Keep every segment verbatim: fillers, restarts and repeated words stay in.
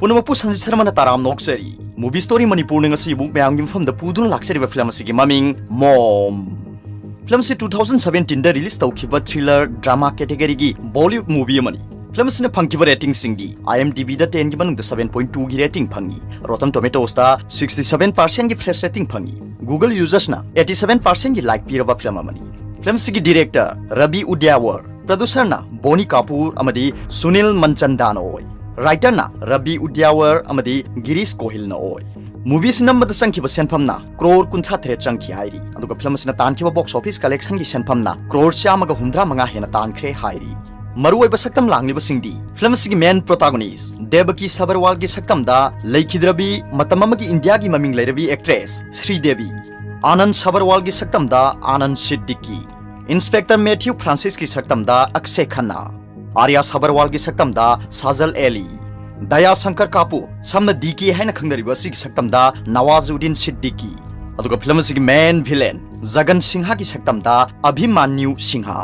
ꯄꯨꯝꯅꯃꯛꯄꯨ ꯁꯟꯖꯤꯠ ꯁꯔꯃꯅ ꯇꯔꯥꯝꯅ ꯑꯣꯛꯆꯔꯤ꯫ Movie Story ꯃꯅꯤꯄꯨꯔꯅ ꯉꯁꯤ ꯑꯃꯨꯛ ꯃꯌꯥꯝꯒꯤ ꯃꯐꯝꯗ ꯄꯨꯗꯨꯅ ꯂꯥꯛꯆꯔꯤꯕ ꯐꯤꯂꯝ ꯑꯁꯤꯒꯤ ꯃꯃꯤꯡ ꯃꯣꯝ꯫ ꯐꯤꯂꯝ ꯑꯁꯤ two thousand seventeen ꯗ release ꯇꯧꯈꯤꯕ thriller drama category ꯒꯤ Bollywood movie ꯑꯃꯅꯤ꯫ ꯐꯤꯂꯝ ꯑꯁꯤꯅ ꯐꯪꯈꯤꯕ rating ꯁꯤꯡꯗꯤ IMDb ꯗ ten ꯒꯤ ꯃꯅꯨꯡꯗ seven point two ꯒꯤ rating ꯐꯪꯉꯤ, Rotten Tomatoes ꯇ sixty seven percent ꯒꯤ fresh rating ꯐꯪꯉꯤ, Google users ꯅ eighty seven percent ꯒꯤ like ꯄꯤꯔꯕ ꯐꯤꯂꯝ ꯑꯃꯅꯤ꯫ ꯐꯤꯂꯝ ꯑꯁꯤꯒꯤ director ꯔꯕꯤ ꯎꯗ꯭ꯌꯥꯋꯔ, producer ꯅ ꯕꯣꯅꯤ ꯀꯥꯄꯨꯔ ꯑꯃꯗꯤ ꯁꯨꯅꯤꯜ ꯃꯟꯆꯟꯗꯥꯅ ꯑꯣꯏ, writer ꯅ ꯔꯕꯤ ꯎꯗ꯭ꯌꯥꯋꯔ ꯑꯃꯗꯤ ꯒꯤꯔꯤꯁ ꯒꯣꯍꯤꯜꯅ ꯑꯣꯏ꯫ Movie ꯑꯁꯤ ꯅꯝꯕꯗ ꯆꯪꯈꯤꯕ ꯁꯦꯟꯐꯝꯅ crore ꯀꯨꯟꯊ꯭ꯔꯥ ꯇꯔꯦꯠ ꯆꯪꯈꯤ ꯍꯥꯏꯔꯤ, ꯑꯗꯨꯒ ꯐꯤꯂꯝ ꯑꯁꯤꯅ ꯇꯥꯟꯈꯤꯕ box office collection ꯒꯤ ꯁꯦꯟꯐꯝꯅ crore ꯆꯥꯝꯃꯒ ꯍꯨꯝꯗ꯭ꯔꯥ ꯃꯉꯥ ꯍꯦꯟꯅ ꯇꯥꯟꯈ꯭ꯔꯦ ꯍꯥꯏꯔꯤ꯫ ꯃꯔꯨꯑꯣꯏꯕ ꯁꯛꯇꯝ ꯂꯥꯡꯂꯤꯕꯁꯤꯡꯗꯤ ꯐꯤꯂꯝ ꯑꯁꯤꯒꯤ main protagonist ꯗꯦꯕꯀꯤ ꯁꯕꯔꯋꯥꯜꯒꯤ ꯁꯛꯇꯝꯗ ꯂꯩꯈꯤꯗ꯭ꯔꯕꯤ ꯃꯇꯝ ꯑꯃꯒꯤ ꯏꯟꯗꯤꯌꯥꯒꯤ ꯃꯃꯤꯡ ꯂꯩꯔꯕꯤ actress Sridevi, Anand ꯁꯕꯔꯋꯥꯜꯒꯤ ꯁꯛꯇꯝꯗ Anand ꯁꯤꯗꯗꯤꯀꯤ, Inspector Matthew Francis ꯀꯤ ꯁꯛꯇꯝꯗ ꯑꯛꯁꯦ ꯈꯟꯅꯥ, ꯑꯥꯔꯌꯥ ꯁꯕꯔꯋꯥꯜꯒꯤ ꯁꯛꯇꯝꯗ ꯁꯥꯖꯜ ꯑꯦꯂꯤ, ꯗꯌꯥ ꯁꯪꯀꯔ ꯀꯥꯄꯨꯔ, ꯁꯝꯅ ꯗꯤ ꯀꯦ ꯍꯥꯏꯅ ꯈꯪꯅꯔꯤꯕ ꯑꯁꯤꯒꯤ ꯁꯛꯇꯝꯗ ꯅꯋꯥꯖꯨꯗꯤꯟ ꯁꯤꯗꯗꯤꯀꯤ, ꯑꯗꯨꯒ ꯐꯤꯂꯝ ꯑꯁꯤꯒꯤ main villain ꯖꯒꯟ ꯁꯤꯡꯍꯥꯒꯤ ꯁꯛꯇꯝꯗ ꯑꯚꯤꯃꯥꯟꯌꯨ ꯁꯤꯡꯍ꯫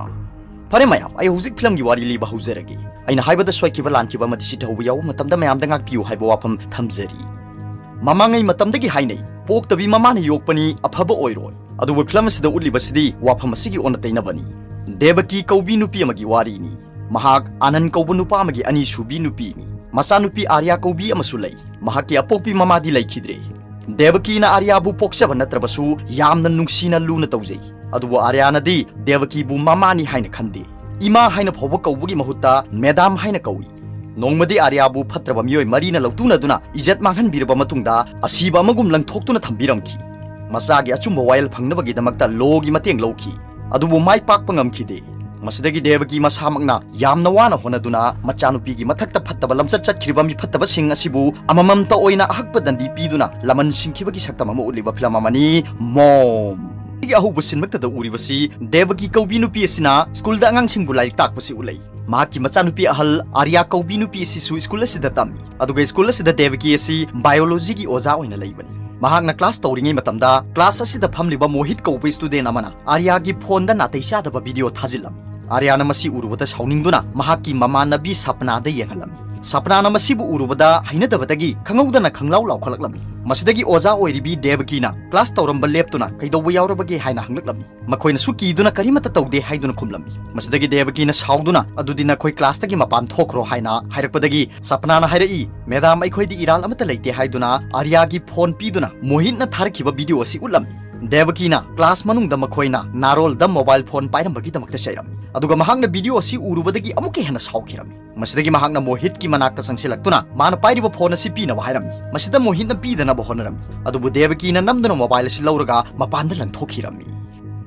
ꯐꯔꯦ ꯃꯌꯥꯝ, ꯑꯩ ꯍꯧꯖꯤꯛ ꯐꯤꯂꯝꯒꯤ ꯋꯥꯔꯤ ꯂꯤꯕ ꯍꯧꯖꯔꯒꯦ꯫ ꯑꯩꯅ ꯍꯥꯏꯕꯗ ꯁꯣꯏꯈꯤꯕ ꯂꯥꯟꯈꯤꯕ ꯑꯃꯗꯤ ꯁꯤꯊꯧꯕ ꯌꯥꯎꯕ ꯃꯇꯝꯗ ꯃꯌꯥꯝꯗ ꯉꯥꯛꯄꯤꯌꯨ ꯍꯥꯏꯕ ꯋꯥꯐꯝ ꯊꯝꯖꯔꯤ꯫ ꯃꯃꯥꯡꯉꯩ ꯃꯇꯝꯗꯒꯤ ꯍꯥꯏꯅꯩ, "ꯄꯣꯛꯇꯕꯤ ꯃꯃꯥꯅ ꯌꯣꯛꯄꯅꯤ, ꯑꯐꯕ ꯑꯣꯏꯔꯣꯏ"꯫ ꯑꯗꯨꯕꯨ ꯐꯤꯂꯝ ꯑꯁꯤꯗ ꯎꯠꯂꯤꯕꯁꯤꯗꯤ ꯋꯥꯐꯝ ꯑꯁꯤꯒꯤ ꯑꯣꯟꯅ ꯇꯩꯅꯕꯅꯤ꯫ ꯗꯦꯕꯀꯤ ꯀꯧꯕꯤ ꯅꯨꯄꯤ ꯑꯃꯒꯤ ꯋꯥꯔꯤꯅꯤ꯫ ꯃꯍꯥꯛ ꯑꯥꯅꯟꯗ ꯀꯧꯕ ꯅꯨꯄꯥ ꯑꯃꯒꯤ ꯑꯅꯤꯁꯨꯕꯤ ꯅꯨꯄꯤꯅꯤ꯫ ꯃꯆꯥꯅꯨꯄꯤ ꯑꯥꯔꯌꯥ ꯀꯧꯕꯤ ꯑꯃꯁꯨ ꯂꯩ꯫ ꯃꯍꯥꯛꯀꯤ ꯑꯄꯣꯛꯄꯤ ꯃꯃꯥꯗꯤ ꯂꯩꯈꯤꯗ꯭ꯔꯦ꯫ ꯗꯦꯕꯀꯤꯅ ꯑꯥꯔꯌꯥꯕꯨ ꯄꯣꯛꯆꯕ ꯅꯠꯇ꯭ꯔꯕꯁꯨ ꯌꯥꯝꯅ ꯅꯨꯡꯁꯤꯅ ꯂꯨꯅ ꯇꯧꯖꯩ꯫ ꯑꯗꯨꯕꯨ ꯑꯥꯔꯌꯥꯅꯗꯤ ꯗꯦꯕꯀꯤꯕꯨ ꯃꯃꯥꯅꯤ ꯍꯥꯏꯅ ꯈꯟꯗꯦ꯫ ꯏꯃꯥ ꯍꯥꯏꯅ ꯐꯥꯎꯕ ꯀꯧꯕꯒꯤ ꯃꯍꯨꯠꯇ madam ꯍꯥꯏꯅ ꯀꯧꯏ꯫ ꯅꯣꯡꯃꯗꯤ ꯑꯥꯔꯌꯥꯕꯨ ꯐꯠꯇ꯭ꯔꯕ ꯃꯤꯑꯣꯏ ꯃꯔꯤꯅ ꯂꯧꯇꯨꯅꯗꯨꯅ ꯏꯖꯠ ꯃꯥꯡꯍꯟꯕꯤꯔꯕ ꯃꯇꯨꯡꯗ ꯑꯁꯤꯕ ꯑꯃꯒꯨꯝ ꯂꯪꯊꯣꯛꯇꯨꯅ ꯊꯝꯕꯤꯔꯝꯈꯤ꯫ ꯃꯆꯥꯒꯤ ꯑꯆꯨꯝꯕ ꯋꯥꯌꯦꯜ ꯐꯪꯅꯕꯒꯤꯗꯃꯛꯇ law ꯒꯤ ꯃꯇꯦꯡ ꯂꯧꯈꯤ, ꯑꯗꯨꯕꯨ ꯃꯥꯏ ꯄꯥꯛꯄ ꯉꯝꯈꯤꯗꯦ꯫ ꯃꯁꯤꯗꯒꯤ ꯗꯦꯕꯀꯤ ꯃꯁꯥꯃꯛꯅ ꯌꯥꯝꯅ ꯋꯥꯅ ꯍꯣꯠꯅꯗꯨꯅ ꯃꯆꯥꯅꯨꯄꯤꯒꯤ ꯃꯊꯛꯇ ꯐꯠꯇꯕ ꯂꯝꯆꯠ ꯆꯠꯈ꯭ꯔꯤꯕ ꯃꯤꯐꯠꯇꯕꯁꯤꯡ ꯑꯁꯤꯕꯨ ꯑꯃꯃꯝꯇ ꯑꯣꯏꯅ ꯑꯍꯛꯄ ꯗꯟꯗꯤ ꯄꯤꯗꯨꯅ ꯂꯃꯟ ꯁꯤꯡꯈꯤꯕꯒꯤ ꯁꯛꯇꯝ ꯑꯃ ꯎꯠꯂꯤꯕ ꯐꯤꯂꯝ ꯑꯃꯅꯤ ꯃꯣꯝ꯫ ꯑꯩꯒꯤ ꯑꯍꯧꯕ ꯁꯤꯟꯃꯛꯇꯗ ꯎꯔꯤꯕꯁꯤ ꯗꯦꯕꯀꯤ ꯀꯧꯕꯤ ꯅꯨꯄꯤ ꯑꯁꯤꯅ ꯁ꯭ꯀꯨꯜꯗ ꯑꯉꯥꯡꯁꯤꯡꯕꯨ ꯂꯥꯏꯔꯤꯛ ꯇꯥꯛꯄꯁꯤ ꯎꯠꯂꯛꯏ꯫ ꯃꯍꯥꯛꯀꯤ ꯃꯆꯥꯅꯨꯄꯤ ꯑꯍꯜ ꯑꯥꯔꯌꯥ ꯀꯧꯕꯤ ꯅꯨꯄꯤ ꯑꯁꯤꯁꯨ ꯁ꯭ꯀꯨꯜ ꯑꯁꯤꯗ ꯇꯝꯃꯤ, ꯑꯗꯨꯒ ꯁ꯭ꯀꯨꯜ ꯑꯁꯤꯗ ꯗꯦꯕꯀꯤ ꯑꯁꯤ biology ꯒꯤ ꯑꯣꯖꯥ ꯑꯣꯏꯅ ꯂꯩꯕꯅꯤ꯫ ꯃꯍꯥꯛꯅ class ꯇꯧꯔꯤꯉꯩ ꯃꯇꯝꯗ class ꯑꯁꯤꯗ ꯐꯝꯂꯤꯕ ꯃꯣꯍꯤꯠ ꯀꯧꯕ student ꯑꯃꯅ ꯑꯥꯔꯌꯥꯒꯤ phone ꯗ ꯅꯥꯇꯩ ꯆꯥꯗꯕ video ꯊꯥꯖꯤꯜꯂꯝꯃꯤ꯫ ꯑꯥꯔꯌꯥꯅ ꯃꯁꯤ ꯎꯔꯨꯕꯗ ꯁꯥꯎꯅꯤꯡꯗꯨꯅ ꯃꯍꯥꯛꯀꯤ ꯃꯃꯥꯟꯅꯕꯤ ꯁꯄꯅꯥꯗ ꯌꯦꯡꯍꯜꯂꯝꯃꯤ꯫ ꯁꯄꯅꯥꯅ ꯃꯁꯤꯕꯨ ꯎꯔꯨꯕꯗ ꯍꯩꯅꯗꯕꯗꯒꯤ ꯈꯪꯍꯧꯗꯅ ꯈꯪꯂꯥꯎ ꯂꯥꯎꯈꯠꯂꯛꯂꯝꯃꯤ꯫ ꯃꯁꯤꯗꯒꯤ ꯑꯣꯖꯥ ꯑꯣꯏꯔꯤꯕꯤ ꯗꯦꯕꯀꯤꯅ ꯀ꯭ꯂꯥꯁ ꯇꯧꯔꯝꯕ ꯂꯦꯞꯇꯨꯅ ꯀꯩꯗꯧꯕ ꯌꯥꯎꯔꯕꯒꯦ ꯍꯥꯏꯅ ꯍꯪꯂꯛꯂꯝꯃꯤ꯫ ꯃꯈꯣꯏꯅꯁꯨ ꯀꯤꯗꯨꯅ ꯀꯔꯤꯃꯠꯇ ꯇꯧꯗꯦ ꯍꯥꯏꯗꯨꯅ ꯈꯨꯝꯂꯝꯃꯤ꯫ ꯃꯁꯤꯗꯒꯤ ꯗꯦꯕꯀꯤꯅ ꯁꯥꯎꯗꯨꯅ "ꯑꯗꯨꯗꯤ ꯅꯈꯣꯏ ꯀ꯭ꯂꯥꯁꯇꯒꯤ ꯃꯄꯥꯟ ꯊꯣꯛꯈ꯭ꯔꯣ" ꯍꯥꯏꯅ ꯍꯥꯏꯔꯛꯄꯗꯒꯤ ꯁꯄꯅꯥꯅ ꯍꯥꯏꯔꯛꯏ, "ꯃꯦꯗꯥꯝ, ꯑꯩꯈꯣꯏꯗꯤ ꯏꯔꯥꯜ ꯑꯃꯠꯇ ꯂꯩꯇꯦ" ꯍꯥꯏꯗꯨꯅ ꯑꯥꯔꯌꯥꯒꯤ ꯐꯣꯟ ꯄꯤꯗꯨꯅ ꯃꯣꯍꯤꯠꯅ ꯊꯥꯔꯛꯈꯤꯕ ꯚꯤꯗꯤꯑꯣ ꯑꯁꯤ ꯎꯠꯂꯝꯃꯤ꯫ ꯗꯦꯕꯀꯤꯅ ꯀ꯭ꯂꯥꯁ ꯃꯅꯨꯡꯗ ꯃꯈꯣꯏꯅ ꯅꯥꯔꯣꯜꯗ ꯃꯣꯕꯥꯏꯜ ꯐꯣꯟ ꯄꯥꯏꯔꯝꯕꯒꯤꯗꯃꯛꯇ ꯆꯩꯔꯝꯃꯤ꯫ ꯑꯗꯨꯒ ꯃꯍꯥꯛꯅ ꯚꯤꯗꯤꯑꯣ ꯑꯁꯤ ꯎꯔꯨꯕꯗꯒꯤ ꯑꯃꯨꯛꯀ ꯍꯦꯟꯅ ꯁꯥꯎꯈꯤꯔꯝꯃꯤ꯫ ꯃꯁꯤꯗꯒꯤ ꯃꯍꯥꯛꯅ ꯃꯣꯍꯤꯠꯀꯤ ꯃꯅꯥꯛꯇ ꯆꯪꯁꯤꯜꯂꯛꯇꯨꯅ ꯃꯥꯅ ꯄꯥꯏꯔꯤꯕ ꯐꯣꯟ ꯑꯁꯤ ꯄꯤꯅꯕ ꯍꯥꯏꯔꯝꯃꯤ꯫ ꯃꯁꯤꯗ ꯃꯣꯍꯤꯠꯅ ꯄꯤꯗꯅꯕ ꯍꯣꯠꯅꯔꯝꯃꯤ꯫ ꯑꯗꯨꯕꯨ ꯗꯦꯕꯀꯤꯅ ꯅꯝꯗꯨꯅ ꯃꯣꯕꯥꯏꯜ ꯑꯁꯤ ꯂꯧꯔꯒ ꯃꯄꯥꯟꯗ ꯂꯪꯊꯣꯛꯈꯤꯔꯝꯃꯤ꯫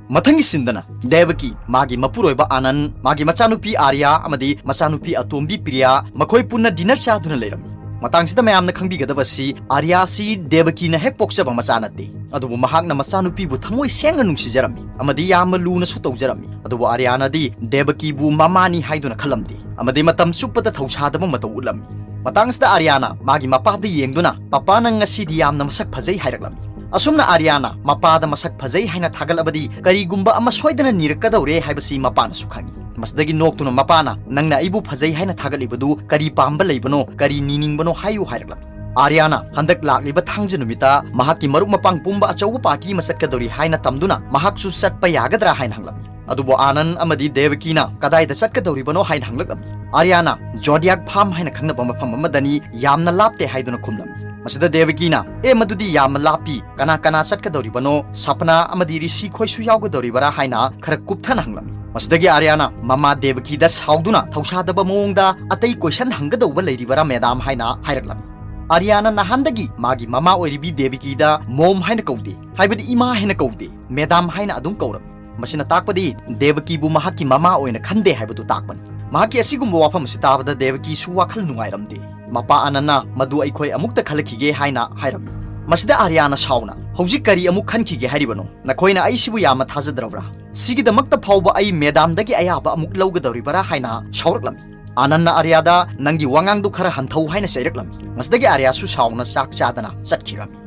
ꯃꯊꯪꯒꯤ ꯁꯤꯟꯗꯅ ꯗꯦꯕꯀꯤ, ꯃꯥꯒꯤ ꯃꯄꯨꯔꯣꯏꯕ ꯑꯥꯅꯟ, ꯃꯥꯒꯤ ꯃꯆꯥꯅꯨꯄꯤ ꯑꯥꯔꯌꯥ ꯑꯃꯗꯤ ꯃꯆꯥꯅꯨꯄꯤ ꯑꯇꯣꯝꯕꯤ ꯄ꯭ꯔꯤꯌꯥ, ꯃꯈꯣꯏ ꯄꯨꯟꯅ ꯗꯤꯅꯔ ꯆꯥꯗꯨꯅ ꯂꯩꯔꯝꯃꯤ꯫ ꯃꯇꯥꯡꯁꯤꯗ ꯃꯌꯥꯝꯅ ꯈꯪꯕꯤꯒꯗꯕ ꯑꯁꯤ, ꯑꯥꯔꯌꯥ ꯑꯁꯤ ꯗꯦꯕꯀꯤꯅ ꯍꯦꯛ ꯄꯣꯛꯆꯕ ꯃꯆꯥ ꯅꯠꯇꯦ, ꯑꯗꯨꯕꯨ ꯃꯍꯥꯛꯅ ꯃꯆꯥꯅꯨꯄꯤꯕꯨ ꯊꯃꯣꯏ ꯁꯦꯡꯅ ꯅꯨꯡꯁꯤꯖꯔꯝꯃꯤ ꯑꯃꯗꯤ ꯌꯥꯝꯅ ꯂꯨꯅꯁꯨ ꯇꯧꯖꯔꯝꯃꯤ꯫ ꯑꯗꯨꯕꯨ ꯑꯥꯔꯌꯥꯅꯗꯤ ꯗꯦꯕꯀꯤꯕꯨ ꯃꯃꯥꯅꯤ ꯍꯥꯏꯗꯨꯅ ꯈꯜꯂꯝꯗꯦ ꯑꯃꯗꯤ ꯃꯇꯝ ꯆꯨꯞꯄꯗ ꯊꯧꯁꯥꯗꯕ ꯃꯇꯧ ꯎꯠꯂꯝꯃꯤ꯫ ꯃꯇꯥꯡꯁꯤꯗ ꯑꯥꯔꯌꯥꯅ ꯃꯥꯒꯤ ꯃꯄꯥꯗ ꯌꯦꯡꯗꯨꯅ, "ꯄꯄꯥ, ꯅꯪ ꯉꯁꯤꯗꯤ ꯌꯥꯝꯅ ꯃꯁꯛ ꯐꯖꯩ" ꯍꯥꯏꯔꯛꯂꯝꯃꯤ꯫ ꯑꯁꯨꯝꯅ ꯑꯥꯔꯌꯥꯅ ꯃꯄꯥꯗ ꯃꯁꯛ ꯐꯖꯩ ꯍꯥꯏꯅ ꯊꯥꯒꯠꯂꯕꯗꯤ ꯀꯔꯤꯒꯨꯝꯕ ꯑꯃ ꯁꯣꯏꯗꯅ ꯅꯤꯔꯛꯀꯗꯧꯔꯦ ꯍꯥꯏꯕꯁꯤ ꯃꯄꯥꯅꯁꯨ ꯈꯪꯏ꯫ ꯃꯁꯤꯗꯒꯤ ꯅꯣꯛꯇꯨꯅ ꯃꯄꯥꯅ, "ꯅꯪꯅ ꯑꯩꯕꯨ ꯐꯖꯩ ꯍꯥꯏꯅ ꯊꯥꯒꯠꯂꯤꯕꯗꯨ ꯀꯔꯤ ꯄꯥꯝꯕ ꯂꯩꯕꯅꯣ, ꯀꯔꯤ ꯅꯤꯅꯤꯡꯕꯅꯣ ꯍꯥꯏꯌꯨ" ꯍꯥꯏꯔꯛꯂꯝꯃꯤ꯫ ꯑꯥꯔꯌꯥꯅ ꯍꯟꯗꯛ ꯂꯥꯛꯂꯤꯕ ꯊꯥꯡꯖ ꯅꯨꯃꯤꯠꯇ ꯃꯍꯥꯛꯀꯤ ꯃꯔꯨꯞ ꯃꯄꯥꯡ ꯄꯨꯝꯕ ꯑꯆꯧꯕ ꯄꯥꯔꯇꯤ ꯑꯃ ꯆꯠꯀꯗꯧꯔꯤ ꯍꯥꯏꯅ ꯇꯝꯗꯨꯅ ꯃꯍꯥꯛꯁꯨ ꯆꯠꯄ ꯌꯥꯒꯗ꯭ꯔꯥ ꯍꯥꯏꯅ ꯍꯪꯂꯝꯃꯤ꯫ ꯑꯗꯨꯕꯨ ꯑꯥꯅꯟ ꯑꯃꯗꯤ ꯗꯦꯕꯀꯤꯅ ꯀꯗꯥꯏꯗ ꯆꯠꯀꯗꯧꯔꯤꯕꯅꯣ ꯍꯥꯏꯅ ꯍꯪꯂꯛꯂꯝꯃꯤ꯫ ꯑꯥꯔꯌꯥꯅ ꯖꯣꯗꯤꯌꯥꯛ ꯐꯥꯔꯝ ꯍꯥꯏꯅ ꯈꯪꯅꯕ ꯃꯐꯝ ꯑꯃꯗꯅꯤ, ꯌꯥꯝꯅ ꯂꯥꯞꯇꯦ ꯍꯥꯏꯗꯨꯅ ꯈꯨꯝꯂꯝꯃꯤ꯫ ꯃꯁꯤꯗ ꯗꯦꯕꯀꯤꯅ, "ꯑꯦ, ꯃꯗꯨꯗꯤ ꯌꯥꯝꯅ ꯂꯥꯞꯄꯤ, ꯀꯅꯥ ꯀꯅꯥ ꯆꯠꯀꯗꯧꯔꯤꯕꯅꯣ? ꯁꯄꯅꯥ ꯑꯃꯗꯤ ꯔꯤꯁꯤ ꯈꯣꯏꯁꯨ ꯌꯥꯎꯒꯗꯧꯔꯤꯕꯔꯥ?" ꯍꯥꯏꯅ ꯈꯔ ꯀꯨꯞꯊꯅ ꯍꯪꯂꯝꯃꯤ꯫ ꯃꯁꯤꯗꯒꯤ ꯑꯥꯔꯌꯥꯅ ꯃꯃꯥ ꯗꯦꯕꯀꯤꯗ ꯁꯥꯎꯗꯨꯅ ꯊꯧꯁꯥꯗꯕ ꯃꯑꯣꯡꯗ, "ꯑꯇꯩ ꯀꯣꯏꯁꯟ ꯍꯪꯒꯗꯧꯕ ꯂꯩꯔꯤꯕꯔꯥ ꯃꯦꯗꯥꯝ?" ꯍꯥꯏꯅ ꯍꯥꯏꯔꯛꯂꯝꯃꯤ꯫ ꯑꯥꯔꯌꯥꯅ ꯅꯍꯥꯟꯗꯒꯤ ꯃꯥꯒꯤ ꯃꯃꯥ ꯑꯣꯏꯔꯤꯕꯤ ꯗꯦꯕꯀꯤꯗ ꯃꯣꯝ ꯍꯥꯏꯅ ꯀꯧꯗꯦ, ꯍꯥꯏꯕꯗꯤ ꯏꯃꯥ ꯍꯥꯏꯅ ꯀꯧꯗꯦ, ꯃꯦꯗꯥꯝ ꯍꯥꯏꯅ ꯑꯗꯨꯝ ꯀꯧꯔꯝꯃꯤ꯫ ꯃꯁꯤꯅ ꯇꯥꯛꯄꯗꯤ ꯗꯦꯕꯀꯤꯕꯨ ꯃꯍꯥꯛꯀꯤ ꯃꯃꯥ ꯑꯣꯏꯅ ꯈꯟꯗꯦ ꯍꯥꯏꯕꯗꯨ ꯇꯥꯛꯄꯅꯤ꯫ ꯃꯍꯥꯛꯀꯤ ꯑꯁꯤꯒꯨꯝꯕ ꯋꯥꯐꯝ ꯑꯁꯤ ꯇꯥꯕꯗ ꯗꯦꯕꯀꯤꯁꯨ ꯋꯥꯈꯜ ꯅꯨꯡꯉꯥꯏꯔꯝꯗꯦ꯫ ꯃꯄꯥ ꯑꯥꯅꯟꯅ, "ꯃꯗꯨ ꯑꯩꯈꯣꯏ ꯑꯃꯨꯛꯇ ꯈꯜꯂꯛꯈꯤꯒꯦ" ꯍꯥꯏꯅ ꯍꯥꯏꯔꯝꯃꯤ꯫ ꯃꯁꯤꯗ ꯑꯥꯔꯌꯥꯅ ꯁꯥꯎꯅ, "ꯍꯧꯖꯤꯛ ꯀꯔꯤ ꯑꯃꯨꯛ ꯈꯟꯈꯤꯒꯦ ꯍꯥꯏꯔꯤꯕꯅꯣ? ꯅꯈꯣꯏꯅ ꯑꯩꯁꯤꯕꯨ ꯌꯥꯝꯅ ꯊꯥꯖꯗ꯭ꯔꯕ꯭ꯔꯥ? ꯁꯤꯒꯤꯗꯃꯛꯇ ꯐꯥꯎꯕ ꯑꯩ ꯃꯦꯗꯥꯝꯗꯒꯤ ꯑꯌꯥꯕ ꯑꯃꯨꯛ ꯂꯧꯒꯗꯧꯔꯤꯕꯔꯥ?" ꯍꯥꯏꯅ ꯁꯥꯎꯔꯛꯂꯝꯃꯤ꯫ ꯑꯥꯅꯟꯅ ꯑꯥꯔꯌꯥꯗ, "ꯅꯪꯒꯤ ꯋꯥꯉꯥꯡꯗꯨ ꯈꯔ ꯍꯟꯊꯧ" ꯍꯥꯏꯅ ꯆꯩꯔꯛꯂꯝꯃꯤ꯫ ꯃꯁꯤꯗꯒꯤ ꯑꯥꯔꯌꯥꯁꯨ ꯁꯥꯎꯅ ꯆꯥꯛ ꯆꯥꯗꯅ ꯆꯠꯈꯤꯔꯝꯃꯤ꯫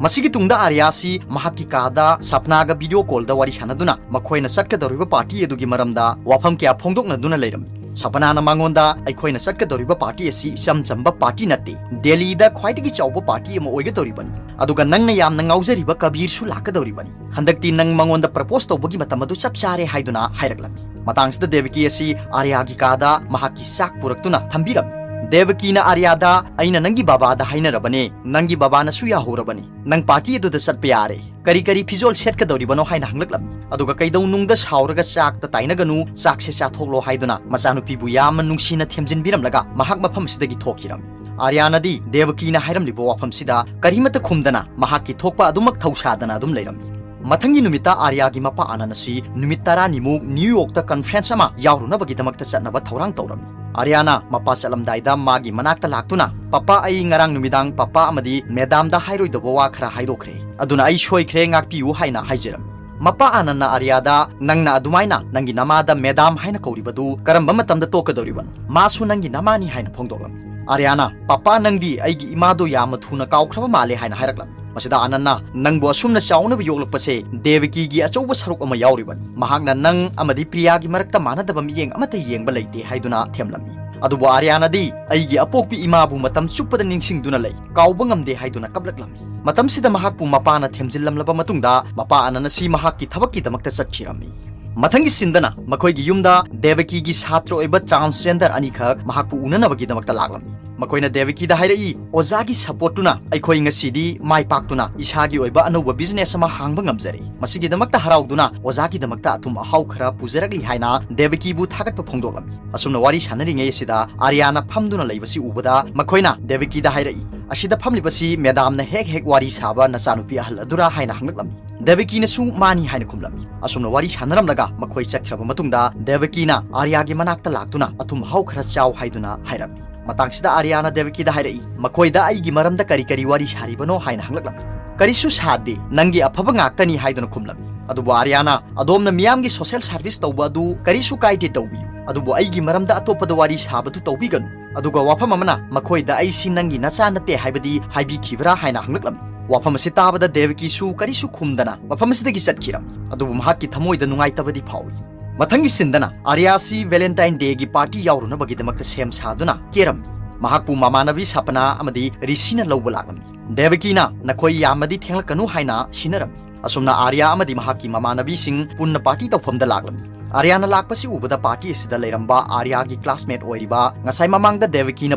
ꯃꯁꯤꯒꯤ ꯇꯨꯡꯗ ꯑꯥꯔꯌꯥꯁꯤ ꯃꯍꯥꯛꯀꯤ ꯀꯥꯗ ꯁꯞꯅꯥꯒ ꯚꯤꯗꯤꯑꯣ ꯀꯣꯜꯗ ꯋꯥꯔꯤ ꯁꯥꯟꯅꯗꯨꯅ ꯃꯈꯣꯏꯅ ꯆꯠꯀꯗꯧꯔꯤꯕ ꯄꯥꯔꯇꯤ ꯑꯗꯨꯒꯤ ꯃꯔꯝꯗ ꯋꯥꯐꯝ ꯀꯌꯥ ꯐꯣꯡꯗꯣꯛꯅꯗꯨꯅ ꯂꯩꯔꯝꯃꯤ꯫ ꯁꯄꯅꯥꯅ ꯃꯉꯣꯟꯗ, "ꯑꯩꯈꯣꯏꯅ ꯆꯠꯀꯗꯧꯔꯤꯕ ꯄꯥꯔꯇꯤ ꯑꯁꯤ ꯏꯆꯝ ꯆꯝꯕ ꯄꯥꯔꯇꯤ ꯅꯠꯇꯦ, ꯗꯦꯜꯂꯤꯗ ꯈ꯭ꯋꯥꯏꯗꯒꯤ ꯆꯥꯎꯕ ꯄꯥꯔꯇꯤ ꯑꯃ ꯑꯣꯏꯒꯗꯧꯔꯤꯕꯅꯤ, ꯑꯗꯨꯒ ꯅꯪꯅ ꯌꯥꯝꯅ ꯉꯥꯎꯖꯔꯤꯕ ꯀꯕꯤꯔꯁꯨ ꯂꯥꯛꯀꯗꯧꯔꯤꯕꯅꯤ꯫ ꯍꯟꯗꯛꯇꯤ ꯅꯪ ꯃꯉꯣꯟꯗ ꯄ꯭ꯔꯄꯣꯁ ꯇꯧꯕꯒꯤ ꯃꯇꯝ ꯑꯗꯨ ꯆꯞ ꯆꯥꯔꯦ" ꯍꯥꯏꯗꯨꯅ ꯍꯥꯏꯔꯛꯂꯝꯃꯤ꯫ ꯃꯇꯥꯡꯁꯤꯗ ꯗꯦꯕꯀꯤ ꯑꯁꯤ ꯑꯥꯔꯌꯥꯒꯤ ꯀꯥꯗ ꯃꯍꯥꯛꯀꯤ ꯆꯥꯛ ꯄꯨꯔꯛꯇꯨꯅ ꯊꯝꯕꯤꯔꯝꯃꯤ꯫ ꯗꯦꯕꯀꯤꯅ ꯑꯥꯔꯌꯥꯗ, "ꯑꯩꯅ ꯅꯪꯒꯤ ꯕꯕꯥꯗ ꯍꯥꯏꯅꯔꯕꯅꯦ, ꯅꯪꯒꯤ ꯕꯕꯥꯅꯁꯨ ꯌꯥꯍꯧꯔꯕꯅꯤ, ꯅꯪ ꯄꯥꯔꯇꯤ ꯑꯗꯨꯗ ꯆꯠꯄ ꯌꯥꯔꯦ꯫ ꯀꯔꯤ ꯀꯔꯤ ꯐꯤꯖꯣꯜ ꯁꯦꯠꯀꯗꯧꯔꯤꯕꯅꯣ?" ꯍꯥꯏꯅ ꯍꯪꯂꯛꯂꯝꯃꯤ꯫ ꯑꯗꯨꯒ ꯀꯩꯗꯧꯅꯨꯡꯗ ꯁꯥꯎꯔꯒ ꯆꯥꯛꯇ ꯇꯥꯏꯅꯒꯅꯨ, ꯆꯥꯛꯁꯦ ꯆꯥꯊꯣꯛꯂꯣ ꯍꯥꯏꯗꯨꯅ ꯃꯆꯥꯅꯨꯄꯤꯕꯨ ꯌꯥꯝꯅ ꯅꯨꯡꯁꯤꯅ ꯊꯦꯝꯖꯤꯟꯕꯤꯔꯝꯂꯒ ꯃꯍꯥꯛ ꯃꯐꯝ ꯑꯁꯤꯗꯒꯤ ꯊꯣꯛꯈꯤꯔꯝꯃꯤ꯫ ꯑꯥꯔꯌꯥꯅꯗꯤ ꯗꯦꯕꯀꯤꯅ ꯍꯥꯏꯔꯝꯂꯤꯕ ꯋꯥꯐꯝꯁꯤꯗ ꯀꯔꯤꯃꯠꯇ ꯈꯨꯝꯗꯅ ꯃꯍꯥꯛꯀꯤ ꯊꯣꯛꯄ ꯑꯗꯨꯃꯛ ꯊꯧꯁꯥꯗꯅ ꯑꯗꯨꯝ ꯂꯩꯔꯝꯃꯤ꯫ ꯃꯊꯪꯒꯤ ꯅꯨꯃꯤꯠꯇ ꯑꯥꯔꯌꯥꯒꯤ ꯃꯄꯥ ꯑꯥꯅꯟ ꯑꯁꯤ ꯅꯨꯃꯤꯠ ꯇꯔꯥꯅꯤꯃꯨꯛ ꯅ꯭ꯌꯨ ꯌꯣꯔꯛꯇ ꯀꯟꯐ꯭ꯔꯦꯟꯁ ꯑꯃ ꯌꯥꯎꯔꯨꯅꯕꯒꯤꯗꯃꯛꯇ ꯆꯠꯅꯕ ꯊꯧꯔꯥꯡ ꯇꯧꯔꯝꯃꯤ꯫ ꯑꯥꯔꯌꯥꯅ ꯃꯄꯥ ꯆꯠꯂꯝꯗꯥꯏꯗ ꯃꯥꯒꯤ ꯃꯅꯥꯛꯇ ꯂꯥꯛꯇꯨꯅ, "ꯄꯄꯥ, ꯑꯩ ꯉꯔꯥꯡ ꯅꯨꯃꯤꯗꯥꯡ ꯄꯄꯥ ꯑꯃꯗꯤ ꯃꯦꯗꯥꯝꯗ ꯍꯥꯏꯔꯣꯏꯗꯕ ꯋꯥ ꯈꯔ ꯍꯥꯏꯗꯣꯛꯈ꯭ꯔꯦ, ꯑꯗꯨꯅ ꯑꯩ ꯁꯣꯏꯈ꯭ꯔꯦ, ꯉꯥꯛꯄꯤꯌꯨ" ꯍꯥꯏꯅ ꯍꯥꯏꯖꯔꯝꯃꯤ꯫ ꯃꯄꯥ ꯑꯥꯅꯟꯅ ꯑꯥꯔꯌꯥꯗ, "ꯅꯪꯅ ꯑꯗꯨꯃꯥꯏꯅ ꯅꯪꯒꯤ ꯅꯃꯥꯗ ꯃꯦꯗꯥꯝ ꯍꯥꯏꯅ ꯀꯧꯔꯤꯕꯗꯨ ꯀꯔꯝꯕ ꯃꯇꯝꯗ ꯇꯣꯛꯀꯗꯧꯔꯤꯕꯅꯣ? ꯃꯥꯁꯨ ꯅꯪꯒꯤ ꯅꯃꯥꯅꯤ" ꯍꯥꯏꯅ ꯐꯣꯡꯗꯣꯛꯂꯝꯃꯤ꯫ ꯑꯥꯔꯌꯥꯅ, "ꯄꯄꯥ, ꯅꯪꯗꯤ ꯑꯩꯒꯤ ꯏꯃꯥꯗꯣ ꯌꯥꯝꯅ ꯊꯨꯅ ꯀꯥꯎꯈ꯭ꯔꯕ ꯃꯥꯜꯂꯦ" ꯍꯥꯏꯅ ꯍꯥꯏꯔꯛꯂꯝꯃꯤ꯫ ꯃꯁꯤꯗ ꯑꯥꯅꯟꯅ, "ꯅꯪꯕꯨ ꯑꯁꯨꯝꯅ ꯆꯥꯎꯅꯕ ꯌꯣꯛꯂꯛꯄꯁꯦ ꯗꯦꯕꯀꯤꯒꯤ ꯑꯆꯧꯕ ꯁꯔꯨꯛ ꯑꯃ ꯌꯥꯎꯔꯤꯕꯅꯤ꯫ ꯃꯍꯥꯛꯅ ꯅꯪ ꯑꯃꯗꯤ ꯄ꯭ꯔꯤꯌꯥꯒꯤ ꯃꯔꯛꯇ ꯃꯥꯟꯅꯗꯕ ꯃꯤꯠꯌꯦꯡ ꯑꯃꯠꯇ ꯌꯦꯡꯕ ꯂꯩꯇꯦ" ꯍꯥꯏꯗꯨꯅ ꯊꯦꯝꯂꯝꯃꯤ꯫ ꯑꯗꯨꯕꯨ ꯑꯥꯔꯌꯥꯅꯗꯤ, "ꯑꯩꯒꯤ ꯑꯄꯣꯛꯄꯤ ꯏꯃꯥꯕꯨ ꯃꯇꯝ ꯆꯨꯞꯄꯗ ꯅꯤꯡꯁꯤꯡꯗꯨꯅ ꯂꯩ, ꯀꯥꯎꯕ ꯉꯝꯗꯦ" ꯍꯥꯏꯗꯨꯅ ꯀꯞꯂꯛꯂꯝꯃꯤ꯫ ꯃꯇꯝꯁꯤꯗ ꯃꯍꯥꯛꯄꯨ ꯃꯄꯥꯅ ꯊꯦꯝꯖꯤꯜꯂꯝꯂꯕ ꯃꯇꯨꯡꯗ ꯃꯄꯥ ꯑꯥꯅꯟ ꯑꯁꯤ ꯃꯍꯥꯛꯀꯤ ꯊꯕꯛꯀꯤꯗꯃꯛꯇ ꯆꯠꯈꯤꯔꯝꯃꯤ꯫ ꯃꯊꯪꯒꯤ ꯁꯤꯟꯗꯅ ꯃꯈꯣꯏꯒꯤ ꯌꯨꯝꯗ ꯗꯦꯕꯀꯤꯒꯤ ꯁꯥꯇ꯭ꯔ ꯑꯣꯏꯕ ꯇ꯭ꯔꯥꯟꯁꯖꯦꯟꯗꯔ ꯑꯅꯤꯈꯛ ꯃꯍꯥꯛꯄꯨ ꯎꯅꯅꯕꯒꯤꯗꯃꯛꯇ ꯂꯥꯛꯂꯝꯃꯤ꯫ ꯃꯈꯣꯏꯅ ꯗꯦꯕꯀꯤꯗ ꯍꯥꯏꯔꯛꯏ, "ꯑꯣꯖꯥꯒꯤ ꯁꯄꯣꯔꯠꯇꯨꯅ ꯑꯩꯈꯣꯏ ꯉꯁꯤꯗꯤ ꯃꯥꯏ ꯄꯥꯛꯇꯨꯅ ꯏꯁꯥꯒꯤ ꯑꯣꯏꯕ ꯑꯅꯧꯕ ꯕꯤꯖꯤꯅꯦꯁ ꯑꯃ ꯍꯥꯡꯕ ꯉꯝꯖꯔꯦ꯫ ꯃꯁꯤꯒꯤꯗꯃꯛꯇ ꯍꯔꯥꯎꯗꯨꯅ ꯑꯣꯖꯥꯒꯤꯗꯃꯛꯇ ꯑꯊꯨꯝ ꯑꯍꯥꯎ ꯈꯔ ꯄꯨꯖꯔꯛꯂꯤ" ꯍꯥꯏꯅ ꯗꯦꯕꯀꯤꯕꯨ ꯊꯥꯒꯠꯄ ꯐꯣꯡꯗꯣꯛꯂꯝꯃꯤ꯫ ꯑꯁꯨꯝꯅ ꯋꯥꯔꯤ ꯁꯥꯟꯅꯔꯤꯉꯩ ꯑꯁꯤꯗ ꯑꯥꯔꯌꯥꯅ ꯐꯝꯗꯨꯅ ꯂꯩꯕꯁꯤ ꯎꯕꯗ ꯃꯈꯣꯏꯅ ꯗꯦꯕꯀꯤꯗ ꯍꯥꯏꯔꯛꯏ, "ꯑꯁꯤꯗ ꯐꯝꯂꯤꯕꯁꯤ ꯃꯦꯗꯥꯝꯅ ꯍꯦꯛ ꯍꯦꯛ ꯋꯥꯔꯤ ꯁꯥꯕ ꯅꯆꯥꯅꯨꯄꯤ ꯑꯍꯜ ꯑꯗꯨꯔꯥ?" ꯍꯥꯏꯅ ꯍꯪꯂꯛꯂꯝꯃꯤ꯫ ꯗꯦꯕꯀꯤꯅꯁꯨ ꯃꯥꯅꯤ ꯍꯥꯏꯅ ꯈꯨꯝꯂꯝꯃꯤ꯫ ꯑꯁꯨꯝꯅ ꯋꯥꯔꯤ ꯁꯥꯟꯅꯔꯝꯂꯒ ꯃꯈꯣꯏ ꯆꯠꯈ꯭ꯔꯕ ꯃꯇꯨꯡꯗ ꯗꯦꯕꯀꯤꯅ ꯑꯥꯔꯌꯥꯒꯤ ꯃꯅꯥꯛꯇ ꯂꯥꯛꯇꯨꯅ ꯑꯊꯨꯝ ꯑꯍꯥꯎ ꯈꯔ ꯆꯥꯎ ꯍꯥꯏꯗꯨꯅ ꯍꯥꯏꯔꯝꯃꯤ꯫ ꯃꯇꯥꯡꯁꯤꯗ ꯑꯥꯔꯌꯥꯅ ꯗꯦꯕꯀꯤꯗ ꯍꯥꯏꯔꯛꯏ, "ꯃꯈꯣꯏꯗ ꯑꯩꯒꯤ ꯃꯔꯝꯗ ꯀꯔꯤ ꯀꯔꯤ ꯋꯥꯔꯤ ꯁꯥꯔꯤꯕꯅꯣ?" ꯍꯥꯏꯅ ꯍꯪꯂꯛꯂꯝꯃꯤ꯫ "ꯀꯔꯤꯁꯨ ꯁꯥꯗꯦ, ꯅꯪꯒꯤ ꯑꯐꯕ ꯉꯥꯛꯇꯅꯤ" ꯍꯥꯏꯗꯨꯅ ꯈꯨꯝꯂꯝꯃꯤ꯫ ꯑꯗꯨꯕꯨ ꯑꯥꯔꯌꯥꯅ, "ꯑꯗꯣꯝꯅ ꯃꯤꯌꯥꯝꯒꯤ ꯁꯣꯁꯦꯜ ꯁꯥꯔꯚꯤꯁ ꯇꯧꯕ ꯑꯗꯨ ꯀꯔꯤꯁꯨ ꯀꯥꯏꯗꯦ, ꯇꯧꯕꯤꯌꯨ, ꯑꯗꯨꯕꯨ ꯑꯩꯒꯤ ꯃꯔꯝꯗ ꯑꯇꯣꯞꯄꯗ ꯋꯥꯔꯤ ꯁꯥꯕꯗꯨ ꯇꯧꯕꯤꯒꯅꯨ꯫ ꯑꯗꯨꯒ ꯋꯥꯐꯝ ꯑꯃꯅ, ꯃꯈꯣꯏꯗ ꯑꯩꯁꯤ ꯅꯪꯒꯤ ꯅꯆꯥ ꯅꯠꯇꯦ ꯍꯥꯏꯕꯗꯤ ꯍꯥꯏꯕꯤꯈꯤꯕ꯭ꯔꯥ?" ꯍꯥꯏꯅ ꯍꯪꯂꯛꯂꯝꯃꯤ꯫ ꯋꯥꯐꯝ ꯑꯁꯤ ꯇꯥꯕꯗ ꯗꯦꯕꯀꯤꯁꯨ ꯀꯔꯤꯁꯨ ꯈꯨꯝꯗꯅ ꯃꯐꯝ ꯑꯁꯤꯗꯒꯤ ꯆꯠꯈꯤꯔꯝꯃꯤ꯫ ꯑꯗꯨꯕꯨ ꯃꯍꯥꯛꯀꯤ ꯊꯃꯣꯏꯗ ꯅꯨꯡꯉꯥꯏꯇꯕꯗꯤ ꯐꯥꯎꯏ꯫ ꯃꯊꯪꯒꯤ ꯁꯤꯟꯗꯅ ꯑꯥꯔꯌꯥꯁꯤ ꯚꯦꯂꯦꯟꯇꯥꯏꯟ ꯗꯦꯒꯤ ꯄꯥꯔꯇꯤ ꯌꯥꯎꯔꯨꯅꯕꯒꯤꯗꯃꯛꯇ ꯁꯦꯝ ꯁꯥꯗꯨꯅ ꯀꯦꯔꯝꯃꯤ꯫ ꯃꯍꯥꯛꯄꯨ ꯃꯃꯥꯟꯅꯕꯤ ꯁꯄꯅꯥ ꯑꯃꯗꯤ ꯔꯤꯁꯤꯅ ꯂꯧꯕ ꯂꯥꯛꯂꯝꯃꯤ꯫ ꯗꯦꯕꯀꯤꯅ, "ꯅꯈꯣꯏ ꯌꯥꯝꯃꯗꯤ ꯊꯦꯡꯂꯛꯀꯅꯨ" ꯍꯥꯏꯅ ꯁꯤꯟꯅꯔꯝꯃꯤ꯫ ꯑꯁꯨꯝꯅ ꯑꯥꯔꯌꯥ ꯑꯃꯗꯤ ꯃꯍꯥꯛꯀꯤ ꯃꯃꯥꯟꯅꯕꯤꯁꯤꯡ ꯄꯨꯟꯅ ꯄꯥꯔꯇꯤ ꯇꯧꯐꯝꯗ ꯂꯥꯛꯂꯝꯃꯤ꯫ ꯑꯥꯔꯌꯥꯅ ꯂꯥꯛꯄꯁꯤ ꯎꯕꯗ ꯄꯥꯔꯇꯤ ꯑꯁꯤꯗ ꯂꯩꯔꯝꯕ ꯑꯥꯔꯌꯥꯒꯤ ꯀ꯭ꯂꯥꯁꯃꯦꯠ ꯑꯣꯏꯔꯤꯕ, ꯉꯁꯥꯏ ꯃꯃꯥꯡꯗ ꯗꯦꯕꯀꯤꯅ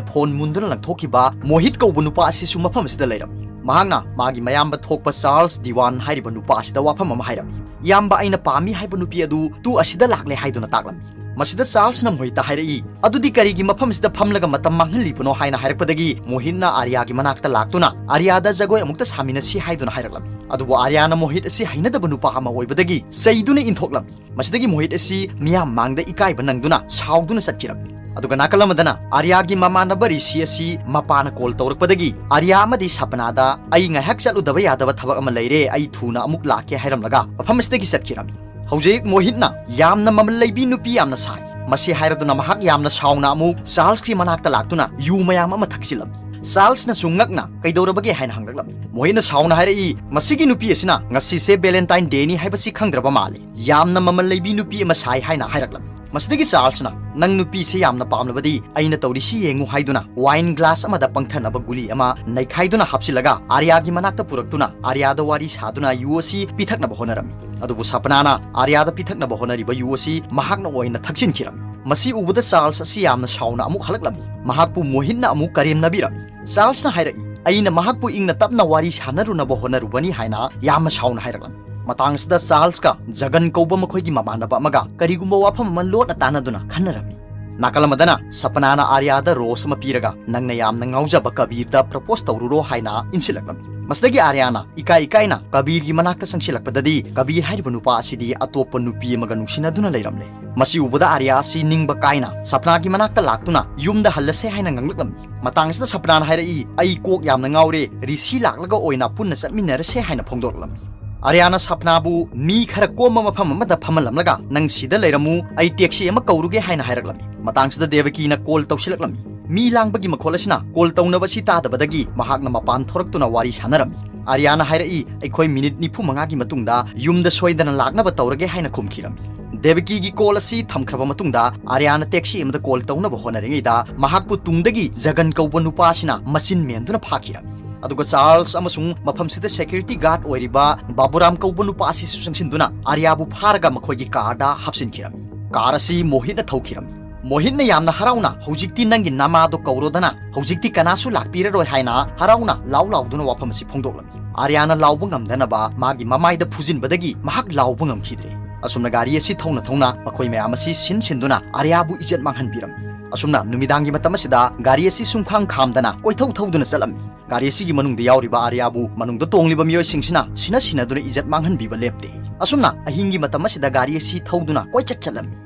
ꯐꯣꯟ ꯃꯨꯟꯗꯨꯅ ꯂꯪꯊꯣꯛꯈꯤꯕ ꯃꯣꯍꯤꯠ ꯀꯧꯕ ꯅꯨꯄꯥ ꯑꯁꯤꯁꯨ ꯃꯐꯝ ꯑꯁꯤꯗ ꯂꯩꯔꯝꯃꯤ꯫ ꯃꯍꯥꯛꯅ ꯃꯥꯒꯤ ꯃꯌꯥꯝꯕ ꯊꯣꯛꯄ ꯆꯥꯔꯜꯁ ꯗꯤꯋꯥꯟ ꯍꯥꯏꯔꯤꯕ ꯅꯨꯄꯥ ꯑꯁꯤꯗ ꯋꯥꯐꯝ ꯑꯃ ꯍꯥꯏꯔꯝꯃꯤ꯫ "ꯏꯌꯥꯝꯕ, ꯑꯩꯅ ꯄꯥꯝꯃꯤ ꯍꯥꯏꯕ ꯅꯨꯄꯤ ꯑꯗꯨ ꯇꯨ ꯑꯁꯤꯗ ꯂꯥꯛꯂꯦ" ꯍꯥꯏꯗꯨꯅ ꯇꯥꯛꯂꯝꯃꯤ꯫ ꯃꯁꯤꯗ ꯆꯥꯔꯜꯁꯅ ꯃꯣꯍꯤꯠꯇ ꯍꯥꯏꯔꯛꯏ, "ꯑꯗꯨꯗꯤ ꯀꯔꯤꯒꯤ ꯃꯐꯝꯁꯤꯗ ꯐꯝꯂꯒ ꯃꯇꯝ ꯃꯥꯡꯍꯜꯂꯤꯕꯅꯣ?" ꯍꯥꯏꯅ ꯍꯥꯏꯔꯛꯄꯗꯒꯤ ꯃꯣꯍꯤꯠꯅ ꯑꯥꯔꯌꯥꯒꯤ ꯃꯅꯥꯛꯇ ꯂꯥꯛꯇꯨꯅ ꯑꯥꯔꯌꯥꯗ ꯖꯒꯣꯏ ꯑꯃꯨꯛꯇ ꯁꯥꯃꯤꯟꯅꯁꯤ ꯍꯥꯏꯗꯨꯅ ꯍꯥꯏꯔꯛꯂꯝꯃꯤ꯫ ꯑꯗꯨꯕꯨ ꯑꯥꯔꯌꯥꯅ ꯃꯣꯍꯤꯠ ꯑꯁꯤ ꯍꯩꯅꯗꯕ ꯅꯨꯄꯥ ꯑꯃ ꯑꯣꯏꯕꯗꯒꯤ ꯆꯩꯗꯨꯅ ꯏꯟꯊꯣꯛꯂꯝꯃꯤ꯫ ꯃꯁꯤꯗꯒꯤ ꯃꯣꯍꯤꯠ ꯑꯁꯤ ꯃꯤꯌꯥꯝ ꯃꯥꯡꯗ ꯏꯀꯥꯏꯕ ꯅꯪꯗꯨꯅ ꯁꯥꯎꯗꯨꯅ ꯆꯠꯈꯤꯔꯝꯃꯤ꯫ ꯑꯗꯨꯒ ꯅꯥꯀꯜ ꯑꯃꯗꯅ ꯑꯥꯔꯌꯥꯒꯤ ꯃꯃꯥꯟꯅꯕ ꯔꯤꯁꯤ ꯑꯁꯤ ꯃꯄꯥꯅ ꯀꯣꯜ ꯇꯧꯔꯛꯄꯗꯒꯤ ꯑꯥꯔꯌꯥ ꯑꯃꯗꯤ ꯁꯄꯅꯥꯗ, "ꯑꯩ ꯉꯥꯏꯍꯥꯛ ꯆꯠꯂꯨꯗꯕ ꯌꯥꯗꯕ ꯊꯕꯛ ꯑꯃ ꯂꯩꯔꯦ, ꯑꯩ ꯊꯨꯅ ꯑꯃꯨꯛ ꯂꯥꯛꯀꯦ" ꯍꯥꯏꯔꯝꯂꯒ ꯃꯐꯝ ꯑꯁꯤꯗꯒꯤ ꯆꯠꯈꯤꯔꯝꯃꯤ꯫ ꯍꯧꯖꯤꯛ ꯃꯣꯍꯤꯠꯅ ꯌꯥꯝꯅ ꯃꯃꯜ ꯂꯩꯕꯤ ꯅꯨꯄꯤ ꯌꯥꯝꯅ ꯁꯥꯏ꯫ ꯃꯁꯤ ꯍꯥꯏꯔꯗꯨꯅ ꯃꯍꯥꯛ ꯌꯥꯝꯅ ꯁꯥꯎꯅ ꯑꯃꯨꯛ ꯆꯥꯔꯜꯁꯀꯤ ꯃꯅꯥꯛꯇ ꯂꯥꯛꯇꯨꯅ ꯌꯨ ꯃꯌꯥꯝ ꯑꯃ ꯊꯛꯆꯤꯜꯂꯝꯃꯤ꯫ ꯆꯥꯔꯜꯁꯅꯁꯨ ꯉꯛꯅ, "ꯀꯩꯗꯧꯔꯕꯒꯦ?" ꯍꯥꯏꯅ ꯍꯪꯂꯛꯂꯝꯃꯤ꯫ ꯃꯣꯍꯤꯠꯅ ꯁꯥꯎꯅ ꯍꯥꯏꯔꯛꯏ, "ꯃꯁꯤꯒꯤ ꯅꯨꯄꯤ ꯑꯁꯤꯅ ꯉꯁꯤꯁꯦ ꯚꯦꯂꯦꯟꯇꯥꯏꯟ ꯗꯦꯅꯤ ꯍꯥꯏꯕꯁꯤ ꯈꯪꯗ꯭ꯔꯕ ꯃꯥꯜꯂꯤ꯫ ꯌꯥꯝꯅ ꯃꯃꯜ ꯂꯩꯕꯤ ꯅꯨꯄꯤ ꯑꯃ ꯁꯥꯏ" ꯍꯥꯏꯅ ꯍꯥꯏꯔꯛꯂꯝꯃꯤ꯫ ꯃꯁꯤꯗꯒꯤ ꯆꯥꯔꯜꯁꯅ, "ꯅꯪ ꯅꯨꯄꯤꯁꯦ ꯌꯥꯝꯅ ꯄꯥꯝꯂꯕꯗꯤ ꯑꯩꯅ ꯇꯧꯔꯤꯁꯤ ꯌꯦꯡꯉꯨ" ꯍꯥꯏꯗꯨꯅ ꯋꯥꯏꯟ ꯒ꯭ꯂꯥꯁ ꯑꯃꯗ ꯄꯪꯊꯅꯕ ꯒꯨꯂꯤ ꯑꯃ ꯅꯩꯈꯥꯏꯗꯨꯅ ꯍꯥꯞꯆꯤꯜꯂꯒ ꯑꯥꯔꯌꯥꯒꯤ ꯃꯅꯥꯛꯇ ꯄꯨꯔꯛꯇꯨꯅ ꯑꯥꯔꯌꯥꯗ ꯋꯥꯔꯤ ꯁꯥꯗꯨꯅ ꯌꯨ ꯑꯁꯤ ꯄꯤꯊꯛꯅꯕ ꯍꯣꯠꯅꯔꯝꯃꯤ꯫ ꯑꯗꯨꯕꯨ ꯁꯄꯅꯥꯅ ꯑꯥꯔꯌꯥꯗ ꯄꯤꯊꯛꯅꯕ ꯍꯣꯠꯅꯔꯤꯕ ꯌꯨ ꯑꯁꯤ ꯃꯍꯥꯛꯅ ꯑꯣꯏꯅ ꯊꯛꯆꯤꯟꯈꯤꯔꯝꯃꯤ꯫ ꯃꯁꯤ ꯎꯕꯗ ꯆꯥꯔꯜꯁ ꯑꯁꯤ ꯌꯥꯝꯅ ꯁꯥꯎꯅ ꯑꯃꯨꯛ ꯍꯜꯂꯛꯂꯝꯃꯤ꯫ ꯃꯍꯥꯛꯄꯨ ꯃꯣꯍꯤꯠꯅ ꯑꯃꯨꯛ ꯀꯔꯦꯝꯅꯕꯤꯔꯝꯃꯤ꯫ ꯆꯥꯔꯜꯁꯅ ꯍꯥꯏꯔꯛꯏ, "ꯑꯩꯅ ꯃꯍꯥꯛꯄꯨ ꯏꯪꯅ ꯇꯞꯅ ꯋꯥꯔꯤ ꯁꯥꯟꯅꯔꯨꯅꯕ ꯍꯣꯠꯅꯔꯨꯕꯅꯤ" ꯍꯥꯏꯅ ꯌꯥꯝꯅ ꯁꯥꯎꯅ ꯍꯥꯏꯔꯛꯂꯝꯃꯤ꯫ ꯃꯇꯥꯡꯁꯤꯗ ꯆꯥꯔꯜꯁꯀ ꯖꯒꯟ ꯀꯧꯕ ꯃꯈꯣꯏꯒꯤ ꯃꯃꯥꯟꯅꯕ ꯑꯃꯒ ꯀꯔꯤꯒꯨꯝꯕ ꯋꯥꯐꯝ ꯑꯃ ꯂꯣꯠꯅ ꯇꯥꯟꯅꯗꯨꯅ ꯈꯟꯅꯔꯝꯃꯤ꯫ ꯅꯥꯀꯜ ꯑꯃꯗꯅ ꯁꯄꯅꯥꯅ ꯑꯥꯔꯌꯥꯗ ꯔꯣꯁ ꯑꯃ ꯄꯤꯔꯒ, "ꯅꯪꯅ ꯌꯥꯝꯅ ꯉꯥꯎꯖꯕ ꯀꯕꯤꯔꯗ ꯄ꯭ꯔꯄꯣꯁ ꯇꯧꯔꯨꯔꯣ" ꯍꯥꯏꯅ ꯏꯟꯁꯤꯜꯂꯛꯂꯝꯃꯤ꯫ ꯃꯁꯤꯗꯒꯤ ꯑꯥꯔꯌꯥꯅ ꯏꯀꯥꯏ ꯏꯀꯥꯏꯅ ꯀꯕꯤꯔꯒꯤ ꯃꯅꯥꯛꯇ ꯆꯪꯁꯤꯜꯂꯛꯄꯗꯗꯤ ꯀꯕꯤꯔ ꯍꯥꯏꯔꯤꯕ ꯅꯨꯄꯥ ꯑꯁꯤꯗꯤ ꯑꯇꯣꯞꯄ ꯅꯨꯄꯤ ꯑꯃꯒ ꯅꯨꯡꯁꯤꯅꯗꯨꯅ ꯂꯩꯔꯝꯂꯦ꯫ ꯃꯁꯤ ꯎꯕꯗ ꯑꯥꯔꯌꯥ ꯑꯁꯤ ꯅꯤꯡꯕ ꯀꯥꯏꯅ ꯁꯄꯅꯥꯒꯤ ꯃꯅꯥꯛꯇ ꯂꯥꯛꯇꯨꯅ ꯌꯨꯝꯗ ꯍꯜꯂꯁꯦ ꯍꯥꯏꯅ ꯉꯥꯡꯂꯛꯂꯝꯃꯤ꯫ ꯃꯇꯥꯡꯁꯤꯗ ꯁꯄꯅꯥꯅ ꯍꯥꯏꯔꯛꯏ, "ꯑꯩ ꯀꯣꯛ ꯌꯥꯝꯅ ꯉꯥꯎꯔꯦ, ꯔꯤꯁꯤ ꯂꯥꯛꯂꯒ ꯑꯣꯏꯅ ꯄꯨꯟꯅ ꯆꯠꯃꯤꯟꯅꯔꯁꯦ" ꯍꯥꯏꯅ ꯐꯣꯡꯗꯣꯔꯛꯂꯝꯃꯤ꯫ ꯑꯥꯔꯌꯥꯅ ꯁꯄꯅꯥꯕꯨ ꯃꯤ ꯈꯔ ꯀꯣꯝꯕ ꯃꯐꯝ ꯑꯃꯗ ꯐꯝꯍꯜꯂꯝꯂꯒ, "ꯅꯪ ꯁꯤꯗ ꯂꯩꯔꯝꯃꯨ, ꯑꯩ ꯇꯦꯛꯁꯤ ꯑꯃ ꯀꯧꯔꯨꯒꯦ" ꯍꯥꯏꯅ ꯍꯥꯏꯔꯛꯂꯝꯃꯤ꯫ ꯃꯇꯥꯡꯁꯤꯗ ꯗꯦꯕꯀꯤꯅ ꯀꯣꯜ ꯇꯧꯁꯤꯜꯂꯛꯂꯝꯃꯤ꯫ ꯃꯤ ꯂꯥꯡꯕꯒꯤ ꯃꯈꯣꯜ ꯑꯁꯤꯅ ꯀꯣꯜ ꯇꯧꯅꯕ ꯑꯁꯤ ꯇꯥꯗꯕꯗꯒꯤ ꯃꯍꯥꯛꯅ ꯃꯄꯥꯟ ꯊꯣꯔꯛꯇꯨꯅ ꯋꯥꯔꯤ ꯁꯥꯟꯅꯔꯝꯃꯤ꯫ ꯑꯥꯔꯌꯥꯅ ꯍꯥꯏꯔꯛꯏ, "ꯑꯩꯈꯣꯏ ꯃꯤꯅꯤꯠ ꯅꯤꯐꯨ ꯃꯉꯥꯒꯤ ꯃꯇꯨꯡꯗ ꯌꯨꯝꯗ ꯁꯣꯏꯗꯅ ꯂꯥꯛꯅꯕ ꯇꯧꯔꯒꯦ" ꯍꯥꯏꯅ ꯈꯨꯝꯈꯤꯔꯝꯃꯤ꯫ ꯗꯦꯕꯀꯤꯒꯤ ꯀꯣꯜ ꯑꯁꯤ ꯊꯝꯈ꯭ꯔꯕ ꯃꯇꯨꯡꯗ ꯑꯥꯔꯌꯥꯅ ꯇꯦꯛꯁꯤ ꯑꯃꯗ ꯀꯣꯜ ꯇꯧꯅꯕ ꯍꯣꯠꯅꯔꯤꯉꯩꯗ ꯃꯍꯥꯛꯄꯨ ꯇꯨꯡꯗꯒꯤ ꯖꯒꯟ ꯀꯧꯕ ꯅꯨꯄꯥ ꯑꯁꯤꯅ ꯃꯆꯤꯟ ꯃꯦꯟꯗꯨꯅ ꯐꯥꯈꯤꯔꯝꯃꯤ꯫ ꯑꯗꯨꯒ ꯆꯥꯔꯜꯁ ꯑꯃꯁꯨꯡ ꯃꯐꯝꯁꯤꯗ ꯁꯦꯀ꯭ꯌꯨꯔꯤꯇꯤ ꯒꯥꯔꯗ ꯑꯣꯏꯔꯤꯕ ꯕꯥꯕꯨꯔꯥꯝ ꯀꯧꯕ ꯅꯨꯄꯥ ꯑꯁꯤꯁꯨ ꯆꯪꯁꯤꯟꯗꯨꯅ ꯑꯥꯔꯌꯥꯕꯨ ꯐꯥꯔꯒ ꯃꯈꯣꯏꯒꯤ ꯀꯥꯔꯗ ꯍꯥꯞꯆꯤꯟꯈꯤꯔꯝꯃꯤ꯫ ꯀꯥꯔ ꯑꯁꯤ ꯃꯣꯍꯤꯠꯅ ꯊꯧꯈꯤꯔꯝꯃꯤ꯫ ꯃꯣꯍꯤꯠꯅ ꯌꯥꯝꯅ ꯍꯔꯥꯎꯅ, "ꯍꯧꯖꯤꯛꯇꯤ ꯅꯪꯒꯤ ꯅꯃꯥꯗꯣ ꯀꯧꯔꯣꯗꯅ, ꯍꯧꯖꯤꯛꯇꯤ ꯀꯅꯥꯁꯨ ꯂꯥꯛꯄꯤꯔꯔꯣꯏ" ꯍꯥꯏꯅ ꯍꯔꯥꯎꯅ ꯂꯥꯎ ꯂꯥꯎꯗꯨꯅ ꯋꯥꯐꯝ ꯑꯁꯤ ꯐꯣꯡꯗꯣꯛꯂꯝꯃꯤ꯫ ꯑꯥꯔꯌꯥꯅ ꯂꯥꯎꯕ ꯉꯝꯗꯅꯕ ꯃꯥꯒꯤ ꯃꯃꯥꯏꯗ ꯐꯨꯖꯤꯟꯕꯗꯒꯤ ꯃꯍꯥꯛ ꯂꯥꯎꯕ ꯉꯝꯈꯤꯗ꯭ꯔꯦ꯫ ꯑꯁꯨꯝꯅ ꯒꯥꯔꯤ ꯑꯁꯤ ꯊꯧꯅ ꯊꯧꯅ ꯃꯈꯣꯏ ꯃꯌꯥꯝ ꯑꯁꯤ ꯁꯤꯟ ꯁꯤꯟꯗꯨꯅ ꯑꯥꯔꯌꯥꯕꯨ ꯏꯖꯠ ꯃꯥꯡꯍꯟꯕꯤꯔꯝꯃꯤ꯫ ꯑꯁꯨꯝꯅ ꯅꯨꯃꯤꯗꯥꯡꯒꯤ ꯃꯇꯝ ꯑꯁꯤꯗ ꯒꯥꯔꯤ ꯑꯁꯤ ꯁꯨꯝꯈꯥꯡ ꯈꯥꯝꯗꯅ ꯀꯣꯏꯊꯧ ꯊꯧꯗꯨꯅ ꯆꯠꯂꯝꯃꯤ꯫ ꯒꯥꯔꯤ ꯑꯁꯤꯒꯤ ꯃꯅꯨꯡꯗ ꯌꯥꯎꯔꯤꯕ ꯑꯥꯔꯌꯥꯕꯨ ꯃꯅꯨꯡꯗ ꯇꯣꯡꯂꯤꯕ ꯃꯤꯑꯣꯏꯁꯤꯡꯁꯤꯅ ꯁꯤꯅ ꯁꯤꯅꯗꯨꯅ ꯏꯖꯠ ꯃꯥꯡꯍꯟꯕꯤꯕ ꯂꯦꯞꯇꯦ꯫ ꯑꯁꯨꯝꯅ ꯑꯍꯤꯡꯒꯤ ꯃꯇꯝ ꯑꯁꯤꯗ ꯒꯥꯔꯤ ꯑꯁꯤ ꯊꯧꯗꯨꯅ ꯀꯣꯏꯆꯠ ꯆꯠꯂꯝꯃꯤ꯫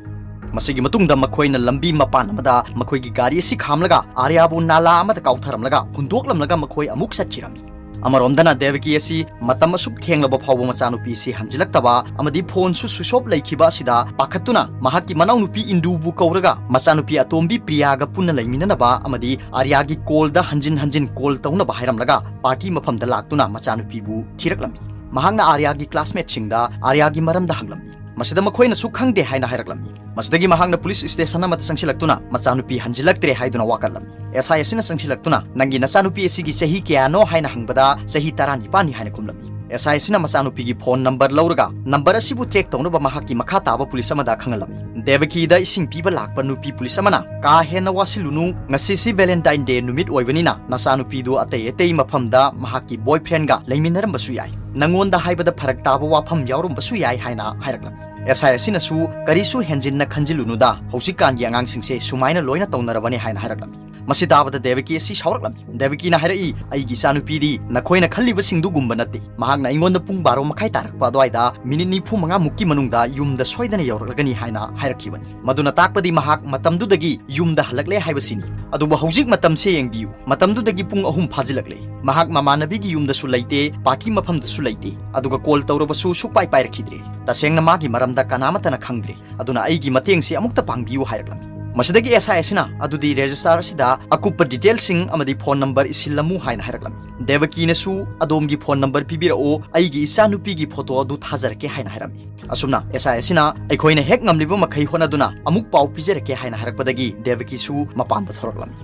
ꯃꯁꯤꯒꯤ ꯃꯇꯨꯡꯗ ꯃꯈꯣꯏꯅ ꯂꯝꯕꯤ ꯃꯄꯥꯟ ꯑꯃꯗ ꯃꯈꯣꯏꯒꯤ ꯒꯥꯔꯤ ꯑꯁꯤ ꯈꯥꯝꯂꯒ ꯑꯥꯔꯌꯥꯕꯨ ꯅꯥꯂꯥ ꯑꯃꯗ ꯀꯥꯎꯊꯔꯝꯂꯒ ꯍꯨꯟꯗꯣꯛꯂꯝꯂꯒ ꯃꯈꯣꯏ ꯑꯃꯨꯛ ꯆꯠꯈꯤꯔꯝꯃꯤ꯫ ꯑꯃꯔꯣꯝꯗꯅ ꯗꯦꯕꯀꯤ ꯑꯁꯤ ꯃꯇꯝ ꯑꯁꯨꯛ ꯊꯦꯡꯂꯕ ꯐꯥꯎꯕ ꯃꯆꯥꯅꯨꯄꯤ ꯑꯁꯤ ꯍꯟꯖꯤꯜꯂꯛꯇꯕ ꯑꯃꯗꯤ ꯐꯣꯟꯁꯨ ꯁ꯭ꯋꯤꯆ ꯑꯣꯐ ꯂꯩꯈꯤꯕ ꯑꯁꯤꯗ ꯄꯥꯈꯠꯇꯨꯅ ꯃꯍꯥꯛꯀꯤ ꯃꯅꯥꯎꯅꯨꯄꯤ ꯏꯟꯗꯨꯕꯨ ꯀꯧꯔꯒ ꯃꯆꯥꯅꯨꯄꯤ ꯑꯇꯣꯝꯕꯤ ꯄ꯭ꯔꯤꯌꯥꯒ ꯄꯨꯟꯅ ꯂꯩꯃꯤꯟꯅꯅꯕ ꯑꯃꯗꯤ ꯑꯥꯔꯌꯥꯒꯤ ꯀꯣꯜꯗ ꯍꯟꯖꯤꯟ ꯍꯟꯖꯤꯟ ꯀꯣꯜ ꯇꯧꯅꯕ ꯍꯥꯏꯔꯝꯂꯒ ꯄꯥꯔꯇꯤ ꯃꯐꯝꯗ ꯂꯥꯛꯇꯨꯅ ꯃꯆꯥꯅꯨꯄꯤꯕꯨ ꯊꯤꯔꯛꯂꯝꯃꯤ꯫ ꯃꯍꯥꯛꯅ ꯑꯥꯔꯌꯥꯒꯤ ꯀ꯭ꯂꯥꯁꯃꯦꯠꯁꯤꯡꯗ ꯑꯥꯔꯌꯥꯒꯤ ꯃꯔꯝꯗ ꯍꯪꯂꯝꯃꯤ꯫ ꯃꯁꯤꯗ ꯃꯈꯣꯏꯅꯁꯨ ꯈꯪꯗꯦ ꯍꯥꯏꯅ ꯍꯥꯏꯔꯛꯂꯝꯃꯤ꯫ ꯃꯁꯤꯗꯒꯤ ꯃꯍꯥꯛꯅ ꯄꯨꯂꯤꯁ ꯁ꯭ꯇꯦꯁꯟ ꯑꯃꯗ ꯆꯪꯁꯤꯜꯂꯛꯇꯨꯅ ꯃꯆꯥꯅꯨꯄꯤ ꯍꯟꯖꯤꯜꯂꯛꯇ꯭ꯔꯦ ꯍꯥꯏꯗꯨꯅ ꯋꯥꯀꯠꯂꯝꯃꯤ꯫ ꯑꯦꯁ ꯑꯥꯏ ꯑꯁꯤꯅ ꯆꯪꯁꯤꯜꯂꯛꯇꯨꯅ, "ꯅꯪꯒꯤ ꯅꯆꯥꯅꯨꯄꯤ ꯑꯁꯤꯒꯤ ꯆꯍꯤ ꯀꯌꯥꯅꯣ?" ꯍꯥꯏꯅ ꯍꯪꯕꯗ, "ꯆꯍꯤ ꯇꯔꯥꯅꯤꯄꯥꯟꯅꯤ" ꯍꯥꯏꯅ ꯈꯨꯝꯂꯝꯃꯤ꯫ ꯑꯦꯁ ꯑꯥꯏ ꯑꯁꯤꯅ ꯃꯆꯥꯅꯨꯄꯤꯒꯤ ꯐꯣꯟ ꯅꯝꯕꯔ ꯂꯧꯔꯒ ꯅꯝꯕꯔ ꯑꯁꯤꯕꯨ ꯇ꯭ꯔꯦꯛ ꯇꯧꯅꯕ ꯃꯍꯥꯛꯀꯤ ꯃꯈꯥ ꯇꯥꯕ ꯄꯨꯂꯤꯁ ꯑꯃꯗ ꯈꯪꯍꯜꯂꯝꯃꯤ꯫ ꯗꯦꯕꯀꯤꯗ ꯏꯁꯤꯡ ꯄꯤꯕ ꯂꯥꯛꯄ ꯅꯨꯄꯤ ꯄꯨꯂꯤꯁ ꯑꯃꯅ, "ꯀꯥ ꯍꯦꯟꯅ ꯋꯥꯁꯤꯜꯂꯨꯅꯨ, ꯉꯁꯤꯁꯤ ꯚꯦꯂꯦꯟꯇꯥꯏꯟ ꯗꯦ ꯅꯨꯃꯤꯠ ꯑꯣꯏꯕꯅꯤꯅ ꯅꯆꯥꯅꯨꯄꯤꯗꯨ ꯑꯇꯩ ꯑꯇꯩ ꯃꯐꯝꯗ ꯃꯍꯥꯛꯀꯤ ꯕꯣꯏꯐ꯭ꯔꯦꯟꯒ ꯂꯩꯃꯤꯟꯅꯔꯝꯕꯁꯨ ꯌꯥꯏ꯫ ꯅꯉꯣꯟꯗ ꯍꯥꯏꯕꯗ ꯐꯔꯛ ꯇꯥꯕ ꯋꯥꯐꯝ ꯌꯥꯎꯔꯝꯕꯁꯨ ꯌꯥꯏ" ꯍꯥꯏꯅ ꯍꯥꯏꯔꯛꯂꯝꯃꯤ꯫ ꯑꯦꯁ ꯑꯥꯏ ꯑꯁꯤꯅꯁꯨ, "ꯀꯔꯤꯁꯨ ꯍꯦꯟꯖꯤꯟꯅ ꯈꯟꯖꯤꯜꯂꯨꯅꯨꯗ, ꯍꯧꯖꯤꯛꯀꯥꯟꯒꯤ ꯑꯉꯥꯡꯁꯤꯡꯁꯦ ꯁꯨꯃꯥꯏꯅ ꯂꯣꯏꯅ ꯇꯧꯅꯔꯕꯅꯤ" ꯍꯥꯏꯅ ꯍꯥꯏꯔꯛꯂꯝꯃꯤ꯫ ꯃꯁꯤ ꯇꯥꯕꯗ ꯗꯦꯕꯀꯤ ꯑꯁꯤ ꯁꯥꯎꯔꯛꯂꯝꯃꯤ꯫ ꯗꯦꯕꯀꯤꯅ ꯍꯥꯏꯔꯛꯏ, "ꯑꯩꯒꯤ ꯏꯆꯥꯅꯨꯄꯤꯗꯤ ꯅꯈꯣꯏꯅ ꯈꯜꯂꯤꯕꯁꯤꯡꯗꯨꯒꯨꯝꯕ ꯅꯠꯇꯦ꯫ ꯃꯍꯥꯛꯅ ꯑꯩꯉꯣꯟꯗ ꯄꯨꯡ ꯕꯥꯔꯣ ꯃꯈꯥꯏ ꯇꯥꯔꯛꯄ ꯑꯗꯨꯋꯥꯏꯗ ꯃꯤꯅꯤꯠ ꯅꯤꯐꯨ ꯃꯉꯥ ꯃꯨꯛꯀꯤ ꯃꯅꯨꯡꯗ ꯌꯨꯝꯗ ꯁꯣꯏꯗꯅ ꯌꯧꯔꯛꯂꯒꯅꯤ ꯍꯥꯏꯅ ꯍꯥꯏꯔꯛꯈꯤꯕꯅꯤ꯫ ꯃꯗꯨꯅ ꯇꯥꯛꯄꯗꯤ ꯃꯍꯥꯛ ꯃꯇꯝꯗꯨꯗꯒꯤ ꯌꯨꯝꯗ ꯍꯜꯂꯛꯂꯦ ꯍꯥꯏꯕꯁꯤꯅꯤ꯫ ꯑꯗꯨꯕꯨ ꯍꯧꯖꯤꯛ ꯃꯇꯝꯁꯦ ꯌꯦꯡꯕꯤꯌꯨ, ꯃꯇꯝꯗꯨꯗꯒꯤ ꯄꯨꯡ ꯑꯍꯨꯝ ꯐꯥꯖꯤꯜꯂꯛꯂꯦ꯫ ꯃꯍꯥꯛ ꯃꯃꯥꯟꯅꯕꯤꯒꯤ ꯌꯨꯝꯗꯁꯨ ꯂꯩꯇꯦ, ꯄꯥꯔꯇꯤ ꯃꯐꯝꯗꯁꯨ ꯂꯩꯇꯦ, ꯑꯗꯨꯒ ꯀꯣꯜ ꯇꯧꯔꯕꯁꯨ ꯁꯨꯛꯄꯥꯏ ꯄꯥꯏꯔꯛꯈꯤꯗ꯭ꯔꯦ꯫ ꯇꯁꯦꯡꯅ ꯃꯥꯒꯤ ꯃꯔꯝꯗ ꯀꯅꯥꯃꯠꯇꯅ ꯈꯪꯗ꯭ꯔꯦ꯫ ꯑꯗꯨꯅ ꯑꯩꯒꯤ ꯃꯇꯦꯡꯁꯤ ꯑꯃꯨꯛꯇ ꯄꯥꯡꯕꯤꯌꯨ" ꯍꯥꯏꯔꯛꯂꯝꯃꯤ꯫ ꯃꯁꯤꯗꯒꯤ ꯑꯦꯁ ꯑꯥꯏ ꯑꯁꯤꯅ ꯑꯗꯨꯗꯤ ꯔꯦꯖꯤꯁꯇꯥꯔ ꯑꯁꯤꯗ ꯑꯀꯨꯞꯄ ꯗꯤꯇꯦꯜꯁꯤꯡ ꯑꯃꯗꯤ ꯐꯣꯟ ꯅꯝꯕꯔ ꯏꯁꯤꯜꯂꯝꯃꯨ ꯍꯥꯏꯅ ꯍꯥꯏꯔꯛꯂꯝꯃꯤ꯫ ꯗꯦꯕꯀꯤꯅꯁꯨ ꯑꯗꯣꯝꯒꯤ ꯐꯣꯟ ꯅꯝꯕꯔ ꯄꯤꯕꯤꯔꯛꯎ, ꯑꯩꯒꯤ ꯏꯆꯥꯅꯨꯄꯤꯒꯤ ꯐꯣꯇꯣ ꯑꯗꯨ ꯊꯥꯖꯔꯛꯀꯦ ꯍꯥꯏꯅ ꯍꯥꯏꯔꯝꯃꯤ꯫ ꯑꯁꯨꯝꯅ ꯑꯦꯁ ꯑꯥꯏ ꯑꯁꯤꯅ ꯑꯩꯈꯣꯏꯅ ꯍꯦꯛ ꯉꯝꯂꯤꯕ ꯃꯈꯩ ꯍꯣꯠꯅꯗꯨꯅ ꯑꯃꯨꯛ ꯄꯥꯎ ꯄꯤꯖꯔꯛꯀꯦ ꯍꯥꯏꯅ ꯍꯥꯏꯔꯛꯄꯗꯒꯤ ꯗꯦꯕꯀꯤꯁꯨ ꯃꯄꯥꯟꯗ ꯊꯣꯔꯛꯂꯝꯃꯤ꯫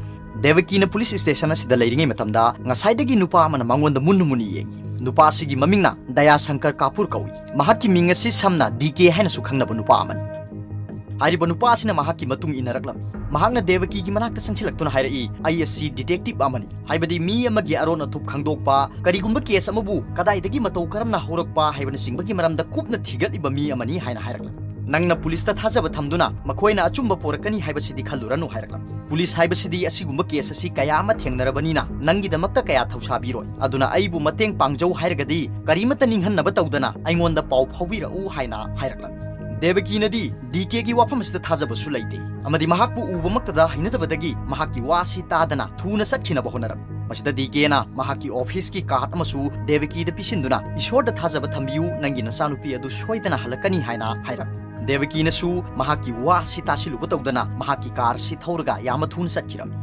ꯗꯦꯕꯀꯤꯅ ꯄꯨꯂꯤꯁ ꯁ꯭ꯇꯦꯁꯟ ꯑꯁꯤꯗ ꯂꯩꯔꯤꯉꯩ ꯃꯇꯝꯗ ꯉꯁꯥꯏꯗꯒꯤ ꯅꯨꯄꯥ ꯑꯃꯅ ꯃꯉꯣꯟꯗ ꯃꯨꯟꯅ ꯃꯨꯟꯅ ꯌꯦꯡꯉꯤ꯫ ꯅꯨꯄꯥ ꯑꯁꯤꯒꯤ ꯃꯃꯤꯡꯅ ꯗꯌꯥꯁꯪꯀꯔ ꯀꯥꯄꯨꯔ ꯀꯧꯏ꯫ ꯃꯍꯥꯛꯀꯤ ꯃꯤꯡ ꯑꯁꯤ ꯁꯝꯅ ꯗꯤ ꯀꯦ ꯍꯥꯏꯅꯁꯨ ꯈꯪꯅꯕ ꯅꯨꯄꯥ ꯑꯃꯅꯤ꯫ ꯍꯥꯏꯔꯤꯕ ꯅꯨꯄꯥ ꯑꯁꯤꯅ ꯃꯍꯥꯛꯀꯤ ꯃꯇꯨꯡ ꯏꯟꯅꯔꯛꯂꯝꯃꯤ꯫ ꯃꯍꯥꯛꯅ ꯗꯦꯕꯀꯤꯒꯤ ꯃꯅꯥꯛꯇ ꯆꯪꯁꯤꯜꯂꯛꯇꯨꯅ ꯍꯥꯏꯔꯛꯏ, "ꯑꯩ ꯑꯁꯤ ꯗꯤꯇꯦꯛꯇꯤꯚ ꯑꯃꯅꯤ, ꯍꯥꯏꯕꯗꯤ ꯃꯤ ꯑꯃꯒꯤ ꯑꯔꯣꯟ ꯑꯊꯨꯞ ꯈꯪꯗꯣꯛꯄ, ꯀꯔꯤꯒꯨꯝꯕ ꯀꯦꯁ ꯑꯃꯕꯨ ꯀꯗꯥꯏꯗꯒꯤ ꯃꯇꯧ ꯀꯔꯝꯅ ꯍꯧꯔꯛꯄ ꯍꯥꯏꯕꯅꯆꯤꯡꯕꯒꯤ ꯃꯔꯝꯗ ꯀꯨꯞꯅ ꯊꯤꯒꯠꯂꯤꯕ ꯃꯤ ꯑꯃꯅꯤ" ꯍꯥꯏꯅ ꯍꯥꯏꯔꯛꯂꯝꯃꯤ꯫ "ꯅꯪꯅ ꯄꯨꯂꯤꯁꯇ ꯊꯥꯖꯕ ꯊꯝꯗꯨꯅ ꯃꯈꯣꯏꯅ ꯑꯆꯨꯝꯕ ꯄꯣꯔꯛꯀꯅꯤ ꯍꯥꯏꯕꯁꯤꯗꯤ ꯈꯜꯂꯨꯔꯅꯨ" ꯍꯥꯏꯔꯛꯂꯝꯃꯤ꯫ ꯄꯨꯂꯤꯁ ꯍꯥꯏꯕꯁꯤꯗꯤ ꯑꯁꯤꯒꯨꯝꯕ ꯀꯦꯁ ꯑꯁꯤ ꯀꯌꯥ ꯑꯃ ꯊꯦꯡꯅꯔꯕꯅꯤꯅ ꯅꯪꯒꯤꯗꯃꯛꯇ ꯀꯌꯥ ꯊꯧꯁꯥꯕꯤꯔꯣꯏ꯫ ꯑꯗꯨꯅ ꯑꯩꯕꯨ ꯃꯇꯦꯡ ꯄꯥꯡꯖꯧ ꯍꯥꯏꯔꯒꯗꯤ ꯀꯔꯤꯃꯠꯇ ꯅꯤꯡꯍꯟꯅꯕ ꯇꯧꯗꯅ ꯑꯩꯉꯣꯟꯗ ꯄꯥꯎ ꯐꯥꯎꯕꯤꯔꯛꯎ ꯍꯥꯏꯅ ꯍꯥꯏꯔꯛꯂꯝꯃꯤ꯫ ꯗꯦꯕꯀꯤꯅꯗꯤ ꯗꯤ ꯀꯦꯒꯤ ꯋꯥꯐꯝ ꯑꯁꯤꯗ ꯊꯥꯖꯕꯁꯨ ꯂꯩꯇꯦ ꯑꯃꯗꯤ ꯃꯍꯥꯛꯄꯨ ꯎꯕꯃꯛꯇꯗ ꯍꯩꯅꯗꯕꯗꯒꯤ ꯃꯍꯥꯛꯀꯤ ꯋꯥ ꯑꯁꯤ ꯇꯥꯗꯅ ꯊꯨꯅ ꯆꯠꯈꯤꯅꯕ ꯍꯣꯠꯅꯔꯝꯃꯤ꯫ ꯃꯁꯤꯗ ꯗꯤ ꯀꯦꯅ ꯃꯍꯥꯛꯀꯤ ꯑꯣꯐꯤꯁꯀꯤ ꯀꯥꯔꯗ ꯑꯃꯁꯨ ꯗꯦꯕꯀꯤꯗ ꯄꯤꯁꯤꯟꯗꯨꯅ, "ꯏꯁꯣꯔꯗ ꯊꯥꯖꯕ ꯊꯝꯕꯤꯌꯨ, ꯅꯪꯒꯤ ꯅꯆꯥꯅꯨꯄꯤ ꯑꯗꯨ ꯁꯣꯏꯗꯅ ꯍꯜꯂꯛꯀꯅꯤ" ꯍꯥꯏꯅ ꯍꯥꯏꯔꯝꯃꯤ꯫ ꯗꯦꯕꯀꯤꯅꯁꯨ ꯃꯍꯥꯛꯀꯤ ꯋꯥ ꯑꯁꯤ ꯇꯥꯁꯤꯜꯂꯨꯕ ꯇꯧꯗꯅ ꯃꯍꯥꯛꯀꯤ ꯀꯥꯔ ꯑꯁꯤ ꯊꯧꯔꯒ ꯌꯥꯝꯅ ꯊꯨꯅ ꯆꯠꯈꯤꯔꯝꯃꯤ꯫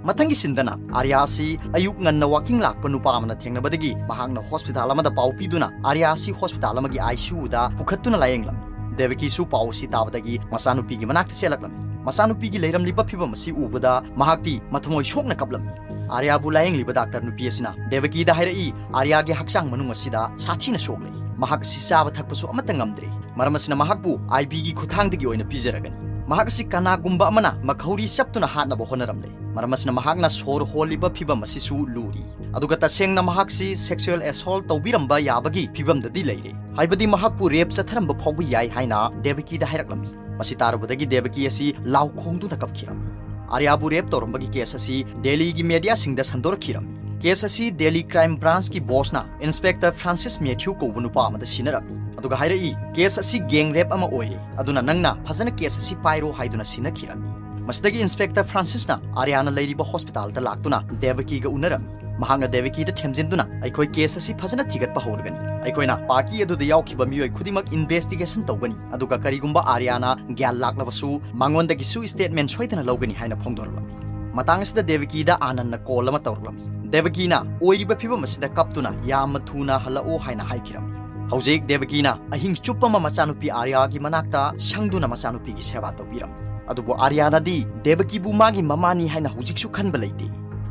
ꯃꯊꯪꯒꯤ ꯁꯤꯟꯗꯅ ꯑꯥꯔꯌꯥ ꯑꯁꯤ ꯑꯌꯨꯛ ꯉꯟꯅ ꯋꯥꯀꯤꯡ ꯂꯥꯛꯄ ꯅꯨꯄꯥ ꯑꯃꯅ ꯊꯦꯡꯅꯕꯗꯒꯤ ꯃꯍꯥꯛꯅ ꯍꯣꯁꯄꯤꯇꯥꯜ ꯑꯃꯗ ꯄꯥꯎ ꯄꯤꯗꯨꯅ ꯑꯥꯔꯌꯥ ꯑꯁꯤ ꯍꯣꯁꯄꯤꯇꯥꯜ ꯑꯃꯒꯤ ꯑꯥꯏ ꯁꯤ ꯌꯨꯗ ꯄꯨꯈꯠꯇꯨꯅ ꯂꯥꯌꯦꯡꯂꯝꯃꯤ꯫ ꯗꯦꯕꯀꯤꯁꯨ ꯄꯥꯎ ꯑꯁꯤ ꯇꯥꯕꯗꯒꯤ ꯃꯆꯥꯅꯨꯄꯤꯒꯤ ꯃꯅꯥꯛꯇ ꯆꯦꯜꯂꯛꯂꯝꯃꯤ꯫ ꯃꯆꯥꯅꯨꯄꯤꯒꯤ ꯂꯩꯔꯝꯂꯤꯕ ꯐꯤꯚꯝ ꯑꯁꯤ ꯎꯕꯗ ꯃꯍꯥꯛꯇꯤ ꯃꯊꯃꯣꯏ ꯁꯣꯛꯅ ꯀꯞꯂꯝꯃꯤ꯫ ꯑꯥꯔꯌꯥꯕꯨ ꯂꯥꯌꯦꯡꯂꯤꯕ ꯗꯥꯛꯇꯔ ꯅꯨꯄꯤ ꯑꯁꯤꯅ ꯗꯦꯕꯀꯤꯗ ꯍꯥꯏꯔꯛꯏ, "ꯑꯥꯔꯌꯥꯒꯤ ꯍꯛꯆꯥꯡ ꯃꯅꯨꯡ ꯑꯁꯤꯗ ꯁꯥꯊꯤꯅ ꯁꯣꯛꯂꯦ꯫ ꯃꯍꯥꯛ ꯑꯁꯤ ꯆꯥꯕ ꯊꯛꯄꯁꯨ ꯑꯃꯠꯇ ꯉꯝꯗ꯭ꯔꯦ꯫ ꯃꯔꯝ ꯑꯁꯤꯅ ꯃꯍꯥꯛꯄꯨ ꯑꯥꯏ ꯚꯤꯒꯤ ꯈꯨꯠꯊꯥꯡꯗꯒꯤ ꯑꯣꯏꯅ ꯄꯤꯖꯔꯒꯅꯤ꯫ ꯃꯍꯥꯛ ꯑꯁꯤ ꯀꯅꯥꯒꯨꯝꯕ ꯑꯃꯅ ꯃꯈꯧꯔꯤ ꯆꯞꯇꯨꯅ ꯍꯥꯠꯅꯕ ꯍꯣꯠꯅꯔꯝꯂꯦ꯫ ꯃꯔꯝ ꯑꯁꯤꯅ ꯃꯍꯥꯛꯅ ꯁꯣꯔ ꯍꯣꯜꯂꯤꯕ ꯐꯤꯚꯝ ꯑꯁꯤꯁꯨ ꯂꯨꯔꯤ꯫ ꯑꯗꯨꯒ ꯇꯁꯦꯡꯅ ꯃꯍꯥꯛꯁꯤ ꯁꯦꯛꯁꯨꯑꯦꯜ ꯑꯦꯁꯣꯜ ꯇꯧꯕꯤꯔꯝꯕ ꯌꯥꯕꯒꯤ ꯐꯤꯚꯝꯗꯗꯤ ꯂꯩꯔꯦ, ꯍꯥꯏꯕꯗꯤ ꯃꯍꯥꯛꯄꯨ ꯔꯦꯞ ꯆꯠꯊꯔꯝꯕ ꯐꯥꯎꯕ ꯌꯥꯏ" ꯍꯥꯏꯅ ꯗꯦꯕꯀꯤꯗ ꯍꯥꯏꯔꯛꯂꯝꯃꯤ꯫ ꯃꯁꯤ ꯇꯥꯔꯨꯕꯗꯒꯤ ꯗꯦꯕꯀꯤ ꯑꯁꯤ ꯂꯥꯎ ꯈꯣꯡꯗꯨꯅ ꯀꯞꯈꯤꯔꯝꯃꯤ꯫ ꯑꯥꯔꯌꯥꯕꯨ ꯔꯦꯞ ꯇꯧꯔꯝꯕꯒꯤ ꯀꯦꯁ ꯑꯁꯤ ꯗꯦꯜꯂꯤꯒꯤ ꯃꯦꯗꯤꯌꯥꯁꯤꯡꯗ ꯁꯟꯗꯣꯔꯛꯈꯤꯔꯝꯃꯤ꯫ ꯀꯦꯁ ꯑꯁꯤ ꯗꯦꯜꯂꯤ ꯀ꯭ꯔꯥꯏꯝ ꯕ꯭ꯔꯥꯟꯁꯀꯤ ꯕꯣꯁꯅ ꯏꯟꯁꯄꯦꯛꯇꯔ ꯐ꯭ꯔꯥꯟꯁꯤꯁ ꯃꯦꯊ꯭ꯌꯨ ꯀꯧꯕ ꯅꯨꯄꯥ ꯑꯃꯗ ꯁꯤꯟꯅꯔꯝꯃꯤ꯫ ꯑꯗꯨꯒ ꯍꯥꯏꯔꯛꯏ, "ꯀꯦꯁ ꯑꯁꯤ ꯒꯦꯡ ꯔꯦꯞ ꯑꯃ ꯑꯣꯏꯔꯦ, ꯑꯗꯨꯅ ꯅꯪꯅ ꯐꯖꯅ ꯀꯦꯁ ꯑꯁꯤ ꯄꯥꯏꯔꯣ" ꯍꯥꯏꯗꯨꯅ ꯁꯤꯟꯅꯈꯤꯔꯝꯃꯤ꯫ ꯃꯁꯤꯗꯒꯤ ꯏꯟꯁꯄꯦꯛꯇꯔ ꯐ꯭ꯔꯥꯟꯁꯤꯁꯅ ꯑꯥꯔꯌꯥꯅ ꯂꯩꯔꯤꯕ ꯍꯣꯁꯄꯤꯇꯥꯜꯗ ꯂꯥꯛꯇꯨꯅ ꯗꯦꯕꯀꯤꯒ ꯎꯅꯔꯝꯃꯤ꯫ ꯃꯍꯥꯛꯅ ꯗꯦꯕꯀꯤꯗ ꯊꯦꯝꯖꯤꯟꯗꯨꯅ, "ꯑꯩꯈꯣꯏ ꯀꯦꯁ ꯑꯁꯤ ꯐꯖꯅ ꯊꯤꯒꯠꯄ ꯍꯧꯔꯒꯅꯤ꯫ ꯑꯩꯈꯣꯏꯅ ꯄꯥꯔꯇꯤ ꯑꯗꯨꯗ ꯌꯥꯎꯈꯤꯕ ꯃꯤꯑꯣꯏ ꯈꯨꯗꯤꯡꯃꯛ ꯏꯟꯚꯦꯁꯇꯤꯒꯦꯁꯟ ꯇꯧꯒꯅꯤ, ꯑꯗꯨꯒ ꯀꯔꯤꯒꯨꯝꯕ ꯑꯥꯔꯌꯥꯅ ꯒ꯭ꯌꯥꯟ ꯂꯥꯛꯂꯕꯁꯨ ꯃꯉꯣꯟꯗꯒꯤꯁꯨ ꯁ꯭ꯇꯦꯠꯃꯦꯟ ꯁꯣꯏꯗꯅ ꯂꯧꯒꯅꯤ" ꯍꯥꯏꯅ ꯐꯣꯡꯗꯣꯔꯛꯂꯝꯃꯤ꯫ ꯃꯇꯥꯡ ꯑꯁꯤꯗ ꯗꯦꯕꯀꯤꯗ ꯑꯥꯅꯟꯅ ꯀꯣꯜ ꯑꯃ ꯇꯧꯔꯛꯂꯝꯃꯤ꯫ ꯗꯦꯕꯀꯤꯅ ꯑꯣꯏꯔꯤꯕ ꯐꯤꯕꯝ ꯑꯁꯤꯗ ꯀꯞꯇꯨꯅ ꯌꯥꯝꯅ ꯊꯨꯅ ꯍꯜꯂꯛꯑꯣ ꯍꯥꯏꯅ ꯍꯥꯏꯈꯤꯔꯝꯃꯤ꯫ ꯍꯧꯖꯤꯛ ꯗꯦꯕꯀꯤꯅ ꯑꯍꯤꯡ ꯆꯨꯞꯄ ꯑꯃ ꯃꯆꯥꯅꯨꯄꯤ ꯑꯥꯔꯌꯥꯒꯤ ꯃꯅꯥꯛꯇ ꯁꯪꯗꯨꯅ ꯃꯆꯥꯅꯨꯄꯤꯒꯤ ꯁꯦꯕꯥ ꯇꯧꯕꯤꯔꯝꯃꯤ꯫ ꯑꯗꯨꯕꯨ ꯑꯥꯔꯌꯥꯅꯗꯤ ꯗꯦꯕꯀꯤꯕꯨ ꯃꯥꯒꯤ ꯃꯃꯥꯅꯤ ꯍꯥꯏꯅ ꯍꯧꯖꯤꯛꯁꯨ ꯈꯟꯕ ꯂꯩꯇꯦ꯫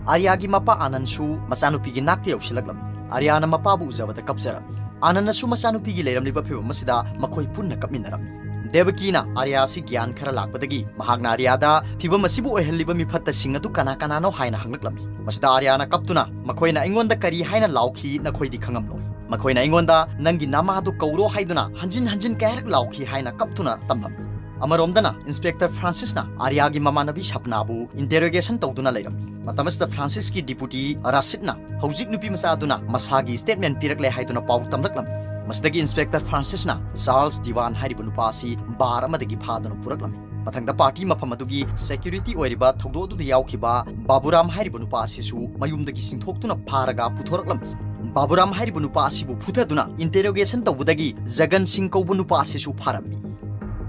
ꯑꯥꯔꯌꯥꯒꯤ ꯃꯄꯥ ꯑꯥꯅꯟꯁꯨ ꯃꯆꯥꯅꯨꯄꯤꯒꯤ ꯅꯥꯛꯇ ꯌꯧꯁꯤꯜꯂꯛꯂꯝꯃꯤ꯫ ꯑꯥꯔꯌꯥꯅ ꯃꯄꯥꯕꯨ ꯎꯖꯕꯗ ꯀꯞꯆꯔꯝꯃꯤ꯫ ꯑꯥꯅꯟꯅꯁꯨ ꯃꯆꯥꯅꯨꯄꯤꯒꯤ ꯂꯩꯔꯝꯂꯤꯕ ꯐꯤꯕꯝ ꯑꯁꯤꯗ ꯃꯈꯣꯏ ꯄꯨꯟꯅ ꯀꯞꯃꯤꯟꯅꯔꯝꯃꯤ꯫ ꯗꯦꯕꯀꯤꯅ ꯑꯥꯔꯌꯥ ꯑꯁꯤ ꯒ꯭ꯌꯥꯟ ꯈꯔ ꯂꯥꯛꯄꯗꯒꯤ ꯃꯍꯥꯛꯅ ꯑꯥꯔꯌꯥꯗ ꯐꯤꯕꯝ ꯑꯁꯤꯕꯨ ꯑꯣꯏꯍꯜꯂꯤꯕ ꯃꯤꯐꯠꯇꯁꯤꯡ ꯑꯗꯨ ꯀꯅꯥ ꯀꯅꯥꯅꯣ ꯍꯥꯏꯅ ꯍꯪꯂꯛꯂꯝꯃꯤ꯫ ꯃꯁꯤꯗ ꯑꯥꯔꯌꯥꯅ ꯀꯞꯇꯨꯅ, "ꯃꯈꯣꯏꯅ ꯑꯩꯉꯣꯟꯗ ꯀꯔꯤ ꯍꯥꯏꯅ ꯂꯥꯎꯈꯤ ꯅꯈꯣꯏꯗꯤ ꯈꯪꯉꯝꯂꯣꯏ꯫ ꯃꯈꯣꯏꯅ ꯑꯩꯉꯣꯟꯗ 'ꯅꯪꯒꯤ ꯅꯃꯥꯗꯨ ꯀꯧꯔꯣ' ꯍꯥꯏꯗꯨꯅ ꯍꯟꯖꯤꯟ ꯍꯟꯖꯤꯟ ꯀꯌꯥꯔꯛ ꯂꯥꯎꯈꯤ" ꯍꯥꯏꯅ ꯀꯞꯇꯨꯅ ꯇꯝꯂꯝꯃꯤ꯫ ꯑꯃꯔꯣꯝꯗꯅ ꯏꯟꯁꯄꯦꯛꯇꯔ ꯐ꯭ꯔꯥꯟꯁꯤꯁꯅ ꯑꯥꯔꯌꯥꯒꯤ ꯃꯃꯥꯟꯅꯕꯤ ꯁꯞꯅꯥꯕꯨ ꯏꯟꯇꯦꯔꯣꯒꯦꯁꯟ ꯇꯧꯗꯨꯅ ꯂꯩꯔꯝꯃꯤ꯫ ꯃꯇꯝ ꯑꯁꯤꯗ ꯐ꯭ꯔꯥꯟꯁꯤꯁꯀꯤ ꯗꯤꯄꯨꯇꯤ ꯔꯥꯁꯤꯗꯅ ꯍꯧꯖꯤꯛ ꯅꯨꯄꯤ ꯃꯆꯥ ꯑꯗꯨꯅ ꯃꯁꯥꯒꯤ ꯁ꯭ꯇꯦꯠꯃꯦꯟ ꯄꯤꯔꯛꯂꯦ ꯍꯥꯏꯗꯨꯅ ꯄꯥꯎ ꯇꯝꯂꯛꯂꯝꯃꯤ꯫ ꯃꯁꯤꯗꯒꯤ ꯏꯟꯁꯄꯦꯛꯇꯔ ꯐ꯭ꯔꯥꯟꯁꯤꯁꯅ ꯆꯥꯔꯜꯁ ꯗꯤꯋꯥꯟ ꯍꯥꯏꯔꯤꯕ ꯅꯨꯄꯥ ꯑꯁꯤ ꯕꯥꯔ ꯑꯃꯗꯒꯤ ꯐꯥꯗꯨꯅ ꯄꯨꯔꯛꯂꯝꯃꯤ꯫ ꯃꯊꯪꯗ ꯄꯥꯔꯇꯤ ꯃꯐꯝ ꯑꯗꯨꯒꯤ ꯁꯦꯀ꯭ꯌꯨꯔꯤꯇꯤ ꯑꯣꯏꯔꯤꯕ ꯊꯧꯗꯣꯛ ꯑꯗꯨꯗ ꯌꯥꯎꯈꯤꯕ ꯕꯥꯕꯨꯔꯥꯝ ꯍꯥꯏꯔꯤꯕ ꯅꯨꯄꯥ ꯑꯁꯤꯁꯨ ꯃꯌꯨꯝꯗꯒꯤ ꯆꯤꯡꯊꯣꯛꯇꯨꯅ ꯐꯥꯔꯒ ꯄꯨꯊꯣꯔꯛꯂꯝꯃꯤ꯫ ꯕꯥꯕꯨꯔꯥꯝ ꯍꯥꯏꯔꯤꯕ ꯅꯨꯄꯥ ꯑꯁꯤꯕꯨ ꯐꯨꯊꯗꯨꯅ ꯏꯟꯇꯦꯔꯣꯒꯦꯁꯟ ꯇꯧꯕꯗꯒꯤ ꯖꯒꯟ ꯁꯤꯡ ꯀꯧꯕ ꯅꯨꯄꯥ ꯑꯁꯤꯁꯨ ꯐꯥꯔꯝꯃꯤ꯫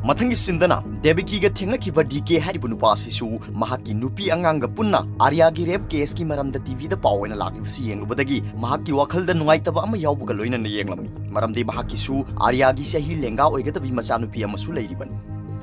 ꯃꯊꯪꯒꯤ ꯁꯤꯟꯗꯅ ꯗꯦꯕꯤꯀꯤꯒ ꯊꯦꯡꯅꯈꯤꯕ ꯗꯤ ꯀꯦ ꯍꯥꯏꯔꯤꯕ ꯅꯨꯄꯥ ꯑꯁꯤꯁꯨ ꯃꯍꯥꯛꯀꯤ ꯅꯨꯄꯤ ꯑꯉꯥꯡꯒ ꯄꯨꯟꯅ ꯑꯥꯔꯌꯥꯒꯤ ꯔꯦꯞ ꯀꯦꯁꯀꯤ ꯃꯔꯝꯗ ꯇꯤꯚꯤꯗ ꯄꯥꯎ ꯑꯣꯏꯅ ꯂꯥꯛꯂꯤꯕꯁꯤ ꯌꯦꯡꯂꯨꯕꯗꯒꯤ ꯃꯍꯥꯛꯀꯤ ꯋꯥꯈꯜꯗ ꯅꯨꯡꯉꯥꯏꯇꯕ ꯑꯃ ꯌꯥꯎꯕꯒ ꯂꯣꯏꯅꯅ ꯌꯦꯡꯂꯝꯃꯤ, ꯃꯔꯝꯗꯤ ꯃꯍꯥꯛꯀꯤꯁꯨ ꯑꯥꯔꯌꯥꯒꯤ ꯆꯍꯤ ꯂꯦꯡꯒꯥ ꯑꯣꯏꯒꯗꯕꯤ ꯃꯆꯥꯅꯨꯄꯤ ꯑꯃꯁꯨ ꯂꯩꯔꯤꯕꯅꯤ꯫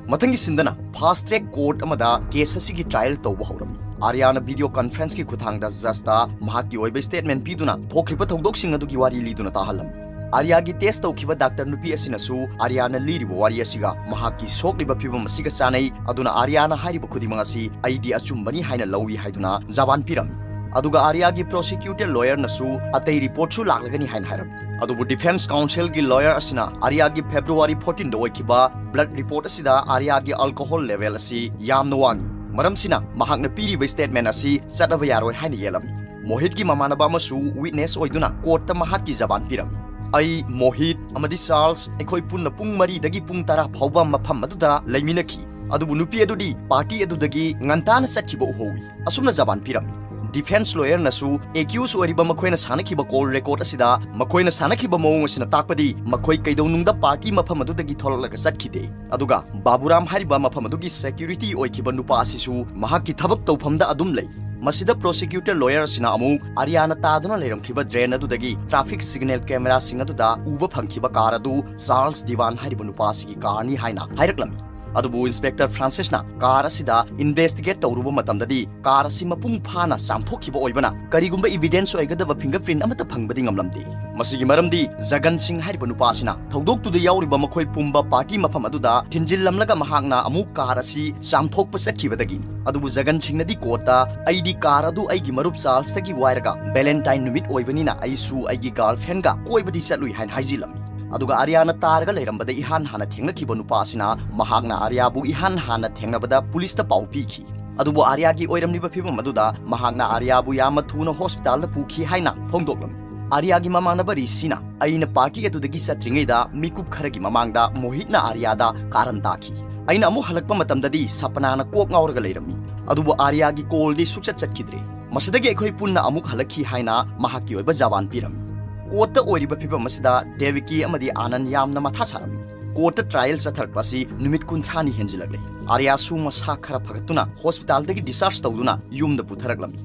ꯃꯊꯪꯒꯤ ꯁꯤꯟꯗꯅ ꯐꯥꯁ ꯇ꯭ꯔꯦꯛ ꯀꯣꯔꯠ ꯑꯃꯗ ꯀꯦꯁ ꯑꯁꯤꯒꯤ ꯇ꯭ꯔꯥꯏꯌꯦꯜ ꯇꯧꯕ ꯍꯧꯔꯝꯃꯤ꯫ ꯑꯥꯔꯌꯥꯅ ꯚꯤꯗꯤꯑꯣ ꯀꯟꯐꯔꯦꯟꯁꯀꯤ ꯈꯨꯠꯊꯥꯡꯗ ꯖꯖꯇ ꯃꯍꯥꯛꯀꯤ ꯑꯣꯏꯕ ꯁ꯭ꯇꯦꯠꯃꯦꯟ ꯄꯤꯗꯨꯅ ꯊꯣꯛꯈ꯭ꯔꯤꯕ ꯊꯧꯗꯣꯛꯁꯤꯡ ꯑꯗꯨꯒꯤ ꯋꯥꯔꯤ ꯂꯤꯗꯨꯅ ꯇꯥꯍꯜꯂꯝꯃꯤ꯫ ꯑꯥꯔꯌꯥꯒꯤ ꯇꯦꯁ ꯇꯧꯈꯤꯕ ꯗꯥꯛꯇꯔ ꯅꯨꯄꯤ ꯑꯁꯤꯅꯁꯨ ꯑꯥꯔꯌꯥꯅ ꯂꯤꯔꯤꯕ ꯋꯥꯔꯤ ꯑꯁꯤꯒ ꯃꯍꯥꯛꯀꯤ ꯁꯣꯛꯂꯤꯕ ꯐꯤꯕꯝ ꯑꯁꯤꯒ ꯆꯥꯅꯩ, ꯑꯗꯨꯅ ꯑꯥꯔꯌꯥꯅ ꯍꯥꯏꯔꯤꯕ ꯈꯨꯗꯤꯡꯃꯛ ꯑꯁꯤ ꯑꯩꯗꯤ ꯑꯆꯨꯝꯕꯅꯤ ꯍꯥꯏꯅ ꯂꯧꯏ ꯍꯥꯏꯗꯨꯅ ꯖꯕꯥꯟ ꯄꯤꯔꯝꯃꯤ꯫ ꯑꯗꯨꯒ ꯑꯥꯔꯌꯥꯒꯤ ꯄ꯭ꯔꯣꯁꯤꯀ꯭ꯌꯨꯇꯔ ꯂꯣꯌꯔꯅꯁꯨ ꯑꯇꯩ ꯔꯤꯄꯣꯔꯠꯁꯨ ꯂꯥꯛꯂꯒꯅꯤ ꯍꯥꯏꯅ ꯍꯥꯏꯔꯝꯃꯤ꯫ ꯑꯗꯨꯕꯨ ꯗꯤꯐꯦꯟꯁ ꯀꯥꯎꯟꯁꯤꯜꯒꯤ ꯂꯣꯌꯔ ꯑꯁꯤꯅ ꯑꯥꯔꯌꯥꯒꯤ ꯐꯦꯕ꯭ꯔꯨꯋꯥꯔꯤ ꯐꯣꯔꯇꯤꯟꯗ ꯑꯣꯏꯈꯤꯕ ꯕ꯭ꯂꯗ ꯔꯤꯄꯣꯔꯠ ꯑꯁꯤꯗ ꯑꯥꯔꯌꯥꯒꯤ ꯑꯜꯀꯣꯍꯣꯜ ꯂꯦꯚꯦꯜ ꯑꯁꯤ ꯌꯥꯝꯅ ꯋꯥꯡꯏ, ꯃꯔꯝꯁꯤꯅ ꯃꯍꯥꯛꯅ ꯄꯤꯔꯤꯕ ꯁ꯭ꯇꯦꯠꯃꯦꯟ ꯑꯁꯤ ꯆꯠꯅꯕ ꯌꯥꯔꯣꯏ ꯍꯥꯏꯅ ꯌꯦꯜꯂꯝꯃꯤ꯫ ꯃꯣꯍꯤꯠꯀꯤ ꯃꯃꯥꯟꯅꯕ ꯑꯃꯁꯨ ꯋꯤꯠꯅꯦꯁ ꯑꯣꯏꯗꯨꯅ ꯀꯣꯔꯠꯇ ꯃꯍꯥꯛꯀꯤ ꯖꯕꯥꯟ ꯄꯤꯔꯝꯃꯤ꯫ "ꯑꯩ, ꯃꯣꯍꯤꯠ ꯑꯃꯗꯤ ꯆꯥꯔꯜꯁ, ꯑꯩꯈꯣꯏ ꯄꯨꯟꯅ ꯄꯨꯡ ꯃꯔꯤꯗꯒꯤ ꯄꯨꯡ ꯇꯔꯥ ꯐꯥꯎꯕ ꯃꯐꯝ ꯑꯗꯨꯗ ꯂꯩꯃꯤꯟꯅꯈꯤ, ꯑꯗꯨꯕꯨ ꯅꯨꯄꯤ ꯑꯗꯨꯗꯤ ꯄꯥꯔꯇꯤ ꯑꯗꯨꯗꯒꯤ ꯉꯟꯇꯥꯅ ꯆꯠꯈꯤꯕ ꯎꯍꯧꯏ", ꯑꯁꯨꯝꯅ ꯖꯕꯥꯟ ꯄꯤꯔꯝꯃꯤ꯫ Defense lawyerꯅꯁꯨ accused ꯑꯣꯏꯔꯤꯕ ꯃꯈꯣꯏꯅ ꯁꯥꯟꯅꯈꯤꯕ call record ꯑꯁꯤꯗ ꯃꯈꯣꯏꯅ ꯁꯥꯟꯅꯈꯤꯕ ꯃꯑꯣꯡ ꯑꯁꯤꯅ ꯇꯥꯛꯄꯗꯤ ꯃꯈꯣꯏ ꯀꯩꯗꯧꯅꯨꯡꯗ party ꯃꯐꯝ ꯑꯗꯨꯗꯒꯤ ꯊꯣꯛꯂꯛꯂꯒ ꯆꯠꯈꯤꯗꯦ꯫ ꯑꯗꯨꯒ ꯕꯥꯕꯨꯔꯥꯝ ꯍꯥꯏꯔꯤꯕ ꯃꯐꯝ ꯑꯗꯨꯒꯤ security ꯑꯣꯏꯈꯤꯕ ꯅꯨꯄꯥ ꯑꯁꯤꯁꯨ ꯃꯍꯥꯛꯀꯤ ꯊꯕꯛ ꯇꯧꯐꯝꯗ ꯑꯗꯨꯝ ꯂꯩ꯫ ꯃꯁꯤꯗ prosecutor lawyer ꯑꯁꯤꯅ ꯑꯃꯨꯛ ꯑꯥꯔꯤꯌꯥꯅ ꯇꯥꯗꯨꯅ ꯂꯩꯔꯝꯈꯤꯕ drain ꯑꯗꯨꯗꯒꯤ traffic signal cameraꯁꯤꯡ ꯑꯗꯨꯗ ꯎꯕ ꯐꯪꯈꯤꯕ car ꯑꯗꯨ ꯆꯥꯔꯜꯁ ꯗꯤꯋꯥꯟ ꯍꯥꯏꯔꯤꯕ ꯅꯨꯄꯥ ꯑꯁꯤꯒꯤ carꯅꯤ ꯍꯥꯏꯅ ꯍꯥꯏꯔꯛꯂꯝꯃꯤ꯫ ꯑꯗꯨꯕꯨ Inspector Francisꯅ car ꯑꯁꯤꯗ investigate ꯇꯧꯔꯨꯕ ꯃꯇꯝꯗꯗꯤ car ꯑꯁꯤ ꯃꯄꯨꯡ ꯐꯥꯅ ꯆꯥꯝꯊꯣꯛꯈꯤꯕ ꯑꯣꯏꯕꯅ ꯀꯔꯤꯒꯨꯝꯕ evidence ꯑꯣꯏꯒꯗꯕ fingerprint ꯑꯃꯠꯇ ꯐꯪꯕꯗꯤ ꯉꯝꯂꯝꯗꯦ꯫ ꯃꯁꯤꯒꯤ ꯃꯔꯝꯗꯤ ꯖꯒꯟ ꯁꯤꯡ ꯍꯥꯏꯔꯤꯕ ꯅꯨꯄꯥ ꯑꯁꯤꯅ ꯊꯧꯗꯣꯛꯇꯨꯗ ꯌꯥꯎꯔꯤꯕ ꯃꯈꯣꯏ ꯄꯨꯝꯕ party ꯃꯐꯝ ꯑꯗꯨꯗ ꯊꯤꯟꯖꯤꯜꯂꯝꯂꯒ ꯃꯍꯥꯛꯅ ꯑꯃꯨꯛ car ꯑꯁꯤ ꯆꯥꯝꯊꯣꯛꯄ ꯆꯠꯈꯤꯕꯗꯒꯤꯅꯤ꯫ ꯑꯗꯨꯕꯨ ꯖꯒꯟ ꯁꯤꯡꯅꯗꯤ courtꯇ ꯑꯩꯗꯤ car ꯑꯗꯨ ꯑꯩꯒꯤ ꯃꯔꯨꯞ ꯆꯥꯔꯜꯁꯇꯒꯤ ꯋꯥꯏꯔꯒ Valentine ꯅꯨꯃꯤꯠ ꯑꯣꯏꯕꯅꯤꯅ ꯑꯩꯁꯨ ꯑꯩꯒꯤ girlfriendꯒ ꯀꯣꯏꯕꯗꯤ ꯆꯠꯂꯨꯏ ꯍꯥꯏꯅ ꯍꯥꯏꯖꯤꯜꯂꯝꯃꯤ꯫ ꯑꯗꯨꯒ ꯑꯥꯔꯤꯌꯥꯅ ꯇꯥꯔꯒ ꯂꯩꯔꯝꯕꯗ ꯏꯍꯥꯟ ꯍꯥꯟꯅ ꯊꯦꯡꯅꯈꯤꯕ ꯅꯨꯄꯥ ꯑꯁꯤꯅ ꯃꯍꯥꯛꯅ ꯑꯥꯔꯤꯌꯥꯕꯨ ꯏꯍꯥꯟ ꯍꯥꯟꯅ ꯊꯦꯡꯅꯕꯗ ꯄꯨꯂꯤꯁꯇ ꯄꯥꯎ ꯄꯤꯈꯤ꯫ ꯑꯗꯨꯕꯨ ꯑꯥꯔꯤꯌꯥꯒꯤ ꯑꯣꯏꯔꯝꯂꯤꯕ ꯐꯤꯕꯝ ꯑꯗꯨꯗ ꯃꯍꯥꯛꯅ ꯑꯥꯔꯤꯌꯥꯕꯨ ꯌꯥꯝꯅ ꯊꯨꯅ hospitalꯗ ꯄꯨꯈꯤ ꯍꯥꯏꯅ ꯐꯣꯡꯗꯣꯛꯂꯝꯃꯤ꯫ ꯑꯥꯔꯤꯌꯥꯒꯤ ꯃꯃꯥꯟꯅꯕ ꯔꯤꯁꯤꯅ ꯑꯩꯅ party ꯑꯗꯨꯗꯒꯤ ꯆꯠꯇ꯭ꯔꯤꯉꯩꯗ ꯃꯤꯀꯨꯞ ꯈꯔꯒꯤ ꯃꯃꯥꯡꯗ ꯃꯣꯍꯤꯠꯅ ꯑꯥꯔꯤꯌꯥꯗ ꯀꯥꯔꯟ ꯇꯥꯈꯤ꯫ ꯑꯩꯅ ꯑꯃꯨꯛ ꯍꯜꯂꯛꯄ ꯃꯇꯝꯗꯗꯤ ꯁꯄꯅꯥꯅ ꯀꯣꯛ ꯉꯥꯎꯔꯒ ꯂꯩꯔꯝꯃꯤ꯫ ꯑꯗꯨꯕꯨ ꯑꯥꯔꯤꯌꯥꯒꯤ callꯗꯤ ꯁꯨꯛꯆꯠ ꯆꯠꯈꯤꯗ꯭ꯔꯦ꯫ ꯃꯁꯤꯗꯒꯤ ꯑꯩꯈꯣꯏ ꯄꯨꯟꯅ ꯑꯃꯨꯛ ꯍꯜꯂꯛꯈꯤ ꯍꯥꯏꯅ ꯃꯍꯥꯛꯀꯤ ꯑꯣꯏꯕ ꯖꯕꯥꯟ ꯄꯤꯔꯝꯃꯤ꯫ Courtꯇ ꯑꯣꯏꯔꯤꯕ ꯐꯤꯕꯝ ꯑꯁꯤꯗ ꯗꯦꯕꯤꯀꯤ ꯑꯃꯗꯤ ꯑꯥꯅꯟ ꯌꯥꯝꯅ ꯃꯊꯥ ꯁꯥꯔꯝꯃꯤ꯫ Courtꯇ trial ꯆꯠꯊꯔꯛꯄ ꯑꯁꯤ ꯅꯨꯃꯤꯠ ꯀꯨꯟꯊ꯭ꯔꯥꯅꯤ ꯍꯦꯟꯖꯤꯜꯂꯛꯂꯦ꯫ ꯑꯥꯔꯤꯌꯥꯁꯨ ꯃꯁꯥ ꯈꯔ ꯐꯒꯠꯇꯨꯅ hospitalꯗꯒꯤ discharge ꯇꯧꯗꯨꯅ ꯌꯨꯝꯗ ꯄꯨꯊꯔꯛꯂꯝꯃꯤ꯫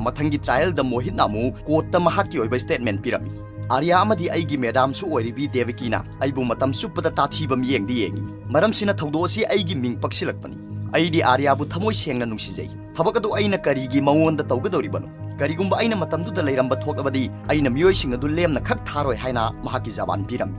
ꯃꯊꯪꯒꯤ trialꯗ ꯃꯣꯍꯤꯠꯅ ꯑꯃꯨꯛ courtꯇ ꯃꯍꯥꯛꯀꯤ ꯑꯣꯏꯕ statement ꯄꯤꯔꯝꯃꯤ꯫ ꯑꯥꯔꯤꯌꯥ ꯑꯃꯗꯤ ꯑꯩꯒꯤ madamꯁꯨ ꯑꯣꯏꯔꯤꯕꯤ ꯗꯦꯕꯤꯀꯤꯅ ꯑꯩꯕꯨ ꯃꯇꯝ ꯆꯨꯞꯄꯗ ꯇꯥꯊꯤꯕ ꯃꯤꯠꯌꯦꯡꯗ ꯌꯦꯡꯉꯤ꯫ ꯃꯔꯝꯁꯤꯅ ꯊꯧꯗꯣꯛ ꯑꯁꯤ ꯑꯩꯒꯤ ꯃꯤꯡ ꯄꯛꯁꯤꯜꯂꯛꯄꯅꯤ꯫ ꯑꯩꯗꯤ ꯑꯥꯔꯤꯌꯥꯕꯨ ꯊꯃꯣꯏ ꯁꯦꯡꯅ ꯅꯨꯡꯁꯤꯖꯩ꯫ ꯊꯕꯛ ꯑꯗꯨ ꯑꯩꯅ ꯀꯔꯤꯒꯤ ꯃꯉꯣꯟꯗ ꯇꯧꯒꯗꯧꯔꯤꯕꯅꯣ? ꯀꯔꯤꯒꯨꯝꯕ ꯑꯩꯅ ꯃꯇꯝꯗꯨꯗ ꯂꯩꯔꯝꯕ ꯊꯣꯛꯂꯕꯗꯤ ꯑꯩꯅ ꯃꯤꯑꯣꯏꯁꯤꯡ ꯑꯗꯨ ꯂꯦꯝꯅ ꯈꯛ ꯊꯥꯔꯣꯏ ꯍꯥꯏꯅ ꯃꯍꯥꯛꯀꯤ ꯖꯕꯥꯟ ꯄꯤꯔꯝꯃꯤ꯫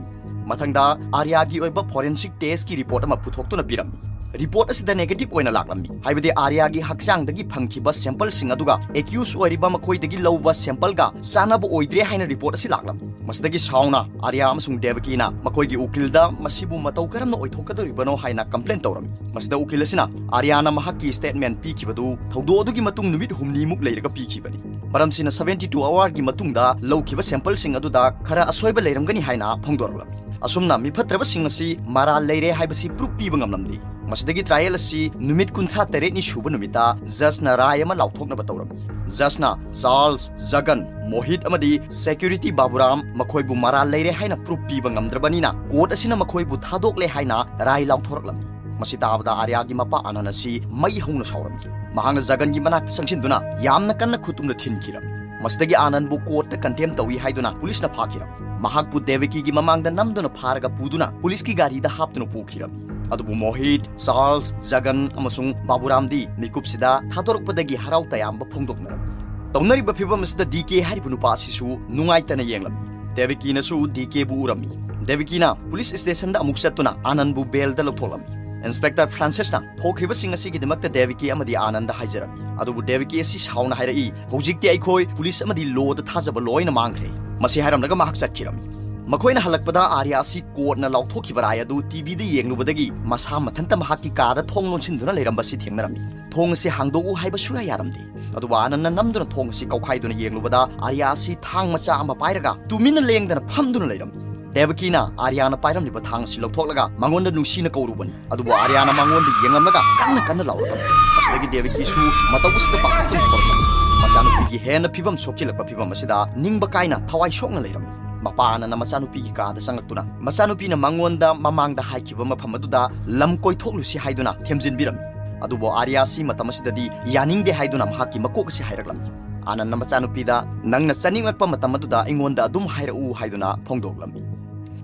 ꯃꯊꯪꯗ ꯑꯥꯔꯤꯌꯥꯒꯤ ꯑꯣꯏꯕ forensic testꯀꯤ report ꯑꯃ ꯄꯨꯊꯣꯛꯇꯨꯅ ꯄꯤꯔꯝꯃꯤ꯫ Report ꯑꯁꯤꯗ negative ꯑꯣꯏꯅ ꯂꯥꯛꯂꯝꯃꯤ, ꯍꯥꯏꯕꯗꯤ ꯑꯥꯔꯤꯌꯥꯒꯤ ꯍꯛꯆꯥꯡꯗꯒꯤ ꯐꯪꯈꯤꯕ sampleꯁꯤꯡ ꯑꯗꯨꯒ accused ꯑꯣꯏꯔꯤꯕ ꯃꯈꯣꯏꯗꯒꯤ ꯂꯧꯕ sampleꯒ ꯆꯥꯟꯅꯕ ꯑꯣꯏꯗ꯭ꯔꯦ ꯍꯥꯏꯅ report ꯑꯁꯤ ꯂꯥꯛꯂꯝꯃꯤ꯫ ꯃꯁꯤꯗꯒꯤ ꯁꯥꯎꯅ ꯑꯥꯔꯤꯌꯥ ꯑꯃꯁꯨꯡ ꯗꯦꯕꯀꯤꯅ ꯃꯈꯣꯏꯒꯤ ꯎꯀꯤꯜꯗ ꯃꯁꯤꯕꯨ ꯃꯇꯧ ꯀꯔꯝꯅ ꯑꯣꯏꯊꯣꯛꯀꯗꯧꯔꯤꯕꯅꯣ ꯍꯥꯏꯅ complain ꯇꯧꯔꯝꯃꯤ꯫ ꯃꯁꯤꯗ ꯎꯀꯤꯜ ꯑꯁꯤꯅ ꯑꯥꯔꯤꯌꯥꯅ ꯃꯍꯥꯛꯀꯤ statement ꯄꯤꯈꯤꯕꯗꯨ ꯊꯧꯗꯣꯛ ꯑꯗꯨꯒꯤ ꯃꯇꯨꯡ ꯅꯨꯃꯤꯠ ꯍꯨꯝꯅꯤꯃꯨꯛ ꯂꯩꯔꯒ ꯄꯤꯈꯤꯕꯅꯤ꯫ ꯃꯔꯝꯁꯤꯅ seventy two hourꯒꯤ ꯃꯇꯨꯡꯗ ꯂꯧꯈꯤꯕ sampleꯁꯤꯡ ꯑꯗꯨꯗ ꯈꯔ ꯑꯁꯣꯏꯕ ꯂꯩꯔꯝꯒꯅꯤ ꯍꯥꯏꯅ ꯐꯣꯡꯗꯣꯔꯛꯂꯝꯃꯤ꯫ ꯑꯁꯨꯝꯅ ꯃꯤꯐꯠꯇ꯭ꯔꯕꯁꯤꯡ ꯑꯁꯤ ꯃꯔꯥꯜ ꯂꯩꯔꯦ ꯍꯥꯏꯕꯁꯤ proof ꯄꯤꯕ ꯉꯝꯂꯝꯗꯦ꯫ ꯃꯁꯤꯗꯒꯤ trial ꯑꯁꯤ ꯅꯨꯃꯤꯠ ꯀꯨꯟꯊ꯭ꯔꯥ ꯇꯔꯦꯠꯅꯤ ꯁꯨꯕ ꯅꯨꯃꯤꯠꯇ judgeꯅ ꯔꯥꯏ ꯑꯃ ꯂꯥꯎꯊꯣꯛꯅꯕ ꯇꯧꯔꯝꯃꯤ꯫ Judgeꯅ ꯆꯥꯔꯜꯁ, ꯖꯒꯟ, ꯃꯣꯍꯤꯠ ꯑꯃꯗꯤ security ꯕꯥꯕꯨꯔꯥꯝ ꯃꯈꯣꯏꯕꯨ ꯃꯔꯥꯜ ꯂꯩꯔꯦ ꯍꯥꯏꯅ proof ꯄꯤꯕ ꯉꯝꯗ꯭ꯔꯕꯅꯤꯅ court ꯑꯁꯤꯅ ꯃꯈꯣꯏꯕꯨ ꯊꯥꯗꯣꯛꯂꯦ ꯍꯥꯏꯅ ꯔꯥꯏ ꯂꯥꯎꯊꯣꯔꯛꯂꯝꯃꯤ꯫ ꯃꯁꯤ ꯇꯥꯕꯗ ꯑꯥꯔꯌꯥꯒꯤ ꯃꯄꯥ ꯑꯥꯅꯟ ꯑꯁꯤ ꯃꯩ ꯍꯧꯅ ꯁꯥꯎꯔꯝꯃꯤ꯫ ꯃꯍꯥꯛꯅ ꯖꯒꯟꯒꯤ ꯃꯅꯥꯛꯇ ꯆꯪꯁꯤꯟꯗꯨꯅ ꯌꯥꯝꯅ ꯀꯟꯅ ꯈꯨꯇꯨꯝꯅ ꯊꯤꯟꯈꯤꯔꯝꯃꯤ꯫ ꯃꯁꯤꯗꯒꯤ ꯑꯥꯅꯟꯕꯨ courtꯇ contempt ꯇꯧꯏ ꯍꯥꯏꯗꯨꯅ ꯄꯨꯂꯤꯁꯅ ꯐꯥꯈꯤꯔꯝꯃꯤ꯫ ꯃꯍꯥꯛꯄꯨ ꯗꯦꯕꯀꯤꯒꯤ ꯃꯃꯥꯡꯗ ꯅꯝꯗꯨꯅ ꯐꯥꯔꯒ ꯄꯨꯗꯨꯅ ꯄꯨꯂꯤꯁꯀꯤ ꯒꯥꯔꯤꯗ ꯍꯥꯞꯇꯨꯅ ꯄꯨꯈꯤꯔꯝꯃꯤ꯫ ꯑꯗꯨꯕꯨ ꯃꯣꯍꯤꯠ, ꯆꯥꯔꯜꯁ, ꯖꯒꯟ ꯑꯃꯁꯨꯡ ꯕꯥꯕꯨꯔꯥꯝꯗꯤ ꯃꯤꯀꯨꯞꯁꯤꯗ ꯊꯥꯗꯣꯔꯛꯄꯗꯒꯤ ꯍꯔꯥꯎ ꯇꯌꯥꯝꯕ ꯐꯣꯡꯗꯣꯛꯅꯔꯝꯃꯤ꯫ ꯇꯧꯅꯔꯤꯕ ꯐꯤꯚꯝ ꯑꯁꯤꯗ ꯗꯤ ꯀꯦ ꯍꯥꯏꯔꯤꯕ ꯅꯨꯄꯥ ꯑꯁꯤꯁꯨ ꯅꯨꯡꯉꯥꯏꯇꯅ ꯌꯦꯡꯂꯝꯃꯤ꯫ ꯗꯦꯕꯀꯤꯅꯁꯨ ꯗꯤ ꯀꯦꯕꯨ ꯎꯔꯝꯃꯤ꯫ ꯗꯦꯕꯀꯤꯅ ꯄꯨꯂꯤꯁ ꯁ꯭ꯇꯦꯁꯟꯗ ꯑꯃꯨꯛ ꯆꯠꯇꯨꯅ ꯑꯥꯅꯟꯕꯨ ꯕꯦꯜꯗ ꯂꯧꯊꯣꯛꯂꯝꯃꯤ꯫ ꯏꯟꯁꯄꯦꯛꯇꯔ ꯐ꯭ꯔꯥꯟꯁꯤꯁꯅ ꯊꯣꯛꯈ꯭ꯔꯤꯕꯁꯤꯡ ꯑꯁꯤꯒꯤꯗꯃꯛꯇ ꯗꯦꯕꯀꯤ ꯑꯃꯗꯤ ꯑꯥꯅꯟꯗ ꯍꯥꯏꯖꯔꯝꯃꯤ꯫ ꯑꯗꯨꯕꯨ ꯗꯦꯕꯀꯤ ꯑꯁꯤ ꯁꯥꯎꯅ ꯍꯥꯏꯔꯛꯏ, "ꯍꯧꯖꯤꯛꯇꯤ ꯑꯩꯈꯣꯏ ꯄꯨꯂꯤꯁ ꯑꯃꯗꯤ lawꯗ ꯊꯥꯖꯕ ꯂꯣꯏꯅ ꯃꯥꯡꯈ꯭ꯔꯦ"꯫ ꯃꯁꯤ ꯍꯥꯏꯔꯝꯂꯒ ꯃꯍꯥꯛ ꯆꯠꯈꯤꯔꯝꯃꯤ꯫ ꯃꯈꯣꯏꯅ ꯍꯜꯂꯛꯄꯗ ꯑꯥꯔꯌꯥ ꯑꯁꯤ courtꯅ ꯂꯥꯎꯊꯣꯛꯈꯤꯕ ꯔꯥꯏ ꯑꯗꯨ ꯇꯤꯚꯤꯗ ꯌꯦꯡꯂꯨꯕꯗꯒꯤ ꯃꯁꯥ ꯃꯊꯟꯇ ꯃꯍꯥꯛꯀꯤ ꯀꯥꯗ ꯊꯣꯡ ꯂꯣꯟꯁꯤꯟꯗꯨꯅ ꯂꯩꯔꯝꯕꯁꯤ ꯊꯦꯡꯅꯔꯝꯃꯤ꯫ ꯊꯣꯡ ꯑꯁꯤ ꯍꯥꯡꯗꯣꯛꯎ ꯍꯥꯏꯕ ꯁꯨꯌꯥ ꯌꯥꯔꯝꯗꯦ꯫ ꯑꯗꯨꯕꯨ ꯑꯥꯅꯟꯅ ꯅꯝꯗꯨꯅ ꯊꯣꯡ ꯑꯁꯤ ꯀꯧꯈꯥꯏꯗꯨꯅ ꯌꯦꯡꯂꯨꯕꯗ ꯑꯥꯔꯌꯥ ꯑꯁꯤ ꯊꯥꯡ ꯃꯆꯥ ꯑꯃ ꯄꯥꯏꯔꯒ ꯇꯨꯃꯤꯟꯅ ꯂꯦꯡꯗꯅ ꯐꯝꯗꯨꯅ ꯂꯩꯔꯝꯃꯤ꯫ ꯗꯦꯕꯀꯤꯅ ꯑꯥꯔꯌꯥꯅ ꯄꯥꯏꯔꯝꯂꯤꯕ ꯊꯥꯡ ꯑꯁꯤ ꯂꯧꯊꯣꯛꯂꯒ ꯃꯉꯣꯟꯗ ꯅꯨꯡꯁꯤꯅ ꯀꯧꯔꯨꯕꯅꯤ꯫ ꯑꯗꯨꯕꯨ ꯑꯥꯔꯌꯥꯅ ꯃꯉꯣꯟꯗ ꯌꯦꯡꯂꯝꯂꯒ ꯀꯟꯅ ꯀꯟꯅ ꯂꯥꯎꯔꯛꯂꯝꯃꯤ꯫ ꯃꯁꯤꯗꯒꯤ ꯗꯦꯕꯀꯤꯁꯨ ꯃꯇꯧ ꯑꯁꯤꯗ ꯄꯥꯈꯠꯇꯨꯅ ꯊꯣꯔꯛꯂꯝꯃꯤ꯫ ꯃꯆꯥꯅꯨꯄꯤꯒꯤ ꯍꯦꯟꯅ ꯐꯤꯕꯝ ꯁꯣꯛꯆꯤꯜꯂꯛꯄ ꯐꯤꯕꯝ ꯑꯁꯤꯗ ꯅꯤꯡꯕ ꯀꯥꯏꯅ ꯊꯋꯥꯏ ꯁꯣꯛꯅ ꯂꯩꯔꯝꯃꯤ꯫ ꯃꯄꯥ ꯑꯥꯅꯟꯅ ꯃꯆꯥꯅꯨꯄꯤꯒꯤ ꯀꯥꯗ ꯆꯪꯂꯛꯇꯨꯅ ꯃꯆꯥꯅꯨꯄꯤꯅ ꯃꯉꯣꯟꯗ ꯃꯃꯥꯡꯗ ꯍꯥꯏꯈꯤꯕ ꯃꯐꯝ ꯑꯗꯨꯗ ꯂꯝ ꯀꯣꯏꯊꯣꯛꯂꯨꯁꯤ ꯍꯥꯏꯗꯨꯅ ꯊꯦꯝꯖꯤꯟꯕꯤꯔꯝꯃꯤ꯫ ꯑꯗꯨꯕꯨ ꯑꯥꯔꯌꯥ ꯑꯁꯤ ꯃꯇꯝ ꯑꯁꯤꯗꯗꯤ ꯌꯥꯅꯤꯡꯗꯦ ꯍꯥꯏꯗꯨꯅ ꯃꯍꯥꯛꯀꯤ ꯃꯀꯣꯛ ꯑꯁꯤ ꯍꯥꯏꯔꯛꯂꯝꯃꯤ꯫ ꯑꯥꯅꯟꯅ ꯃꯆꯥꯅꯨꯄꯤꯗ, "ꯅꯪꯅ ꯆꯠꯅꯤꯡꯂꯛꯄ ꯃꯇꯝ ꯑꯗꯨꯗ ꯑꯩꯉꯣꯟꯗ ꯑꯗꯨꯝ ꯍꯥꯏꯔꯛꯎ" ꯍꯥꯏꯗꯨꯅ ꯐꯣꯡꯗꯣꯛꯂꯝꯃꯤ꯫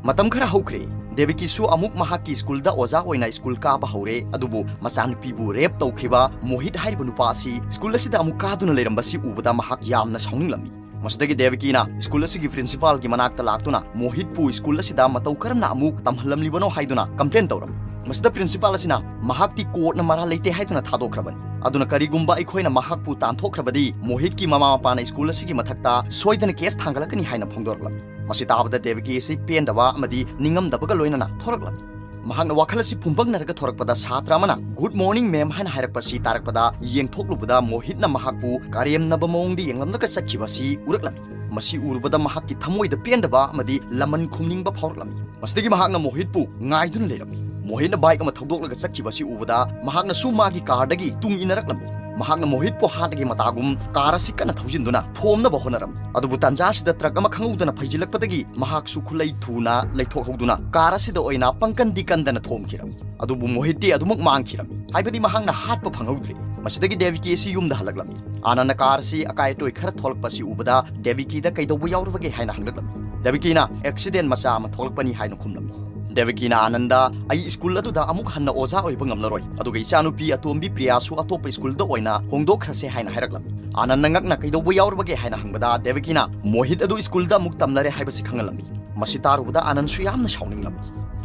ꯃꯇꯝ ꯈꯔ ꯍꯧꯈ꯭ꯔꯦ꯫ ꯗꯦꯕꯀꯤꯁꯨ ꯑꯃꯨꯛ ꯃꯍꯥꯛꯀꯤ ꯁ꯭ꯀꯨꯜꯗ ꯑꯣꯖꯥ ꯑꯣꯏꯅ ꯁ꯭ꯀꯨꯜ ꯀꯥꯕ ꯍꯧꯔꯦ꯫ ꯑꯗꯨꯕꯨ ꯃꯆꯥꯅꯨꯄꯤꯕꯨ rape ꯇꯧꯈ꯭ꯔꯤꯕ ꯃꯣꯍꯤꯠ ꯍꯥꯏꯔꯤꯕ ꯅꯨꯄꯥ ꯑꯁꯤ ꯁ꯭ꯀꯨꯜ ꯑꯁꯤꯗ ꯑꯃꯨꯛ ꯀꯥꯗꯨꯅ ꯂꯩꯔꯝꯕꯁꯤ ꯎꯕꯗ ꯃꯍꯥꯛ ꯌꯥꯝꯅ ꯁꯥꯎꯅꯤꯡꯂꯝꯃꯤ꯫ ꯃꯁꯤꯗꯒꯤ ꯗꯦꯕꯀꯤꯅ ꯁ꯭ꯀꯨꯜ ꯑꯁꯤꯒꯤ ꯄ꯭ꯔꯤꯟꯁꯤꯄꯥꯜꯒꯤ ꯃꯅꯥꯛꯇ ꯂꯥꯛꯇꯨꯅ ꯃꯣꯍꯤꯠꯄꯨ ꯁ꯭ꯀꯨꯜ ꯑꯁꯤꯗ ꯃꯇꯧ ꯀꯔꯝꯅ ꯑꯃꯨꯛ ꯇꯝꯍꯜꯂꯝꯂꯤꯕꯅꯣ ꯍꯥꯏꯗꯨꯅ complain ꯇꯧꯔꯝꯃꯤ꯫ ꯃꯁꯤꯗ ꯄ꯭ꯔꯤꯟꯁꯤꯄꯥꯜ ꯑꯁꯤꯅ ꯃꯍꯥꯛꯇꯤ courtꯅ ꯃꯔꯥꯜ ꯂꯩꯇꯦ ꯍꯥꯏꯗꯨꯅ ꯊꯥꯗꯣꯛꯈ꯭ꯔꯕꯅꯤ꯫ ꯑꯗꯨꯅ ꯀꯔꯤꯒꯨꯝꯕ ꯑꯩꯈꯣꯏꯅ ꯃꯍꯥꯛꯄꯨ ꯇꯥꯟꯊꯣꯛꯈ꯭ꯔꯕꯗꯤ ꯃꯣꯍꯤꯠꯀꯤ ꯃꯃꯥ ꯃꯄꯥꯅ ꯁ꯭ꯀꯨꯜ ꯑꯁꯤꯒꯤ ꯃꯊꯛꯇ ꯁꯣꯏꯗꯅ case ꯊꯥꯡꯒꯠꯂꯛꯀꯅꯤ ꯍꯥꯏꯅ ꯐꯣꯡꯗꯣꯔꯛꯂꯝꯃꯤ꯫ ꯃꯁꯤ ꯇꯥꯕꯗ ꯗꯦꯕꯀꯤ ꯑꯁꯤ ꯄꯦꯟꯗꯕ ꯑꯃꯗꯤ ꯅꯤꯡꯉꯝꯗꯕꯒ ꯂꯣꯏꯅꯅ ꯊꯣꯔꯛꯂꯝꯃꯤ꯫ ꯃꯍꯥꯛꯅ ꯋꯥꯈꯜ ꯑꯁꯤ ꯐꯨꯝꯕꯪꯅꯔꯒ ꯊꯣꯔꯛꯄꯗ ꯁꯥꯇ꯭ꯔ ꯑꯃꯅ "Good morning, ma'am" ꯍꯥꯏꯅ ꯍꯥꯏꯔꯛꯄ ꯑꯁꯤ ꯇꯥꯔꯛꯄꯗ ꯌꯦꯡꯊꯣꯛꯂꯨꯕꯗ ꯃꯣꯍꯤꯠꯅ ꯃꯍꯥꯛꯄꯨ ꯀꯔꯦꯝꯅꯕ ꯃꯑꯣꯡꯗ ꯌꯦꯡꯂꯝꯂꯒ ꯆꯠꯈꯤꯕ ꯑꯁꯤ ꯎꯔꯛꯂꯝꯃꯤ꯫ ꯃꯁꯤ ꯎꯔꯨꯕꯗ ꯃꯍꯥꯛꯀꯤ ꯊꯃꯣꯏꯗ ꯄꯦꯟꯗꯕ ꯑꯃꯗꯤ ꯂꯃꯟ ꯈꯨꯝꯅꯤꯡꯕ ꯐꯥꯎꯔꯛꯂꯝꯃꯤ꯫ ꯃꯁꯤꯗꯒꯤ ꯃꯍꯥꯛꯅ ꯃꯣꯍꯤꯠꯄꯨ ꯉꯥꯏꯗꯨꯅ ꯂꯩꯔꯝꯃꯤ꯫ ꯃꯣꯍꯤꯠꯅ ꯕꯥꯏꯛ ꯑꯃ ꯊꯧꯗꯣꯛꯂꯒ ꯆꯠꯈꯤꯕ ꯑꯁꯤ ꯎꯕꯗ ꯃꯍꯥꯛꯅꯁꯨ ꯃꯥꯒꯤ ꯀꯥꯔꯗꯒꯤ ꯇꯨꯡ ꯏꯟꯅꯔꯛꯂꯝꯃꯤ꯫ ꯃꯍꯥꯛꯅ ꯃꯣꯍꯤꯠꯄꯨ ꯍꯥꯠꯂꯒꯦ ꯃꯇꯥꯒꯨꯝ ꯀꯥꯔ ꯑꯁꯤ ꯀꯟꯅ ꯊꯧꯖꯤꯟꯗꯨꯅ ꯊꯣꯝꯅꯕ ꯍꯣꯠꯅꯔꯝꯃꯤ꯫ ꯑꯗꯨꯕꯨ ꯇꯥꯟꯖꯥ ꯑꯁꯤꯗ ꯇ꯭ꯔꯛ ꯑꯃ ꯈꯪꯍꯧꯗꯅ ꯐꯩꯖꯤꯜꯂꯛꯄꯗꯒꯤ ꯃꯍꯥꯛꯁꯨ ꯈꯨꯠꯂꯩ ꯊꯨꯅ ꯂꯩꯊꯣꯛꯍꯧꯗꯨꯅ ꯀꯥꯔ ꯑꯁꯤꯗ ꯑꯣꯏꯅ ꯄꯪꯀꯟꯗꯤ ꯀꯟꯗꯅ ꯊꯣꯝꯈꯤꯔꯝꯃꯤ꯫ ꯑꯗꯨꯕꯨ ꯃꯣꯍꯤꯠꯇꯤ ꯑꯗꯨꯃꯛ ꯃꯥꯡꯈꯤꯔꯝꯃꯤ, ꯍꯥꯏꯕꯗꯤ ꯃꯍꯥꯛꯅ ꯍꯥꯠꯄ ꯐꯪꯍꯧꯗ꯭ꯔꯦ꯫ ꯃꯁꯤꯗꯒꯤ ꯗꯦꯕꯤꯀꯤ ꯑꯁꯤ ꯌꯨꯝꯗ ꯍꯜꯂꯛꯂꯝꯃꯤ꯫ ꯑꯥꯅꯟꯗ ꯀꯥꯔ ꯑꯁꯤ ꯑꯀꯥꯏ ꯑꯇꯣꯏ ꯈꯔ ꯊꯣꯛꯂꯛꯄ ꯑꯁꯤ ꯎꯕꯗ ꯗꯦꯕꯤꯀꯤꯗ ꯀꯩꯗꯧꯕ ꯌꯥꯎꯔꯕꯒꯦ ꯍꯥꯏꯅ ꯍꯪꯂꯛꯂꯝꯃꯤ꯫ ꯗꯦꯕꯤꯀꯤꯅ ꯑꯦꯛꯁꯤꯗꯦꯟ ꯃꯆꯥ ꯑꯃ ꯊꯣꯛꯂꯛꯄꯅꯤ ꯍꯥꯏꯅ ꯈꯨꯝꯂꯝꯃꯤ꯫ ꯗꯦꯕꯤꯀꯤꯅ ꯑꯥꯅꯟꯗ, "ꯑꯩ ꯁ꯭ꯀꯨꯜ ꯑꯗꯨꯗ ꯑꯃꯨꯛ ꯍꯟꯅ ꯑꯣꯖꯥ ꯑꯣꯏꯕ ꯉꯝꯂꯔꯣꯏ, ꯑꯗꯨꯒ ꯏꯆꯥꯅꯨꯄꯤ ꯑꯇꯣꯝꯕꯤ ꯄ꯭ꯔꯤꯌꯥꯁꯨ ꯑꯇꯣꯞꯄ ꯁ꯭ꯀꯨꯜꯗ ꯑꯣꯏꯅ ꯍꯣꯡꯗꯣꯛꯈ꯭ꯔꯁꯦ" ꯍꯥꯏꯅ ꯍꯥꯏꯔꯛꯂꯝꯃꯤ꯫ ꯑꯥꯅꯟꯗ ꯉꯛꯅ ꯀꯩꯗꯧꯕ ꯌꯥꯎꯔꯕꯒꯦ ꯍꯥꯏꯅ ꯍꯪꯕꯗ ꯗꯦꯕꯤꯀꯤꯅ, "ꯃꯣꯍꯤꯠ ꯑꯗꯨ ꯁ꯭ꯀꯨꯜꯗ ꯑꯃꯨꯛ ꯇꯝꯂꯔꯦ" ꯍꯥꯏꯕꯁꯤ ꯈꯪꯍꯜꯂꯝꯃꯤ꯫ ꯃꯁꯤ ꯇꯥꯔꯨꯕꯗ ꯑꯥꯅꯟꯁꯨ ꯌꯥꯝꯅ ꯁꯥꯎꯅꯤꯡꯂꯝꯃꯤ꯫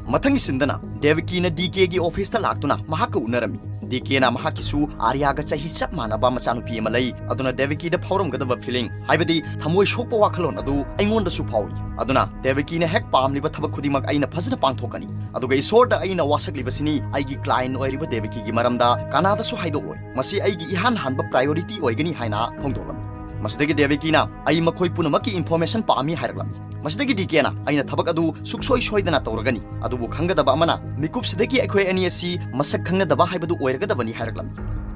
ꯃꯊꯪꯒꯤ ꯁꯤꯟꯗꯅ ꯗꯦꯕꯤꯀꯤꯅ ꯗꯤ ꯀꯦꯒꯤ ꯑꯣꯐꯤꯁꯇ ꯂꯥꯛꯇꯨꯅ ꯃꯍꯥꯛꯀ ꯎꯅꯔꯝꯃꯤ꯫ ꯗꯤ ꯀꯦꯅ ꯃꯍꯥꯛꯀꯤꯁꯨ ꯑꯥꯔꯌꯥꯒ ꯆꯍꯤ ꯆꯞ ꯃꯥꯟꯅꯕ ꯃꯆꯥꯅꯨꯄꯤ ꯑꯃ ꯂꯩ, ꯑꯗꯨꯅ ꯗꯦꯕꯤꯀꯤꯗ ꯐꯥꯎꯔꯝꯒꯗꯕ ꯐꯤꯂꯤꯡ, ꯍꯥꯏꯕꯗꯤ ꯊꯃꯣꯏ ꯁꯣꯛꯄ ꯋꯥꯈꯜꯂꯣꯟ ꯑꯗꯨ ꯑꯩꯉꯣꯟꯗꯁꯨ ꯐꯥꯎꯏ꯫ ꯑꯗꯨꯅ ꯗꯦꯕꯤꯀꯤꯅ ꯍꯦꯛ ꯄꯥꯝꯂꯤꯕ ꯊꯕꯛ ꯈꯨꯗꯤꯡꯃꯛ ꯑꯩꯅ ꯐꯖꯅ ꯄꯥꯡꯊꯣꯛꯀꯅꯤ, ꯑꯗꯨꯒ ꯏꯁꯣꯔꯗ ꯑꯩꯅ ꯋꯥꯁꯛꯂꯤꯕꯁꯤꯅꯤ ꯑꯩꯒꯤ ꯀ꯭ꯂꯥꯏꯟ ꯑꯣꯏꯔꯤꯕ ꯗꯦꯕꯤꯀꯤꯒꯤ ꯃꯔꯝꯗ ꯀꯅꯥꯗꯁꯨ ꯍꯥꯏꯗꯣꯛꯂꯣꯏ꯫ ꯃꯁꯤ ꯑꯩꯒꯤ ꯏꯍꯥꯟ ꯍꯥꯟꯕ ꯄ꯭ꯔꯥꯏꯌꯣꯔꯤꯇꯤ ꯑꯣꯏꯒꯅꯤ" ꯍꯥꯏꯅ ꯐꯣꯡꯗꯣꯛꯂꯝꯃꯤ꯫ ꯃꯁꯤꯗꯒꯤ ꯗꯦꯕꯤꯀꯤꯅ, "ꯑꯩ ꯃꯈꯣꯏ ꯄꯨꯝꯅꯃꯛꯀꯤ ꯏꯟꯐꯣꯔꯃꯦꯁꯟ ꯄꯥꯝꯃꯤ" ꯍꯥꯏꯔꯛꯂꯝꯃꯤ꯫ ꯃꯁꯤꯗꯒꯤ ꯗꯤ ꯀꯦꯅ, "ꯑꯩꯅ ꯊꯕꯛ ꯑꯗꯨ ꯁꯨꯛꯁꯣꯏ ꯁꯣꯏꯗꯅ ꯇꯧꯔꯒꯅꯤ, ꯑꯗꯨꯕꯨ ꯈꯪꯒꯗꯕ ꯑꯃꯅ, ꯃꯤꯀꯨꯞꯁꯤꯗꯒꯤ ꯑꯩꯈꯣꯏ ꯑꯅꯤ ꯑꯁꯤ ꯃꯁꯛ ꯈꯪꯅꯗꯕ ꯍꯥꯏꯕꯗꯨ ꯑꯣꯏꯔꯒꯗꯕꯅꯤ" ꯍꯥꯏꯔꯛꯂꯝꯃꯤ꯫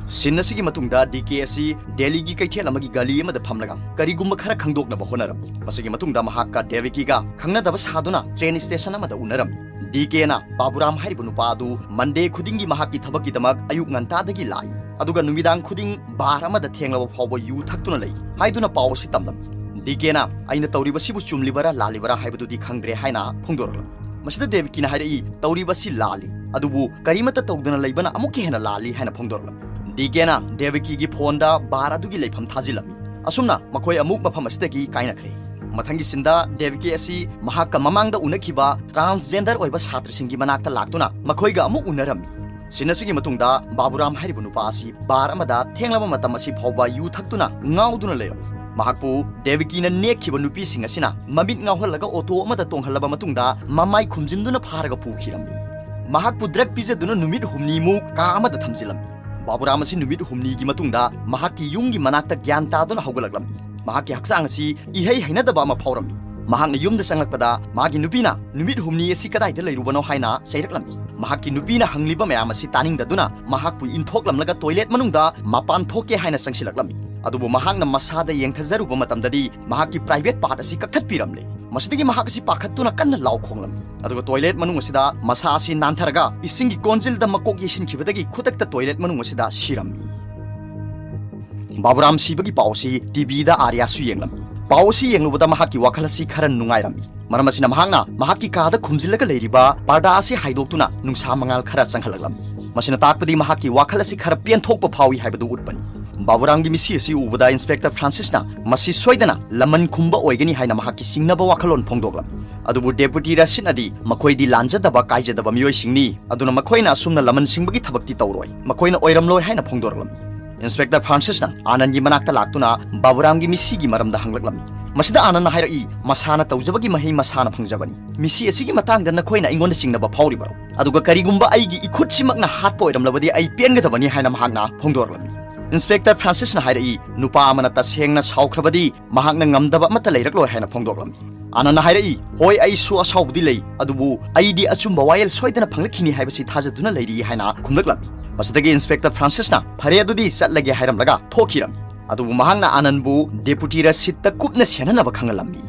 ꯁꯤꯟ ꯑꯁꯤꯒꯤ ꯃꯇꯨꯡꯗ ꯗꯤ ꯀꯦ ꯑꯁꯤ ꯗꯦꯜꯂꯤꯒꯤ ꯀꯩꯊꯦꯜ ꯑꯃꯒꯤ ꯒꯂꯤ ꯑꯃꯗ ꯐꯝꯂꯒ ꯀꯔꯤꯒꯨꯝꯕ ꯈꯔ ꯈꯪꯗꯣꯛꯅꯕ ꯍꯣꯠꯅꯔꯝꯃꯤ꯫ ꯃꯁꯤꯒꯤ ꯃꯇꯨꯡꯗ ꯃꯍꯥꯛꯀ ꯗꯦꯕꯤꯀꯤꯒ ꯈꯪꯅꯗꯕ ꯁꯥꯗꯨꯅ ꯇ꯭ꯔꯦꯟ ꯁ꯭ꯇꯦꯁꯟ ꯑꯃꯗ ꯎꯅꯔꯝꯃꯤ꯫ ꯗꯤ ꯀꯦꯅ ꯕꯥꯕꯨꯔꯥꯝ ꯍꯥꯏꯔꯤꯕ ꯅꯨꯄꯥ ꯑꯗꯨ ꯃꯟꯗꯦ ꯈꯨꯗꯤꯡꯒꯤ ꯃꯍꯥꯛꯀꯤ ꯊꯕꯛꯀꯤꯗꯃꯛ ꯑꯌꯨꯛ ꯉꯟꯇꯥꯗꯒꯤ ꯂꯥꯛꯏ, ꯑꯗꯨꯒ ꯅꯨꯃꯤꯗꯥꯡ ꯈꯨꯗꯤꯡ ꯕꯥꯔ ꯑꯃꯗ ꯊꯦꯡꯂꯕ ꯐꯥꯎꯕ ꯌꯨ ꯊꯛꯇꯨꯅ ꯂꯩ ꯍꯥꯏꯗꯨꯅ ꯄꯥꯎ ꯑꯁꯤ ꯇꯝꯂꯝꯃꯤ꯫ ꯗꯤ ꯀꯦꯅ, "ꯑꯩꯅ ꯇꯧꯔꯤꯕꯁꯤꯕꯨ ꯆꯨꯝꯂꯤꯕꯔꯥ ꯂꯥꯜꯂꯤꯕꯔꯥ ꯍꯥꯏꯕꯗꯨꯗꯤ ꯈꯪꯗ꯭ꯔꯦ" ꯍꯥꯏꯅ ꯐꯣꯡꯗꯣꯔꯛꯂꯝꯃꯤ꯫ ꯃꯁꯤꯗ ꯗꯦꯕꯤꯀꯤꯅ ꯍꯥꯏꯔꯛꯏ, "ꯇꯧꯔꯤꯕꯁꯤ ꯂꯥꯜꯂꯤ, ꯑꯗꯨꯕꯨ ꯀꯔꯤꯃꯠꯇ ꯇꯧꯗꯅ ꯂꯩꯕꯅ ꯑꯃꯨꯛꯀ ꯍꯦꯟꯅ ꯂꯥꯜꯂꯤ" ꯍꯥꯏꯅ ꯐꯣꯡꯗꯣꯔꯛꯂꯝꯃꯤ꯫ ꯗꯤ ꯀꯦꯅ ꯗꯦꯕꯤꯀꯤꯒꯤ ꯐꯣꯟꯗ ꯕꯥꯔ ꯑꯗꯨꯒꯤ ꯂꯩꯐꯝ ꯊꯥꯖꯤꯜꯂꯝꯃꯤ꯫ ꯑꯁꯨꯝꯅ ꯃꯈꯣꯏ ꯑꯃꯨꯛ ꯃꯐꯝ ꯑꯁꯤꯗꯒꯤ ꯀꯥꯏꯅꯈ꯭ꯔꯦ꯫ ꯃꯊꯪꯒꯤ ꯁꯤꯟꯗ ꯗꯦꯕꯤꯀꯤ ꯑꯁꯤ ꯃꯍꯥꯛꯀ ꯃꯃꯥꯡꯗ ꯎꯅꯈꯤꯕ ꯇ꯭ꯔꯥꯟꯁꯖꯦꯟꯗꯔ ꯑꯣꯏꯕ ꯁꯥꯇ꯭ꯔꯁꯤꯡꯒꯤ ꯃꯅꯥꯛꯇ ꯂꯥꯛꯇꯨꯅ ꯃꯈꯣꯏꯒ ꯑꯃꯨꯛ ꯎꯅꯔꯝꯃꯤ꯫ ꯁꯤꯟ ꯑꯁꯤꯒꯤ ꯃꯇꯨꯡꯗ ꯕꯥꯕꯨꯔꯥꯝ ꯍꯥꯏꯔꯤꯕ ꯅꯨꯄꯥ ꯑꯁꯤ ꯕꯥꯔ ꯑꯃꯗ ꯊꯦꯡꯂꯕ ꯃꯇꯝ ꯑꯁꯤ ꯐꯥꯎꯕ ꯌꯨ ꯊꯛꯇꯨꯅ ꯉꯥꯎꯗꯨꯅ ꯂꯩꯔꯝꯃꯤ꯫ ꯃꯍꯥꯛꯄꯨ ꯗꯦꯕꯤꯀꯤꯅ ꯅꯦꯛꯈꯤꯕ ꯅꯨꯄꯤꯁꯤꯡ ꯑꯁꯤꯅ ꯃꯃꯤꯠ ꯉꯥꯎꯍꯜꯂꯒ ꯑꯣꯇꯣ ꯑꯃꯗ ꯇꯣꯡꯍꯜꯂꯕ ꯃꯇꯨꯡꯗ ꯃꯃꯥꯏ ꯈꯨꯝꯖꯤꯟꯗꯨꯅ ꯐꯥꯔꯒ ꯄꯨꯈꯤꯔꯝꯃꯤ꯫ ꯃꯍꯥꯛꯄꯨ ꯗ꯭ꯔꯒ ꯄꯤꯖꯗꯨꯅ ꯅꯨꯃꯤꯠ ꯍꯨꯝꯅꯤꯃꯨꯛ ꯀꯥ ꯑꯃꯗ ꯊꯝꯖꯤꯜꯂꯝꯃꯤ꯫ ꯕꯥꯕꯨꯔꯥꯝ ꯑꯁꯤ ꯅꯨꯃꯤꯠ ꯍꯨꯝꯅꯤꯒꯤ ꯃꯇꯨꯡꯗ ꯃꯍꯥꯛꯀꯤ ꯌꯨꯝꯒꯤ ꯃꯅꯥꯛꯇ ꯒ꯭ꯌꯥꯟ ꯇꯥꯗꯨꯅ ꯍꯧꯒꯠꯂꯛꯂꯝꯃꯤ꯫ ꯃꯍꯥꯛꯀꯤ ꯍꯛꯆꯥꯡ ꯑꯁꯤ ꯏꯍꯩ ꯍꯩꯅꯗꯕ ꯑꯃ ꯐꯥꯎꯔꯝꯃꯤ꯫ ꯃꯍꯥꯛꯅ ꯌꯨꯝꯗ ꯆꯪꯂꯛꯄꯗ ꯃꯥꯒꯤ ꯅꯨꯄꯤꯅ, "ꯅꯨꯃꯤꯠ ꯍꯨꯝꯅꯤ ꯑꯁꯤ ꯀꯗꯥꯏꯗ ꯂꯩꯔꯨꯕꯅꯣ?" ꯍꯥꯏꯅ ꯆꯩꯔꯛꯂꯝꯃꯤ꯫ ꯃꯍꯥꯛꯀꯤ ꯅꯨꯄꯤꯅ ꯍꯪꯂꯤꯕ ꯃꯌꯥꯝ ꯑꯁꯤ ꯇꯥꯅꯤꯡꯗꯗꯨꯅ ꯃꯍꯥꯛꯄꯨ ꯏꯟꯊꯣꯛꯂꯝꯂꯒ ꯇꯣꯏꯂꯦꯠ ꯃꯅꯨꯡꯗ ꯃꯄꯥꯟ ꯊꯣꯛꯀꯦ ꯍꯥꯏꯅ ꯆꯪꯁꯤꯜꯂꯛꯂꯝꯃꯤ꯫ ꯑꯗꯨꯕꯨ ꯃꯍꯥꯛꯅ ꯃꯁꯥꯗ ꯌꯦꯡꯊꯖꯔꯨꯕ ꯃꯇꯝꯗꯗꯤ ꯃꯍꯥꯛꯀꯤ ꯄ꯭ꯔꯥꯏꯚꯦꯠ ꯄꯥꯔꯠ ꯑꯁꯤ ꯀꯛꯊꯠꯄꯤꯔꯝꯂꯦ꯫ ꯃꯁꯤꯗꯒꯤ ꯃꯍꯥꯛ ꯑꯁꯤ ꯄꯥꯈꯠꯇꯨꯅ ꯀꯟꯅ ꯂꯥꯎ ꯈꯣꯡꯂꯝꯃꯤ꯫ ꯑꯗꯨꯒ ꯇꯣꯏꯂꯦꯠ ꯃꯅꯨꯡ ꯑꯁꯤꯗ ꯃꯁꯥ ꯑꯁꯤ ꯅꯥꯟꯊꯔꯒ ꯏꯁꯤꯡꯒꯤ ꯀꯣꯟꯖꯤꯜꯗ ꯃꯀꯣꯛ ꯌꯩꯁꯤꯟꯈꯤꯕꯗꯒꯤ ꯈꯨꯗꯛꯇ ꯇꯣꯏꯂꯦꯠ ꯃꯅꯨꯡ ꯑꯁꯤꯗ ꯁꯤꯔꯝꯃꯤ꯫ ꯕꯥꯕꯨꯔꯥꯝ ꯁꯤꯕꯒꯤ ꯄꯥꯎ ꯑꯁꯤ ꯇꯤꯚꯤꯗ ꯑꯥꯔꯌꯥꯁꯨ ꯌꯦꯡꯂꯝꯃꯤ꯫ ꯄꯥꯎ ꯑꯁꯤ ꯌꯦꯡꯂꯨꯕꯗ ꯃꯍꯥꯛꯀꯤ ꯋꯥꯈꯜ ꯑꯁꯤ ꯈꯔ ꯅꯨꯡꯉꯥꯏꯔꯝꯃꯤ꯫ ꯃꯔꯝ ꯑꯁꯤꯅ ꯃꯍꯥꯛꯅ ꯃꯍꯥꯛꯀꯤ ꯀꯥꯗ ꯈꯨꯝꯖꯤꯜꯂꯒ ꯂꯩꯔꯤꯕ ꯄꯔꯗꯥ ꯑꯁꯤ ꯍꯥꯏꯗꯣꯛꯇꯨꯅ ꯅꯨꯡꯁꯥ ꯃꯉꯥꯜ ꯈꯔ ꯆꯪꯍꯜꯂꯛꯂꯝꯃꯤ꯫ ꯃꯁꯤꯅ ꯇꯥꯛꯄꯗꯤ ꯃꯍꯥꯛꯀꯤ ꯋꯥꯈꯜ ꯑꯁꯤ ꯈꯔ ꯄꯦꯟꯊꯣꯛꯄ ꯐꯥꯎꯏ ꯍꯥꯏꯕꯗꯨ ꯎꯠꯄꯅꯤ꯫ ꯕꯥꯕꯨꯔꯥꯝꯒꯤ ꯃꯤꯁꯤ ꯑꯁꯤ ꯎꯕꯗ ꯏꯟꯁꯄꯦꯛꯇꯔ ꯐ꯭ꯔꯥꯟꯁꯤꯁꯅ ꯃꯁꯤ ꯁꯣꯏꯗꯅ ꯂꯃꯟ ꯈꯨꯝꯕ ꯑꯣꯏꯒꯅꯤ ꯍꯥꯏꯅ ꯃꯍꯥꯛꯀꯤ ꯆꯤꯡꯅꯕ ꯋꯥꯈꯜꯂꯣꯟ ꯐꯣꯡꯗꯣꯛꯂꯝꯃꯤ꯫ ꯑꯗꯨꯕꯨ ꯗꯦꯄꯨꯇꯤ ꯔꯁꯤꯗꯅꯗꯤ ꯃꯈꯣꯏꯗꯤ ꯂꯥꯟꯖꯗꯕ ꯀꯥꯏꯖꯗꯕ ꯃꯤꯑꯣꯏꯁꯤꯡꯅꯤ, ꯑꯗꯨꯅ ꯃꯈꯣꯏꯅ ꯑꯁꯨꯝꯅ ꯂꯃꯟ ꯁꯤꯡꯕꯒꯤ ꯊꯕꯛꯇꯤ ꯇꯧꯔꯣꯏ, ꯃꯈꯣꯏꯅ ꯑꯣꯏꯔꯝꯂꯣꯏ ꯍꯥꯏꯅ ꯐꯣꯡꯗꯣꯔꯛꯂꯝꯃꯤ꯫ ꯏꯟꯁꯄꯦꯛꯇꯔ ꯐ꯭ꯔꯥꯟꯁꯤꯁꯅ ꯑꯥꯅꯟꯒꯤ ꯃꯅꯥꯛꯇ ꯂꯥꯛꯇꯨꯅ ꯕꯥꯕꯨꯔꯥꯝꯒꯤ ꯃꯤꯁꯤꯒꯤ ꯃꯔꯝꯗ ꯍꯪꯂꯛꯂꯝꯃꯤ꯫ ꯃꯁꯤꯗ ꯑꯥꯅꯟꯅ ꯍꯥꯏꯔꯛꯏ, "ꯃꯁꯥꯅ ꯇꯧꯖꯕꯒꯤ ꯃꯍꯩ ꯃꯁꯥꯅ ꯐꯪꯖꯕꯅꯤ꯫ ꯃꯤꯁꯤ ꯑꯁꯤꯒꯤ ꯃꯇꯥꯡꯗ ꯅꯈꯣꯏꯅ ꯑꯩꯉꯣꯟꯗ ꯆꯤꯡꯅꯕ ꯐꯥꯎꯔꯤꯕꯔꯣ? ꯑꯗꯨꯒ ꯀꯔꯤꯒꯨꯝꯕ ꯑꯩꯒꯤ ꯏꯈꯨꯠꯁꯤꯃꯛꯅ ꯍꯥꯠꯄ ꯑꯣꯏꯔꯝꯂꯕꯗꯤ ꯑꯩ ꯄꯦꯟꯒꯗꯕꯅꯤ" ꯍꯥꯏꯅ ꯃꯍꯥꯛꯅ ꯐꯣꯡꯗꯣꯔꯛꯂꯝꯃꯤ꯫ ꯏꯟꯁꯄꯦꯛꯇꯔ ꯐ꯭ꯔꯥꯟꯁꯤꯁꯅ ꯍꯥꯏꯔꯛꯏ, "ꯅꯨꯄꯥ ꯑꯃꯅ ꯇꯁꯦꯡꯅ ꯁꯥꯎꯈ꯭ꯔꯕꯗꯤ ꯃꯍꯥꯛꯅ ꯉꯝꯗꯕ ꯑꯃꯠꯇ ꯂꯩꯔꯛꯂꯣꯏ" ꯍꯥꯏꯅ ꯐꯣꯡꯗꯣꯛꯂꯝꯃꯤ꯫ ꯑꯥꯅꯟꯅ ꯍꯥꯏꯔꯛꯏ, "ꯍꯣꯏ, ꯑꯩꯁꯨ ꯑꯁꯥꯎꯕꯗꯤ ꯂꯩ, ꯑꯗꯨꯕꯨ ꯑꯩꯗꯤ ꯑꯆꯨꯝꯕ ꯋꯥꯌꯦꯜ ꯁꯣꯏꯗꯅ ꯐꯪꯂꯛꯈꯤꯅꯤ ꯍꯥꯏꯕꯁꯤ ꯊꯥꯖꯗꯨꯅ ꯂꯩꯔꯤ" ꯍꯥꯏꯅ ꯈꯨꯝꯂꯛꯂꯝꯃꯤ꯫ ꯃꯁꯤꯗꯒꯤ ꯏꯟꯁꯄꯦꯛꯇꯔ ꯐ꯭ꯔꯥꯟꯁꯤꯁꯅ, "ꯐꯔꯦ, ꯑꯗꯨꯗꯤ ꯆꯠꯂꯒꯦ" ꯍꯥꯏꯔꯝꯂꯒ ꯊꯣꯛꯈꯤꯔꯝꯃꯤ꯫ ꯑꯗꯨꯕꯨ ꯃꯍꯥꯛꯅ ꯑꯥꯅꯟꯕꯨ ꯗꯦꯄꯨꯇꯤ ꯔꯁꯤꯠꯇ ꯀꯨꯞꯅ ꯁꯦꯟꯅꯅꯕ ꯈꯪꯍꯜꯂꯝꯃꯤ꯫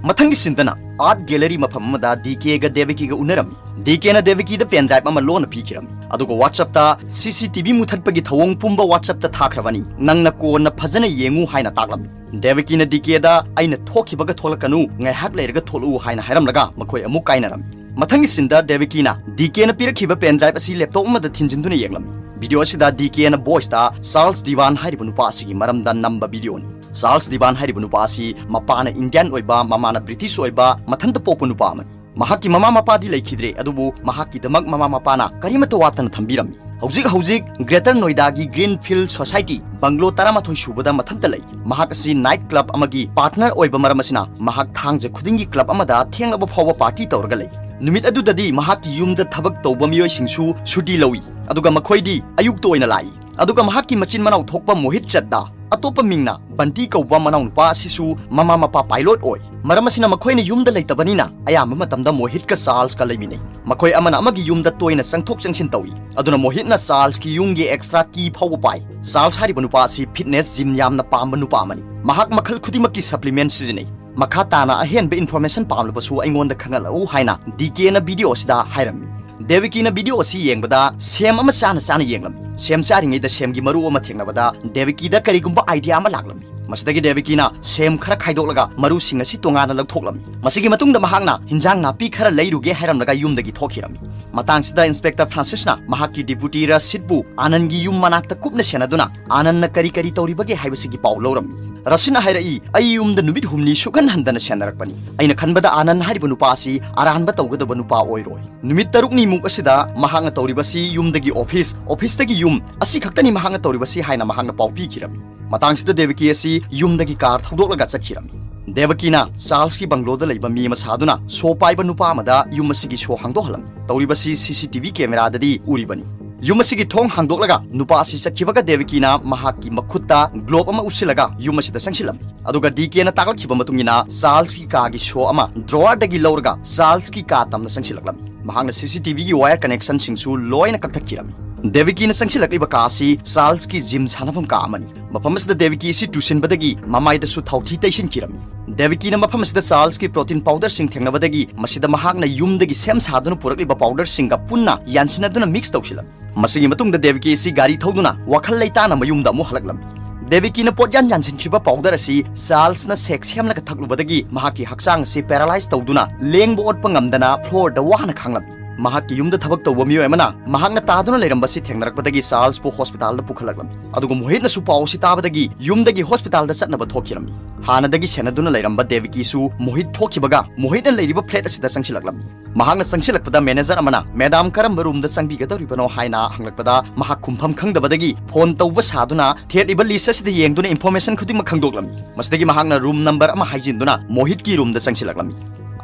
ꯃꯊꯪꯒꯤ ꯁꯤꯟꯗꯅ ꯑꯥꯔꯠ ꯒꯦꯂꯔꯤ ꯃꯐꯝ ꯑꯃꯗ ꯗꯤ ꯀꯦꯒ ꯗꯦꯕꯀꯤꯒ ꯎꯅꯔꯝꯃꯤ꯫ ꯗꯤ ꯀꯦꯅ ꯗꯦꯕꯀꯤꯗ ꯄꯦꯟ ꯗ꯭ꯔꯥꯏꯚ ꯑꯃ ꯂꯣꯟꯅ ꯄꯤꯈꯤꯔꯝꯃꯤ꯫ ꯑꯗꯨꯒ WhatsApp-ꯇ "ꯁꯤ ꯁꯤ ꯇꯤ ꯚꯤ ꯃꯨꯊꯠꯄꯒꯤ ꯊꯧꯑꯣꯡ ꯄꯨꯝꯕ WhatsApp-ꯇ ꯊꯥꯈ꯭ꯔꯕꯅꯤ, ꯅꯪꯅ ꯀꯣꯟꯅ ꯐꯖꯅ ꯌꯦꯡꯉꯨ" ꯍꯥꯏꯅ ꯇꯥꯛꯂꯝꯃꯤ꯫ ꯗꯦꯕꯀꯤꯅ ꯗꯤ ꯀꯦꯗ "ꯑꯩꯅ ꯊꯣꯛꯈꯤꯕꯒ ꯊꯣꯛꯂꯛꯀꯅꯨ, ꯉꯥꯏꯍꯥꯛ ꯂꯩꯔꯒ ꯊꯣꯛꯂꯛꯎ" ꯍꯥꯏꯅ ꯍꯥꯏꯔꯝꯂꯒ ꯃꯈꯣꯏ ꯑꯃꯨꯛ ꯀꯥꯏꯅꯔꯝꯃꯤ꯫ ꯃꯊꯪꯒꯤ ꯁꯤꯟꯗ ꯗꯦꯕꯀꯤꯅ ꯗꯤ ꯀꯦꯅ ꯄꯤꯔꯛꯈꯤꯕ ꯄꯦꯟ ꯗ꯭ꯔꯥꯏꯚ ꯑꯁꯤ ꯂꯦꯞꯇꯣꯞ ꯑꯃꯗ ꯊꯤꯟꯖꯤꯟꯗꯨꯅ ꯌꯦꯡꯂꯝꯃꯤ꯫ ꯚꯤꯗꯤꯑꯣ ꯑꯁꯤꯗ ꯗꯤ ꯀꯦꯅ ꯚꯣꯏꯁꯇ ꯆꯥꯔꯜꯁ ꯗꯤꯚꯥꯟ ꯍꯥꯏꯔꯤꯕ ꯅꯨꯄꯥ ꯑꯁꯤꯒꯤ ꯃꯔꯝꯗ ꯅꯝꯕ ꯚꯤꯗꯤꯑꯣꯅꯤ꯫ ꯆꯥꯔꯜꯁ ꯗꯤꯚꯥꯟ ꯍꯥꯏꯔꯤꯕ ꯅꯨꯄꯥ ꯑꯁꯤ ꯃꯄꯥꯅ ꯏꯟꯗꯤꯌꯥꯟ ꯑꯣꯏꯕ, ꯃꯃꯥꯅ ꯕ꯭ꯔꯤꯇꯤꯁ ꯑꯣꯏꯕ, ꯃꯊꯟꯇ ꯄꯣꯛꯄ ꯅꯨꯄꯥ ꯑꯃꯅꯤ꯫ ꯃꯍꯥꯛꯀꯤ ꯃꯃꯥ ꯃꯄꯥꯗꯤ ꯂꯩꯈꯤꯗ꯭ꯔꯦ, ꯑꯗꯨꯕꯨ ꯃꯍꯥꯛꯀꯤꯗꯃꯛ ꯃꯃꯥ ꯃꯄꯥꯅ ꯀꯔꯤꯃꯠꯇ ꯋꯥꯠꯇꯅ ꯊꯝꯕꯤꯔꯝꯃꯤ꯫ ꯍꯧꯖꯤꯛ ꯍꯧꯖꯤꯛ greater ꯅꯣꯏꯗꯥꯒꯤ green feel society bungalow ꯇꯔꯥꯃꯥꯊꯣꯏ ꯁꯨꯕꯗ ꯃꯊꯟꯇ ꯂꯩ꯫ ꯃꯍꯥꯛ ꯑꯁꯤ ꯅꯥꯏꯠ ꯀ꯭ꯂꯕ ꯑꯃꯒꯤ ꯄꯥꯔꯠꯅꯔ ꯑꯣꯏꯕ ꯃꯔꯝ ꯑꯁꯤꯅ ꯃꯍꯥꯛ ꯊꯥꯡꯖ ꯈꯨꯗꯤꯡꯒꯤ ꯀ꯭ꯂꯕ ꯑꯃꯗ ꯊꯦꯡꯂꯕ ꯐꯥꯎꯕ ꯄꯥꯔꯇꯤ ꯇꯧꯔꯒ ꯂꯩ꯫ ꯅꯨꯃꯤꯠ ꯑꯗꯨꯗꯗꯤ ꯃꯍꯥꯛꯀꯤ ꯌꯨꯝꯗ ꯊꯕꯛ ꯇꯧꯕ ꯃꯤꯑꯣꯏꯁꯤꯡꯁꯨ ꯁꯨꯇꯤ ꯂꯧꯏ, ꯑꯗꯨꯒ ꯃꯈꯣꯏꯗꯤ ꯑꯌꯨꯛꯇ ꯑꯣꯏꯅ ꯂꯥꯛꯏ꯫ ꯑꯗꯨꯒ ꯃꯍꯥꯛꯀꯤ ꯃꯆꯤꯟ ꯃꯅꯥꯎ ꯊꯣꯛꯄ ꯃꯣꯍꯤꯠ ꯆꯠꯗꯥ, ꯑꯇꯣꯞꯄ ꯃꯤꯡꯅ ꯕꯟꯇꯤ ꯀꯧꯕ ꯃꯅꯥꯎꯅꯨꯄꯥ ꯑꯁꯤꯁꯨ ꯃꯃꯥ ꯃꯄꯥ ꯄꯥꯏꯂꯣꯠ ꯑꯣꯏ꯫ ꯃꯔꯝ ꯑꯁꯤꯅ ꯃꯈꯣꯏꯅ ꯌꯨꯝꯗ ꯂꯩꯇꯕꯅꯤꯅ ꯑꯌꯥꯝꯕ ꯃꯇꯝꯗ ꯃꯣꯍꯤꯠꯀ ꯆꯥꯔꯜꯁꯀ ꯂꯩꯃꯤꯟꯅꯩ꯫ ꯃꯈꯣꯏ ꯑꯃꯅ ꯑꯃꯒꯤ ꯌꯨꯝꯗ ꯇꯣꯏꯅ ꯆꯪꯊꯣꯛ ꯆꯪꯁꯤꯟ ꯇꯧꯏ꯫ ꯑꯗꯨꯅ ꯃꯣꯍꯤꯠꯅ ꯆꯥꯔꯜꯁꯀꯤ ꯌꯨꯝꯒꯤ ꯑꯦꯛꯁꯇ꯭ꯔꯥ ꯀꯤ ꯐꯥꯎꯕ ꯄꯥꯏ꯫ ꯆꯥꯔꯜꯁ ꯍꯥꯏꯔꯤꯕ ꯅꯨꯄꯥ ꯑꯁꯤ ꯐꯤꯠꯅꯦꯁ, ꯖꯤꯝ ꯌꯥꯝꯅ ꯄꯥꯝꯕ ꯅꯨꯄꯥ ꯑꯃꯅꯤ꯫ ꯃꯍꯥꯛ ꯃꯈꯜ ꯈꯨꯗꯤꯡꯃꯛꯀꯤ ꯁꯄ꯭ꯂꯤꯃꯦꯟꯠ ꯁꯤꯖꯤꯟꯅꯩ꯫ ꯃꯈꯥ ꯇꯥꯅ ꯑꯍꯦꯟꯕ ꯏꯟꯐꯣꯔꯃꯦꯁꯟ ꯄꯥꯝꯂꯕꯁꯨ ꯑꯩꯉꯣꯟꯗ ꯈꯪꯍꯜꯂꯛꯎ ꯍꯥꯏꯅ ꯗꯤ ꯀꯦꯅ ꯚꯤꯗꯤꯑꯣ ꯑꯁꯤꯗ ꯍꯥꯏꯔꯝꯃꯤ꯫ ꯗꯦꯕꯤꯀꯤꯅ ꯚꯤꯗꯤꯑꯣ ꯑꯁꯤ ꯌꯦꯡꯕꯗ ꯁꯦꯝ ꯑꯃ ꯆꯥꯅ ꯆꯥꯅ ꯌꯦꯡꯂꯝꯃꯤ꯫ ꯁꯦꯝ ꯆꯥꯔꯤꯉꯩꯗ ꯁꯦꯝꯒꯤ ꯃꯔꯨ ꯑꯃ ꯊꯦꯡꯅꯕꯗ ꯗꯦꯕꯤꯀꯤꯗ ꯀꯔꯤꯒꯨꯝꯕ ꯑꯥꯏꯗꯤꯌꯥ ꯑꯃ ꯂꯥꯛꯂꯝꯃꯤ꯫ ꯃꯁꯤꯗꯒꯤ ꯗꯦꯕꯤꯀꯤꯅ ꯁꯦꯝ ꯈꯔ ꯈꯥꯏꯗꯣꯛꯂꯒ ꯃꯔꯨꯁꯤꯡ ꯑꯁꯤ ꯇꯣꯉꯥꯟꯅ ꯂꯧꯊꯣꯛꯂꯝꯃꯤ꯫ ꯃꯁꯤꯒꯤ ꯃꯇꯨꯡꯗ ꯃꯍꯥꯛꯅ ꯍꯤꯟꯖꯥꯡ ꯅꯥꯄꯤ ꯈꯔ ꯂꯩꯔꯨꯒꯦ ꯍꯥꯏꯔꯝꯂꯒ ꯌꯨꯝꯗꯒꯤ ꯊꯣꯛꯈꯤꯔꯝꯃꯤ꯫ ꯃꯇꯥꯡꯁꯤꯗ ꯏꯟꯁꯄꯦꯛꯇꯔ ꯐ꯭ꯔꯥꯟꯁꯤꯁꯅ ꯃꯍꯥꯛꯀꯤ ꯗꯤꯄ꯭ꯌꯨꯇꯤ ꯔꯁꯤꯗꯕꯨ ꯑꯥꯅꯟꯒꯤ ꯌꯨꯝ ꯃꯅꯥꯛꯇ ꯀꯨꯞꯅ ꯁꯦꯟꯅꯗꯨꯅ ꯑꯥꯅꯟꯅ ꯀꯔꯤ ꯀꯔꯤ ꯇꯧꯔꯤꯕꯒꯦ ꯍꯥꯏꯕꯁꯤꯒꯤ ꯄꯥꯎ ꯂꯧꯔꯝꯃꯤ꯫ ꯔꯁꯤꯗꯅ ꯍꯥꯏꯔꯛꯏ, "ꯑꯩ ꯌꯨꯝꯗ ꯅꯨꯃꯤꯠ ꯍꯨꯝꯅꯤ ꯁꯨꯛꯍꯟ ꯍꯟꯗꯅ ꯁꯦꯟꯅꯔꯛꯄꯅꯤ꯫ ꯑꯩꯅ ꯈꯟꯕꯗ ꯑꯥꯅꯟ ꯍꯥꯏꯔꯤꯕ ꯅꯨꯄꯥ ꯑꯁꯤ ꯑꯔꯥꯟꯕ ꯇꯧꯒꯗꯕ ꯅꯨꯄꯥ ꯑꯣꯏꯔꯣꯏ꯫ ꯅꯨꯃꯤꯠ ꯇꯔꯨꯛꯅꯤꯃꯨꯛ ꯑꯁꯤꯗ ꯃꯍꯥꯛꯅ ꯇꯧꯔꯤꯕꯁꯤ ꯌꯨꯝꯗꯒꯤ ꯑꯣꯐꯤꯁ, ꯑꯣꯐꯤꯁꯇꯒꯤ ꯌꯨꯝ, ꯑꯁꯤ ꯈꯛꯇꯅꯤ ꯃꯍꯥꯛꯅ ꯇꯧꯔꯤꯕꯁꯤ" ꯍꯥꯏꯅ ꯃꯍꯥꯛꯅ ꯄꯥꯎ ꯄꯤꯈꯤꯔꯝꯃꯤ꯫ ꯃꯇꯥꯡꯁꯤꯗ ꯗꯦꯕꯤꯀꯤ ꯑꯁꯤ ꯌꯨꯝꯗꯒꯤ ꯀꯥꯔ ꯊꯧꯗꯣꯛꯂꯒ ꯆꯠꯈꯤꯔꯝꯃꯤ꯫ ꯗꯦꯕꯤꯀꯤꯅ ꯆꯥꯔꯜꯁꯀꯤ ꯕꯪꯒ꯭ꯂꯣꯗ ꯂꯩꯕ ꯃꯤ ꯑꯃ ꯁꯥꯗꯨꯅ ꯁꯣ ꯄꯥꯏꯕ ꯅꯨꯄꯥ ꯑꯃꯗ ꯌꯨꯝ ꯑꯁꯤꯒꯤ ꯁꯣ ꯍꯥꯡꯗꯣꯛꯍꯜꯂꯝꯃꯤ꯫ ꯇꯧꯔꯤꯕꯁꯤ ꯁꯤ ꯁꯤ ꯇꯤ ꯚꯤ ꯀꯦꯃꯦꯔꯥꯗꯗꯤ ꯎꯔꯤꯕꯅꯤ꯫ ꯌꯨꯝ ꯑꯁꯤꯒꯤ ꯊꯣꯡ ꯍꯥꯡꯗꯣꯛꯂꯒ ꯅꯨꯄꯥ ꯑꯁꯤ ꯆꯠꯈꯤꯕꯒ ꯗꯦꯕꯤꯀꯤꯅ ꯃꯍꯥꯛꯀꯤ ꯃꯈꯨꯠꯇ ꯒ꯭ꯂꯣꯕ ꯑꯃ ꯎꯞꯁꯤꯜꯂꯒ ꯌꯨꯝ ꯑꯁꯤꯗ ꯆꯪꯁꯤꯜꯂꯝꯃꯤ꯫ ꯑꯗꯨꯒ ꯗꯤ ꯀꯦꯅ ꯇꯥꯛꯂꯛꯈꯤꯕ ꯃꯇꯨꯡ ꯏꯟꯅ ꯆꯥꯔꯜꯁꯀꯤ ꯀꯥꯒꯤ ꯁꯣ ꯑꯃ ꯗ꯭ꯔꯣꯋꯔꯗꯒꯤ ꯂꯧꯔꯒ ꯆꯥꯔꯜꯁꯀꯤ ꯀꯥ ꯇꯝꯅ ꯆꯪꯁꯤꯜꯂꯛꯂꯝꯃꯤ꯫ ꯃꯍꯥꯛꯅ ꯁꯤ ꯁꯤ ꯇꯤ ꯚꯤꯒꯤ ꯋꯥꯌꯔ ꯀꯅꯦꯛꯁꯟꯁꯤꯡꯁꯨ ꯂꯣꯏꯅ ꯀꯛꯊꯠꯈꯤꯔꯝꯃꯤ꯫ ꯗꯦꯕꯤꯀꯤꯅ ꯆꯪꯁꯤꯜꯂꯛꯂꯤꯕ ꯀꯥ ꯑꯁꯤ ꯆꯥꯔꯜꯁꯀꯤ ꯖꯤꯝ ꯁꯥꯟꯅꯐꯝ ꯀꯥ ꯑꯃꯅꯤ꯫ ꯃꯐꯝ ꯑꯁꯤꯗ ꯗꯦꯕꯤꯀꯤ ꯑꯁꯤ ꯇꯨꯁꯤꯟꯕꯗꯒꯤ ꯃꯃꯥꯏꯗꯁꯨ ꯊꯥꯎꯊꯤ ꯇꯩꯁꯤꯟꯈꯤꯔꯝꯃꯤ꯫ ꯗꯦꯕꯤꯀꯤꯅ ꯃꯐꯝ ꯑꯁꯤꯗ ꯆꯥꯔꯜꯁꯀꯤ ꯄ꯭ꯔꯣꯇꯤꯟ ꯄꯥꯎꯗꯔꯁꯤꯡ ꯊꯦꯡꯅꯕꯗꯒꯤ ꯃꯁꯤꯗ ꯃꯍꯥꯛꯅ ꯌꯨꯝꯗꯒꯤ ꯁꯦꯝ ꯁꯥꯗꯨꯅ ꯄꯨꯔꯛꯂꯤꯕ ꯄꯥꯎꯗꯔꯁꯤꯡꯒ ꯄꯨꯟꯅ ꯌꯥꯟꯁꯤꯟꯅꯗꯨꯅ ꯃꯤꯛꯁ ꯇꯧꯁꯤꯜꯂꯝꯃꯤ꯫ ꯃꯁꯤꯒꯤ ꯃꯇꯨꯡꯗ ꯗꯦꯕꯤꯀꯤ ꯑꯁꯤ ꯒꯥꯔꯤ ꯊꯧꯗꯨꯅ ꯋꯥꯈꯜ ꯂꯩꯇꯥꯅ ꯃꯌꯨꯝꯗ ꯑꯃꯨꯛ ꯍꯜꯂꯛꯂꯝꯃꯤ꯫ ꯗꯦꯕꯤꯀꯤꯅ ꯄꯣꯠꯌꯥꯟ ꯌꯥꯟꯁꯤꯟꯈꯤꯕ ꯄꯥꯎꯗꯔ ꯑꯁꯤ ꯆꯥꯔꯜꯁꯅ ꯁꯦꯛ ꯁꯦꯝꯂꯒ ꯊꯛꯂꯨꯕꯗꯒꯤ ꯃꯍꯥꯛꯀꯤ ꯍꯛꯆꯥꯡ ꯑꯁꯤ ꯄꯦꯔꯥꯂꯥꯏꯁ ꯇꯧꯗꯨꯅ ꯂꯦꯡꯕ ꯑꯣꯠꯄ ꯉꯝꯗꯅ ꯐ꯭ꯂꯣꯔꯗ ꯋꯥꯅ ꯈꯥꯡꯂꯝꯃꯤ꯫ ꯃꯍꯥꯛꯀꯤ ꯌꯨꯝꯗ ꯊꯕꯛ ꯇꯧꯕ ꯃꯤꯑꯣꯏ ꯑꯃꯅ ꯃꯍꯥꯛꯅ ꯇꯥꯗꯨꯅ ꯂꯩꯔꯝꯕꯁꯤ ꯊꯦꯡꯅꯔꯛꯄꯗꯒꯤ ꯆꯥꯔꯜꯁꯄꯨ ꯍꯣꯁꯄꯤꯇꯥꯜꯗ ꯄꯨꯈꯠꯂꯛꯂꯝꯃꯤ꯫ ꯑꯗꯨꯒ ꯃꯣꯍꯤꯠꯅꯁꯨ ꯄꯥꯎ ꯑꯁꯤ ꯇꯥꯕꯗꯒꯤ ꯌꯨꯝꯗꯒꯤ ꯍꯣꯁꯄꯤꯇꯥꯜꯗ ꯆꯠꯅꯕ ꯊꯣꯛꯈꯤꯔꯝꯃꯤ꯫ ꯍꯥꯟꯅꯗꯒꯤ ꯁꯦꯟꯅꯗꯨꯅ ꯂꯩꯔꯝꯕ ꯗꯦꯕꯤꯀꯤꯁꯨ ꯃꯣꯍꯤꯠ ꯊꯣꯛꯈꯤꯕꯒ ꯃꯣꯍꯤꯠꯅ ꯂꯩꯔꯤꯕ ꯐ꯭ꯂꯦꯠ ꯑꯁꯤꯗ ꯆꯪꯁꯤꯜꯂꯛꯂꯝꯃꯤ꯫ ꯃꯍꯥꯛꯅ ꯆꯪꯁꯤꯜꯂꯛꯄꯗ ꯃꯦꯅꯦꯖꯔ ꯑꯃꯅ "ꯃꯦꯗꯥꯝ ꯀꯔꯝꯕ ꯔꯨꯝꯗ ꯆꯪꯕꯤꯒꯗꯧꯔꯤꯕꯅꯣ?" ꯍꯥꯏꯅ ꯍꯪꯂꯛꯄꯗ ꯃꯍꯥꯛ ꯈꯨꯝꯐꯝ ꯈꯪꯗꯕꯗꯒꯤ ꯐꯣꯟ ꯇꯧꯕ ꯁꯥꯗꯨꯅ ꯊꯦꯠꯂꯤꯕ ꯂꯤꯁ ꯑꯁꯤꯗ ꯌꯦꯡꯗꯨꯅ ꯏꯟꯐꯣꯔꯃꯦꯁꯟ ꯈꯨꯗꯤꯡꯃꯛ ꯈꯪꯗꯣꯛꯂꯝꯃꯤ꯫ ꯃꯁꯤꯗꯒꯤ ꯃꯍꯥꯛꯅ ꯔꯨꯝ ꯅꯝꯕꯔ ꯑꯃ ꯍꯥꯏꯖꯤꯟꯗꯨꯅ ꯃꯣꯍꯤꯠꯀꯤ ꯔꯨꯝꯗ ꯆꯪꯁꯤꯜꯂꯛꯂꯝꯃꯤ꯫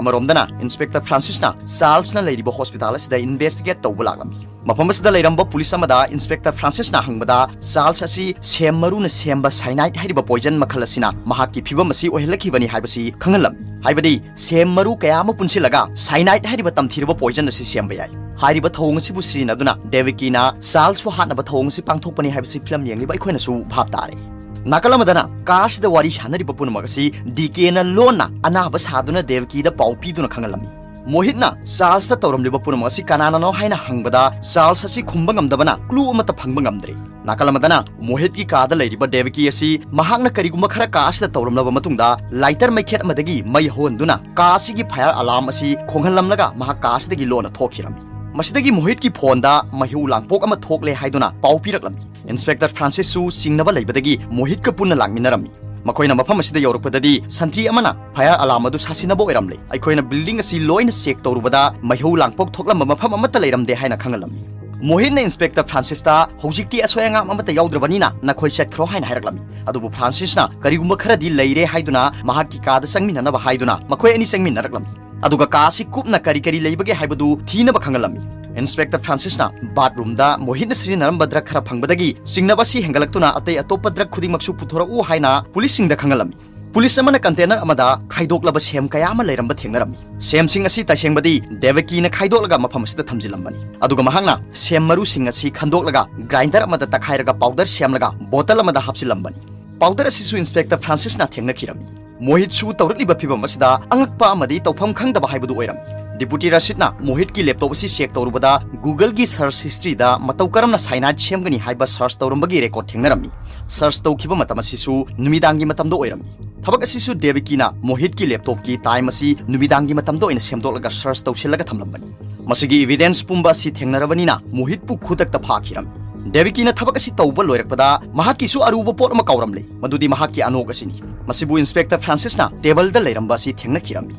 ꯑꯃꯔꯣꯝꯗꯅ, ꯏꯟꯁꯄꯦꯛꯇꯔ ꯐ꯭ꯔꯥꯟꯁꯤꯁꯅ ꯆꯥꯔꯜꯁꯅ ꯂꯩꯔꯤꯕ ꯍꯣꯁꯄꯤꯇꯥꯜ ꯑꯁꯤꯗ ꯏꯟꯚꯦꯁꯇꯤꯒꯦꯠ ꯇꯧꯕ ꯂꯥꯛꯂꯝꯃꯤ꯫ ꯃꯐꯝ ꯑꯁꯤꯗ ꯂꯩꯔꯝꯕ ꯄꯨꯂꯤꯁ ꯑꯃꯗ ꯏꯟꯁꯄꯦꯛꯇꯔ ꯐ꯭ꯔꯥꯟꯁꯤꯁꯅ ꯍꯪꯕꯗ, ꯆꯥꯔꯜꯁ ꯑꯁꯤ ꯁꯦꯝ ꯃꯔꯨꯅ ꯁꯦꯝꯕ ꯁꯥꯏꯅꯥꯏꯠ ꯍꯥꯏꯔꯤꯕ ꯄꯣꯏꯖꯟ ꯃꯈꯜ ꯑꯁꯤꯅ ꯃꯍꯥꯛꯀꯤ ꯐꯤꯚꯝ ꯑꯁꯤ ꯑꯣꯏꯍꯜꯂꯛꯈꯤꯕꯅꯤ ꯍꯥꯏꯕꯁꯤ ꯈꯪꯍꯜꯂꯝꯃꯤ꯫ ꯍꯥꯏꯕꯗꯤ, ꯁꯦꯝ ꯃꯔꯨ ꯀꯌꯥ ꯑꯃ ꯄꯨꯟꯁꯤꯜꯂꯒ ꯁꯥꯏꯅꯥꯏꯠ ꯍꯥꯏꯔꯤꯕ ꯇꯝꯊꯤꯔꯕ ꯄꯣꯏꯖꯟ ꯑꯁꯤ ꯁꯦꯝꯕ ꯌꯥꯏ꯫ ꯍꯥꯏꯔꯤꯕ ꯊꯧꯑꯣꯡ ꯑꯁꯤꯕꯨ ꯁꯤꯖꯤꯟꯅꯗꯨꯅ ꯗꯦꯕꯤꯀꯤꯅ ꯆꯥꯔꯜꯁꯄꯨ ꯍꯥꯠꯅꯕ ꯊꯧꯑꯣꯡ ꯑꯁꯤ ꯄꯥꯡꯊꯣꯛꯄꯅꯤ ꯍꯥꯏꯕꯁꯤ ꯐꯤꯂꯝ ꯌꯦꯡꯂꯤꯕ ꯑꯩꯈꯣꯏꯅꯁꯨ ꯚꯥꯞ ꯇꯥꯔꯦ꯫ ꯅꯥꯀꯜ ꯑꯃꯗꯅ, ꯀꯥ ꯑꯁꯤꯗ ꯋꯥꯔꯤ ꯁꯥꯟꯅꯔꯤꯕ ꯄꯨꯝꯅꯃꯛ ꯑꯁꯤ ꯗꯤ ꯀꯦꯅ ꯂꯣꯟꯅ ꯑꯅꯥꯕ ꯁꯥꯗꯨꯅ ꯗꯦꯕꯤꯀꯤꯗ ꯄꯥꯎ ꯄꯤꯗꯨꯅ ꯈꯪꯍꯜꯂꯝꯃꯤ꯫ ꯃꯣꯍꯤꯠꯅ ꯆꯥꯔꯜꯁꯇ ꯇꯧꯔꯝꯂꯤꯕ ꯄꯨꯝꯅꯃꯛ ꯑꯁꯤ ꯀꯅꯥꯅꯅꯣ ꯍꯥꯏꯅ ꯍꯪꯕꯗ, ꯆꯥꯔꯜꯁ ꯑꯁꯤ ꯈꯨꯝꯕ ꯉꯝꯗꯕꯅ ꯀ꯭ꯂꯨ ꯑꯃꯠꯇ ꯐꯪꯕ ꯉꯝꯗ꯭ꯔꯦ꯫ ꯅꯥꯀꯜ ꯑꯃꯗꯅ, ꯃꯣꯍꯤꯠꯀꯤ ꯀꯥꯗ ꯂꯩꯔꯤꯕ ꯗꯦꯕꯤꯀꯤ ꯑꯁꯤ ꯃꯍꯥꯛꯅ ꯀꯔꯤꯒꯨꯝꯕ ꯈꯔ ꯀꯥ ꯑꯁꯤꯗ ꯇꯧꯔꯝꯂꯕ ꯃꯇꯨꯡꯗ, ꯂꯥꯏꯇꯔ ꯃꯩꯈꯦꯠ ꯑꯃꯗꯒꯤ ꯃꯩ ꯍꯧꯍꯟꯗꯨꯅ ꯀꯥ ꯑꯁꯤꯒꯤ ꯐꯥꯌꯔ ꯑꯂꯥꯔꯝ ꯑꯁꯤ ꯈꯣꯡꯍꯜꯂꯝꯂꯒ ꯃꯍꯥꯛ ꯀꯥ ꯑꯁꯤꯗꯒꯤ ꯂꯣꯟꯅ ꯊꯣꯛꯈꯤꯔꯝꯃꯤ꯫ ꯃꯁꯤꯗꯒꯤ ꯃꯣꯍꯤꯠꯀꯤ ꯐꯣꯟꯗ ꯃꯩꯍꯧ ꯂꯥꯡꯄꯣꯛ ꯑꯃ ꯊꯣꯛꯂꯦ ꯍꯥꯏꯗꯨꯅ ꯄꯥꯎ ꯄꯤꯔꯛꯂꯝꯃꯤ꯫ ꯏꯟꯁꯄꯦꯛꯇꯔ ꯐ꯭ꯔꯥꯟꯁꯤꯁꯁꯨ ꯆꯤꯡꯅꯕ ꯂꯩꯕꯗꯒꯤ ꯃꯣꯍꯤꯠꯀ ꯄꯨꯟꯅ ꯂꯥꯛꯃꯤꯟꯅꯔꯝꯃꯤ꯫ ꯃꯈꯣꯏꯅ ꯃꯐꯝ ꯑꯁꯤꯗ ꯌꯧꯔꯛꯄꯗꯗꯤ, ꯁꯟꯇ꯭ꯔꯤ ꯑꯃꯅ ꯐꯥꯌꯔ ꯑꯂꯥꯔꯝ ꯑꯗꯨ ꯁꯥꯁꯤꯟꯅꯕ ꯑꯣꯏꯔꯝꯂꯦ꯫ ꯑꯩꯈꯣꯏꯅ ꯕꯤꯜꯗꯤꯡ ꯑꯁꯤ ꯂꯣꯏꯅ ꯆꯦꯛ ꯇꯧꯔꯨꯕꯗ, ꯃꯩꯍꯧ ꯂꯥꯡꯄꯣꯛ ꯊꯣꯛꯂꯝꯕ ꯃꯐꯝ ꯑꯃꯠꯇ ꯂꯩꯔꯝꯗꯦ ꯍꯥꯏꯅ ꯈꯪꯍꯜꯂꯝꯃꯤ꯫ ꯃꯣꯍꯤꯠꯅ ꯏꯟꯁꯄꯦꯛꯇꯔ ꯐ꯭ꯔꯥꯟꯁꯤꯁꯇ, "ꯍꯧꯖꯤꯛꯇꯤ ꯑꯁꯣꯏ ꯑꯉꯥꯝ ꯑꯃꯠꯇ ꯌꯥꯎꯗ꯭ꯔꯕꯅꯤꯅ ꯅꯈꯣꯏ ꯆꯠꯈ꯭ꯔꯣ" ꯍꯥꯏꯅ ꯍꯥꯏꯔꯛꯂꯝꯃꯤ꯫ ꯑꯗꯨꯕꯨ ꯐ꯭ꯔꯥꯟꯁꯤꯁꯅ ꯀꯔꯤꯒꯨꯝꯕ ꯈꯔꯗꯤ ꯂꯩꯔꯦ ꯍꯥꯏꯗꯨꯅ ꯃꯍꯥꯛꯀꯤ ꯀꯥꯗ ꯆꯪꯃꯤꯟꯅꯅꯕ ꯍꯥꯏꯗꯨꯅ ꯃꯈꯣꯏ ꯑꯅꯤ ꯆꯪꯃꯤꯟꯅꯔꯛꯂꯝꯃꯤ꯫ ꯑꯗꯨꯒ ꯀꯥ ꯑꯁꯤ ꯀꯨꯞꯅ ꯀꯔꯤ ꯀꯔꯤ ꯂꯩꯕꯒꯦ ꯍꯥꯏꯕꯗꯨ ꯊꯤꯅꯕ ꯈꯪꯍꯜꯂꯝꯃꯤ꯫ ꯏꯟꯁꯄꯦꯛꯇꯔ ꯐ꯭ꯔꯥꯟꯁꯤꯁꯅ ꯕꯥꯠꯔꯨꯝꯗ ꯃꯣꯍꯤꯠꯅ ꯁꯤꯖꯤꯟꯅꯔꯝꯕ ꯗ꯭ꯔꯒ ꯈꯔ ꯐꯪꯕꯗꯒꯤ ꯆꯤꯡꯅꯕ ꯑꯁꯤ ꯍꯦꯟꯒꯠꯂꯛꯇꯨꯅ ꯑꯇꯩ ꯑꯇꯣꯞꯄ ꯗ꯭ꯔꯒ ꯈꯨꯗꯤꯡꯃꯛꯁꯨ ꯄꯨꯊꯣꯔꯛꯎ ꯍꯥꯏꯅ ꯄꯨꯂꯤꯁꯁꯤꯡꯗ ꯈꯪꯍꯜꯂꯝꯃꯤ꯫ ꯄꯨꯂꯤꯁ ꯑꯃꯅ ꯀꯟꯇꯦꯅꯔ ꯑꯃꯗ ꯈꯥꯏꯗꯣꯛꯂꯕ ꯁꯦꯝ ꯀꯌꯥ ꯑꯃ ꯂꯩꯔꯝꯕ ꯊꯦꯡꯅꯔꯝꯃꯤ꯫ ꯁꯦꯝꯁꯤꯡ ꯑꯁꯤ ꯇꯁꯦꯡꯕꯗꯤ ꯗꯦꯕꯀꯤꯅ ꯈꯥꯏꯗꯣꯛꯂꯒ ꯃꯐꯝ ꯑꯁꯤꯗ ꯊꯝꯖꯤꯜꯂꯝꯕꯅꯤ꯫ ꯑꯗꯨꯒ ꯃꯍꯥꯛꯅ ꯁꯦꯝ ꯃꯔꯨꯁꯤꯡ ꯑꯁꯤ ꯈꯟꯗꯣꯛꯂꯒ ꯒ꯭ꯔꯥꯏꯟꯗꯔ ꯑꯃꯗ ꯇꯛꯈꯥꯏꯔꯒ ꯄꯥꯎꯗꯔ ꯁꯦꯝꯂꯒ ꯕꯣꯇꯜ ꯑꯃꯗ ꯍꯥꯞꯆꯤꯜꯂꯝꯕꯅꯤ꯫ ꯄꯥꯎꯗꯔ ꯑꯁꯤꯁꯨ ꯏꯟꯁꯄꯦꯛꯇꯔ ꯐ꯭ꯔꯥꯟꯁꯤꯁꯅ ꯊꯦꯡꯅꯈꯤꯔꯝꯃꯤ꯫ ꯃꯣꯍꯤꯠꯁꯨ ꯇꯧꯔꯛꯂꯤꯕ ꯐꯤꯚꯝ ꯑꯁꯤꯗ ꯑꯉꯛꯄ ꯑꯃꯗꯤ ꯇꯧꯐꯝ ꯈꯪꯗꯕ ꯍꯥꯏꯕꯗꯨ ꯑꯣꯏꯔꯝꯃꯤ꯫ ꯗꯤꯄꯨꯇꯤ ꯔꯁꯤꯗꯅ ꯃꯣꯍꯤꯠꯀꯤ ꯂꯦꯞꯇꯣꯞ ꯑꯁꯤ ꯆꯦꯛ ꯇꯧꯔꯨꯕꯗ, Google-ꯒꯤ search history-ꯗ ꯃꯇꯧ ꯀꯔꯝꯅ ꯁꯥꯏꯅꯥꯏꯠ ꯁꯦꯝꯒꯅꯤ ꯍꯥꯏꯕ ꯁꯔꯆ ꯇꯧꯔꯝꯕꯒꯤ ꯔꯦꯀꯣꯔꯗ ꯊꯦꯡꯅꯔꯝꯃꯤ꯫ ꯁꯔꯆ ꯇꯧꯈꯤꯕ ꯃꯇꯝ ꯑꯁꯤꯁꯨ ꯅꯨꯃꯤꯗꯥꯡꯒꯤ ꯃꯇꯝꯗ ꯑꯣꯏꯔꯝꯃꯤ꯫ ꯊꯕꯛ ꯑꯁꯤꯁꯨ ꯗꯦꯕꯤꯀꯤꯅ ꯃꯣꯍꯤꯠꯀꯤ ꯂꯦꯞꯇꯣꯞꯀꯤ ꯇꯥꯏꯝ ꯑꯁꯤ ꯅꯨꯃꯤꯗꯥꯡꯒꯤ ꯃꯇꯝꯗ ꯑꯣꯏꯅ ꯁꯦꯝꯗꯣꯛꯂꯒ ꯁꯔꯆ ꯇꯧꯁꯤꯜꯂꯒ ꯊꯝꯂꯝꯕꯅꯤ꯫ ꯃꯁꯤꯒꯤ ꯏꯚꯤꯗꯦꯟꯁ ꯄꯨꯝꯕ ꯑꯁꯤ ꯊꯦꯡꯅꯔꯕꯅꯤꯅ ꯃꯣꯍꯤꯠꯄꯨ ꯈꯨꯗꯛꯇ ꯐꯥꯈꯤꯔꯝꯃꯤ꯫ ꯗꯦꯕꯤꯀꯤꯅ ꯊꯕꯛ ꯑꯁꯤ ꯇꯧꯕ ꯂꯣꯏꯔꯛꯄꯗ ꯃꯍꯥꯛꯀꯤꯁꯨ ꯑꯔꯨꯕ ꯄꯣꯠ ꯑꯃ ꯀꯥꯎꯔꯝꯂꯦ, ꯃꯗꯨꯗꯤ ꯃꯍꯥꯛꯀꯤ ꯑꯅꯣꯛ ꯑꯁꯤꯅꯤ꯫ ꯃꯁꯤꯕꯨ ꯏꯟꯁꯄꯦꯛꯇꯔ ꯐ꯭ꯔꯥꯟꯁꯤꯁꯅ ꯇꯦꯕꯜꯗ ꯂꯩꯔꯝꯕ ꯑꯁꯤ ꯊꯦꯡꯅꯈꯤꯔꯝꯃꯤ꯫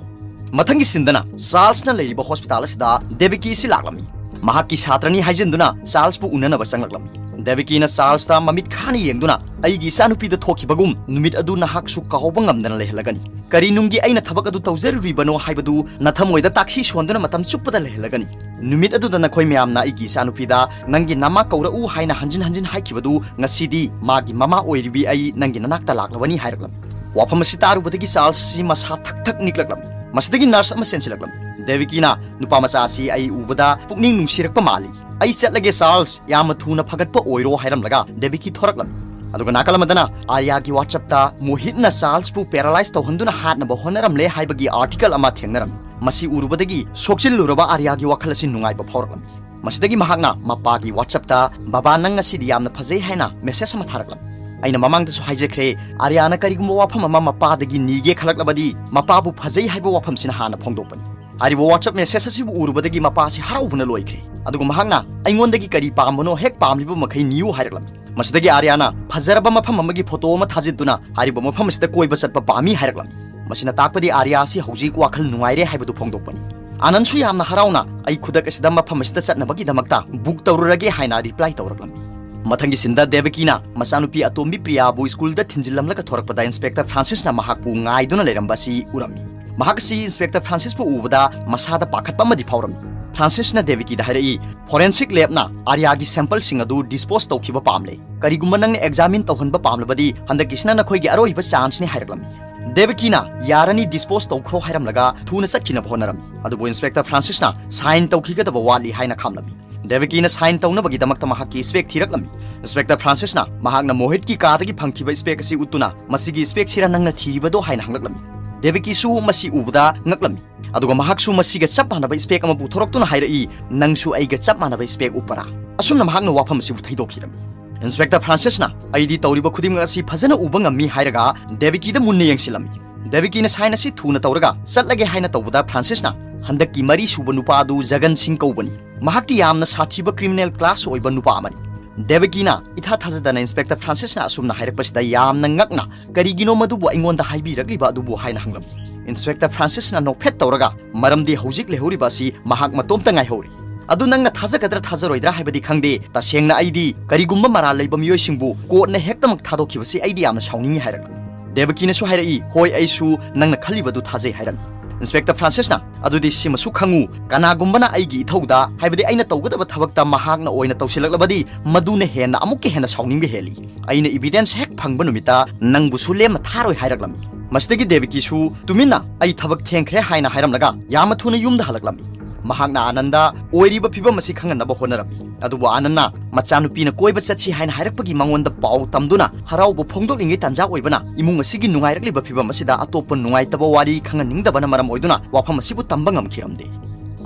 ꯃꯊꯪꯒꯤ ꯁꯤꯟꯗꯅ, ꯆꯥꯔꯜꯁꯅ ꯂꯩꯔꯤꯕ ꯍꯣꯁꯄꯤꯇꯥꯜ ꯑꯁꯤꯗ ꯗꯦꯕꯤꯀꯤ ꯑꯁꯤ ꯂꯥꯛꯂꯝꯃꯤ꯫ ꯃꯍꯥꯛꯀꯤ ꯁꯥꯇ꯭ꯔꯅꯤ ꯍꯥꯏꯖꯤꯟꯗꯨꯅ ꯆꯥꯔꯜꯁꯄꯨ ꯎꯅꯅꯕ ꯆꯪꯂꯛꯂꯝꯃꯤ꯫ ꯗꯦꯕꯤꯀꯤꯅ ꯆꯥꯔꯜꯁꯇ ꯃꯃꯤꯠ ꯈꯥꯅ ꯌꯦꯡꯗꯨꯅ, "ꯑꯩꯒꯤ ꯏꯆꯥꯅꯨꯄꯤꯗ ꯊꯣꯛꯈꯤꯕꯒꯨꯝ ꯅꯨꯃꯤꯠ ꯑꯗꯨ ꯅꯍꯥꯛꯁꯨ ꯀꯥꯎꯕ ꯉꯝꯗꯅ ꯂꯩꯍꯜꯂꯒꯅꯤ꯫ ꯀꯔꯤ ꯅꯨꯡꯒꯤ ꯑꯩꯅ ꯊꯕꯛ ꯑꯗꯨ ꯇꯧꯖꯔꯨꯔꯤꯕꯅꯣ ꯍꯥꯏꯕꯗꯨ ꯅꯊꯃꯣꯏꯗ ꯇꯥꯛꯁꯤ ꯁꯣꯟꯗꯨꯅ ꯃꯇꯝ ꯆꯨꯞꯄꯗ ꯂꯩꯍꯜꯂꯒꯅꯤ꯫ ꯅꯨꯃꯤꯠ ꯑꯗꯨꯗ ꯅꯈꯣꯏ ꯃꯌꯥꯝꯅ ꯑꯩꯒꯤ ꯏꯆꯥꯅꯨꯄꯤꯗ ꯅꯪꯒꯤ ꯅꯃꯥ ꯀꯧꯔꯛꯎ ꯍꯥꯏꯅ ꯍꯟꯖꯤꯟ ꯍꯟꯖꯤꯟ ꯍꯥꯏꯈꯤꯕꯗꯨ ꯉꯁꯤꯗꯤ ꯃꯥꯒꯤ ꯃꯃꯥ ꯑꯣꯏꯔꯤꯕꯤ ꯑꯩ ꯅꯪꯒꯤ ꯅꯅꯥꯛꯇ ꯂꯥꯛꯂꯕꯅꯤ" ꯍꯥꯏꯔꯛꯂꯝꯃꯤ꯫ ꯋꯥꯐꯝ ꯑꯁꯤ ꯇꯥꯔꯨꯕꯗꯒꯤ ꯆꯥꯔꯜꯁ ꯑꯁꯤ ꯃꯁꯥ ꯊꯛ ꯊꯛ ꯅꯤꯛꯂꯛꯂꯝꯃꯤ꯫ ꯃꯁꯤꯗꯒꯤ ꯅꯔꯁ ꯑꯃ ꯆꯦꯟꯁꯤꯜꯂꯛꯂꯝꯃꯤ꯫ "ꯗꯦꯕꯤꯀꯤꯅ, ꯅꯨꯄꯥ ꯃꯆꯥ ꯑꯁꯤ ꯑꯩ ꯎꯕꯗ ꯄꯨꯛꯅꯤꯡ ꯅꯨꯡꯁꯤꯔꯛꯄ ꯃꯥꯜꯂꯤ꯫ ꯑꯩ ꯆꯠꯂꯒꯦ ꯆꯥꯔꯜꯁ, ꯌꯥꯝꯅ ꯊꯨꯅ ꯐꯒꯠꯄ ꯑꯣꯏꯔꯣ" ꯍꯥꯏꯔꯝꯂꯒ ꯗꯦꯕꯤꯀꯤ ꯊꯣꯔꯛꯂꯝꯃꯤ꯫ ꯑꯗꯨꯒ ꯅꯥꯀꯜ ꯑꯃꯗꯅ ꯑꯥꯔꯌꯥꯒꯤ WhatsAppꯇ ꯃꯣꯍꯤꯠꯅ ꯆꯥꯔꯜꯁꯄꯨ paralyze ꯇꯧꯍꯟꯗꯨꯅ ꯍꯥꯠꯅꯕ ꯍꯣꯠꯅꯔꯝꯂꯦ ꯍꯥꯏꯕꯒꯤ article ꯑꯃ ꯊꯦꯡꯅꯔꯝꯃꯤ꯫ ꯃꯁꯤ ꯎꯔꯨꯕꯗꯒꯤ ꯁꯣꯛꯆꯤꯜꯂꯨꯔꯕ ꯑꯥꯔꯌꯥꯒꯤ ꯋꯥꯈꯜ ꯑꯁꯤ ꯅꯨꯡꯉꯥꯏꯕ ꯐꯥꯎꯔꯛꯂꯝꯃꯤ꯫ ꯃꯁꯤꯗꯒꯤ ꯃꯍꯥꯛꯅ ꯃꯄꯥꯒꯤ WhatsAppꯇ, "ꯕꯕꯥ, ꯅꯪ ꯉꯁꯤꯗꯤ ꯌꯥꯝꯅ ꯐꯖꯩ" ꯍꯥꯏꯅ message ꯑꯃ ꯊꯥꯔꯛꯂꯝꯃꯤ꯫ ꯑꯩꯅ ꯃꯃꯥꯡꯗꯁꯨ ꯍꯥꯏꯖꯈ꯭ꯔꯦ, ꯑꯥꯔꯌꯥꯅ ꯀꯔꯤꯒꯨꯝꯕ ꯋꯥꯐꯝ ꯑꯃ ꯃꯄꯥꯗꯒꯤ ꯅꯤꯒꯦ ꯈꯜꯂꯛꯂꯕꯗꯤ ꯃꯄꯥꯕꯨ ꯐꯖꯩ ꯍꯥꯏꯕ ꯋꯥꯐꯝꯁꯤꯅ ꯍꯥꯟꯅ ꯐꯣꯡꯗꯣꯛꯄꯅꯤ꯫ ꯍꯥꯏꯔꯤꯕ WhatsApp message ꯑꯁꯤꯕꯨ ꯎꯔꯨꯕꯗꯒꯤ ꯃꯄꯥꯁꯤ ꯍꯔꯥꯎꯕꯅ ꯂꯣꯏꯈ꯭ꯔꯦ꯫ ꯑꯗꯨꯒ ꯃꯍꯥꯛꯅ, "ꯑꯩꯉꯣꯟꯗꯒꯤ ꯀꯔꯤ ꯄꯥꯝꯕꯅꯣ ꯍꯦꯛ ꯄꯥꯝꯂꯤꯕ ꯃꯈꯩ ꯅꯤꯌꯨ" ꯍꯥꯏꯔꯛꯂꯝꯃꯤ꯫ ꯃꯁꯤꯗꯒꯤ ꯑꯥꯔꯌꯥꯅ ꯐꯖꯔꯕ ꯃꯐꯝ ꯑꯃꯒꯤ photo ꯑꯃ ꯊꯥꯖꯤꯟꯗꯨꯅ ꯍꯥꯏꯔꯤꯕ ꯃꯐꯝ ꯑꯁꯤꯗ ꯀꯣꯏꯕ ꯆꯠꯄ ꯄꯥꯝꯃꯤ ꯍꯥꯏꯔꯛꯂꯝꯃꯤ꯫ ꯃꯁꯤꯅ ꯇꯥꯛꯄꯗꯤ ꯑꯥꯔꯌꯥ ꯑꯁꯤ ꯍꯧꯖꯤꯛ ꯋꯥꯈꯜ ꯅꯨꯡꯉꯥꯏꯔꯦ ꯍꯥꯏꯕꯗꯨ ꯐꯣꯡꯗꯣꯛꯄꯅꯤ꯫ ꯑꯥꯅꯟꯁꯨ ꯌꯥꯝꯅ ꯍꯔꯥꯎꯅ, "ꯑꯩ ꯈꯨꯗꯛ ꯑꯁꯤꯗ ꯃꯐꯝ ꯑꯁꯤꯗ ꯆꯠꯅꯕꯒꯤꯗꯃꯛꯇ book ꯇꯧꯔꯨꯔꯒꯦ" ꯍꯥꯏꯅ reply ꯇꯧꯔꯛꯂꯝꯃꯤ꯫ ꯃꯊꯪꯒꯤ sceneꯗ ꯗꯦꯕꯀꯤꯅ ꯃꯆꯥꯅꯨꯄꯤ ꯑꯇꯣꯝꯕꯤ ꯄ꯭ꯔꯤꯌꯥꯕꯨ ꯁ꯭ꯀꯨꯜꯗ ꯊꯤꯟꯖꯤꯜꯂꯝꯂꯒ ꯊꯣꯔꯛꯄꯗ Inspector Francisꯅ ꯃꯍꯥꯛꯄꯨ ꯉꯥꯏꯗꯨꯅ ꯂꯩꯔꯝꯕ ꯑꯁꯤ ꯎꯔꯝꯃꯤ꯫ ꯃꯍꯥꯛ ꯑꯁꯤ Inspector Francisꯄꯨ ꯎꯕꯗ ꯃꯁꯥꯗ ꯄꯥꯈꯠꯄ ꯑꯃꯗꯤ ꯐꯥꯎꯔꯝꯃꯤ꯫ Francisꯅ ꯗꯦꯕꯀꯤꯗ ꯍꯥꯏꯔꯛꯏ, "Forensic labꯅ ꯑꯥꯔꯌꯥꯒꯤ sampleꯁꯤꯡ ꯑꯗꯨ dispose ꯇꯧꯈꯤꯕ ꯄꯥꯝꯂꯦ꯫ ꯀꯔꯤꯒꯨꯝꯕ ꯅꯪꯅ examine ꯇꯧꯍꯟꯕ ꯄꯥꯝꯂꯕꯗꯤ ꯍꯟꯗꯛꯀꯤꯁꯤꯅ ꯅꯈꯣꯏꯒꯤ ꯑꯔꯣꯏꯕ chanceꯅꯤ" ꯍꯥꯏꯔꯛꯂꯝꯃꯤ꯫ ꯗꯦꯕꯀꯤꯅ, "ꯌꯥꯔꯅꯤ, dispose ꯇꯧꯈ꯭ꯔꯣ" ꯍꯥꯏꯔꯝꯂꯒ ꯊꯨꯅ ꯆꯠꯈꯤꯅꯕ ꯍꯣꯠꯅꯔꯝꯃꯤ꯫ ꯑꯗꯨꯕꯨ Inspector Francisꯅ sign ꯇꯧꯈꯤꯒꯗꯕ ꯋꯥꯠꯂꯤ ꯍꯥꯏꯅ ꯈꯥꯝꯂꯝꯃꯤ꯫ ꯗꯦꯕꯀꯤꯅ sign ꯇꯧꯅꯕꯒꯤꯗꯃꯛꯇ ꯃꯍꯥꯛꯀꯤ spec ꯊꯤꯔꯛꯂꯝꯃꯤ꯫ Inspector Francisꯅ ꯃꯍꯥꯛꯅ ꯃꯣꯍꯤꯠꯀꯤ ꯀꯥꯗꯒꯤ ꯐꯪꯈꯤꯕ spec ꯑꯁꯤ ꯎꯠꯇꯨꯅ, "ꯃꯁꯤꯒꯤ specꯁꯤꯔ ꯅꯪꯅ ꯊꯤꯔꯤꯕꯗꯣ?" ꯍꯥꯏꯅ ꯍꯪꯂꯛꯂꯝꯃꯤ꯫ ꯗꯦꯕꯀꯤꯁꯨ ꯃꯁꯤ ꯎꯕꯗ ꯉꯛꯂꯝꯃꯤ꯫ ꯑꯗꯨꯒ ꯃꯍꯥꯛꯁꯨ ꯃꯁꯤꯒ ꯆꯞ ꯃꯥꯟꯅꯕ spec ꯑꯃ ꯄꯨꯊꯣꯔꯛꯇꯨꯅ ꯍꯥꯏꯔꯛꯏ, "ꯅꯪꯁꯨ ꯑꯩꯒ ꯆꯞ ꯃꯥꯟꯅꯕ spec ꯎꯞꯄꯔꯥ?" ꯑꯁꯨꯝꯅ ꯃꯍꯥꯛꯅ ꯋꯥꯐꯝ ꯑꯁꯤꯕꯨ ꯊꯩꯗꯣꯛꯈꯤꯔꯝꯃꯤ꯫ Inspector Francisꯅ, "ꯑꯩꯗꯤ ꯇꯧꯔꯤꯕ ꯈꯨꯗꯤꯡꯃꯛ ꯑꯁꯤ ꯐꯖꯅ ꯎꯕ ꯉꯝꯃꯤ" ꯍꯥꯏꯔꯒ ꯗꯦꯕꯀꯤꯗ ꯃꯨꯟꯅ ꯌꯦꯡꯁꯤꯜꯂꯝꯃꯤ꯫ ꯗꯦꯕꯀꯤꯅ sign ꯑꯁꯤ ꯊꯨꯅ ꯇꯧꯔꯒ ꯆꯠꯂꯒꯦ ꯍꯥꯏꯅ ꯇꯧꯕꯗ Francisꯅ, "ꯍꯟꯗꯛꯀꯤ ꯃꯔꯤ ꯁꯨꯕ ꯅꯨꯄꯥ ꯑꯗꯨ ꯖꯒꯟ ꯁꯤꯡ ꯀꯧꯕꯅꯤ꯫ ꯃꯍꯥꯛꯇꯤ ꯌꯥꯝꯅ ꯁꯥꯊꯤꯕ criminal class ꯑꯣꯏꯕ ꯅꯨꯄꯥ ꯑꯃꯅꯤ꯫" ꯗꯦꯕꯀꯤꯅ ꯏꯊꯥ ꯊꯥꯖꯗꯅ Inspector Francisꯅ ꯑꯁꯨꯝꯅ ꯍꯥꯏꯔꯛꯄꯁꯤꯗ ꯌꯥꯝꯅ ꯉꯛꯅ, "ꯀꯔꯤꯒꯤꯅꯣ ꯃꯗꯨꯕꯨ ꯑꯩꯉꯣꯟꯗ ꯍꯥꯏꯕꯤꯔꯛꯂꯤꯕ ꯑꯗꯨꯕꯨ?" ꯍꯥꯏꯅ ꯍꯪꯂꯝꯃꯤ꯫ Inspector Francisꯅ ꯅꯣꯛꯐꯦꯠ ꯇꯧꯔꯒ, "ꯃꯔꯝꯗꯤ ꯍꯧꯖꯤꯛ ꯂꯩꯍꯧꯔꯤꯕ ꯑꯁꯤ ꯃꯍꯥꯛ ꯃꯇꯣꯝꯇ ꯉꯥꯏꯍꯧꯔꯤ꯫ ꯑꯗꯨ ꯅꯪꯅ ꯊꯥꯖꯒꯗ꯭ꯔꯥ ꯊꯥꯖꯔꯣꯏꯗ꯭ꯔꯥ ꯍꯥꯏꯕꯗꯤ ꯈꯪꯗꯦ, ꯇꯁꯦꯡꯅ ꯑꯩꯗꯤ ꯀꯔꯤꯒꯨꯝꯕ ꯃꯔꯥꯜ ꯂꯩꯕ ꯃꯤꯑꯣꯏꯁꯤꯡꯕꯨ ꯀꯣꯔꯠꯅ ꯍꯦꯛꯇꯃꯛ ꯊꯥꯗꯣꯛꯈꯤꯕꯁꯤ ꯑꯩꯗꯤ ꯌꯥꯝꯅ ꯁꯥꯎꯅꯤꯡꯏ" ꯍꯥꯏꯔꯛꯂꯤ꯫ ꯗꯦꯕꯀꯤꯅꯁꯨ ꯍꯥꯏꯔꯛꯏ, "ꯍꯣꯏ, ꯑꯩꯁꯨ ꯅꯪꯅ ꯈꯜꯂꯤꯕꯗꯨ ꯊꯥꯖꯩ" ꯍꯥꯏꯔꯝꯃꯤ꯫ ꯏꯟꯁꯄꯦꯛꯇꯔ ꯐ꯭ꯔꯥꯟꯁꯤꯁꯅ, "ꯑꯗꯨꯗꯤ ꯁꯤꯃꯁꯨ ꯈꯪꯉꯨ, ꯀꯅꯥꯒꯨꯝꯕꯅ ꯑꯩꯒꯤ ꯏꯊꯧꯗ, ꯍꯥꯏꯕꯗꯤ ꯑꯩꯅ ꯇꯧꯒꯗꯕ ꯊꯕꯛꯇ ꯃꯍꯥꯛꯅ ꯑꯣꯏꯅ ꯇꯧꯁꯤꯜꯂꯛꯂꯕꯗꯤ ꯃꯗꯨꯅ ꯍꯦꯟꯅ ꯑꯃꯨꯛꯀ ꯍꯦꯟꯅ ꯁꯥꯎꯅꯤꯡꯕ ꯍꯦꯜꯂꯤ꯫ ꯑꯩꯅ ꯏꯕꯤꯗꯦꯟꯁ ꯍꯦꯛ ꯐꯪꯕ ꯅꯨꯃꯤꯠꯇ ꯅꯪꯕꯨꯁꯨ ꯂꯦꯝꯅ ꯊꯥꯔꯣꯏ" ꯍꯥꯏꯔꯛꯂꯝꯃꯤ꯫ ꯃꯁꯤꯗꯒꯤ ꯗꯦꯕꯀꯤꯁꯨ ꯇꯨꯃꯤꯟꯅ "ꯑꯩ ꯊꯕꯛ ꯊꯦꯡꯈ꯭ꯔꯦ" ꯍꯥꯏꯅ ꯍꯥꯏꯔꯝꯂꯒ ꯌꯥꯝꯅ ꯊꯨꯅ ꯌꯨꯝꯗ ꯍꯜꯂꯛꯂꯝꯃꯤ꯫ ꯃꯍꯥꯛꯅ ꯑꯥꯅꯟꯗ ꯑꯣꯏꯔꯤꯕ ꯐꯤꯚꯝ ꯑꯁꯤ ꯈꯪꯍꯟꯅꯕ ꯍꯣꯠꯅꯔꯝꯃꯤ꯫ ꯑꯗꯨꯕꯨ ꯑꯥꯅꯟꯗꯅ ꯃꯆꯥꯅꯨꯄꯤꯅ ꯀꯣꯏꯕ ꯆꯠꯁꯤ ꯍꯥꯏꯅ ꯍꯥꯏꯔꯛꯄꯒꯤ ꯃꯉꯣꯟꯗ ꯄꯥꯎ ꯇꯝꯗꯨꯅ ꯍꯔꯥꯎꯕ ꯐꯣꯡꯗꯣꯛꯂꯤꯉꯩ ꯇꯥꯟꯖꯥ ꯑꯣꯏꯕꯅ ꯏꯃꯨꯡ ꯑꯁꯤꯒꯤ ꯅꯨꯡꯉꯥꯏꯔꯛꯂꯤꯕ ꯐꯤꯚꯝ ꯑꯁꯤꯗ ꯑꯇꯣꯞꯄ ꯅꯨꯡꯉꯥꯏꯇꯕ ꯋꯥꯔꯤ ꯈꯪꯍꯟꯅꯤꯡꯗꯕꯅ ꯃꯔꯝ ꯑꯣꯏꯗꯨꯅ ꯋꯥꯐꯝ ꯑꯁꯤꯕꯨ ꯇꯝꯕ ꯉꯝꯈꯤꯔꯝꯗꯦ꯫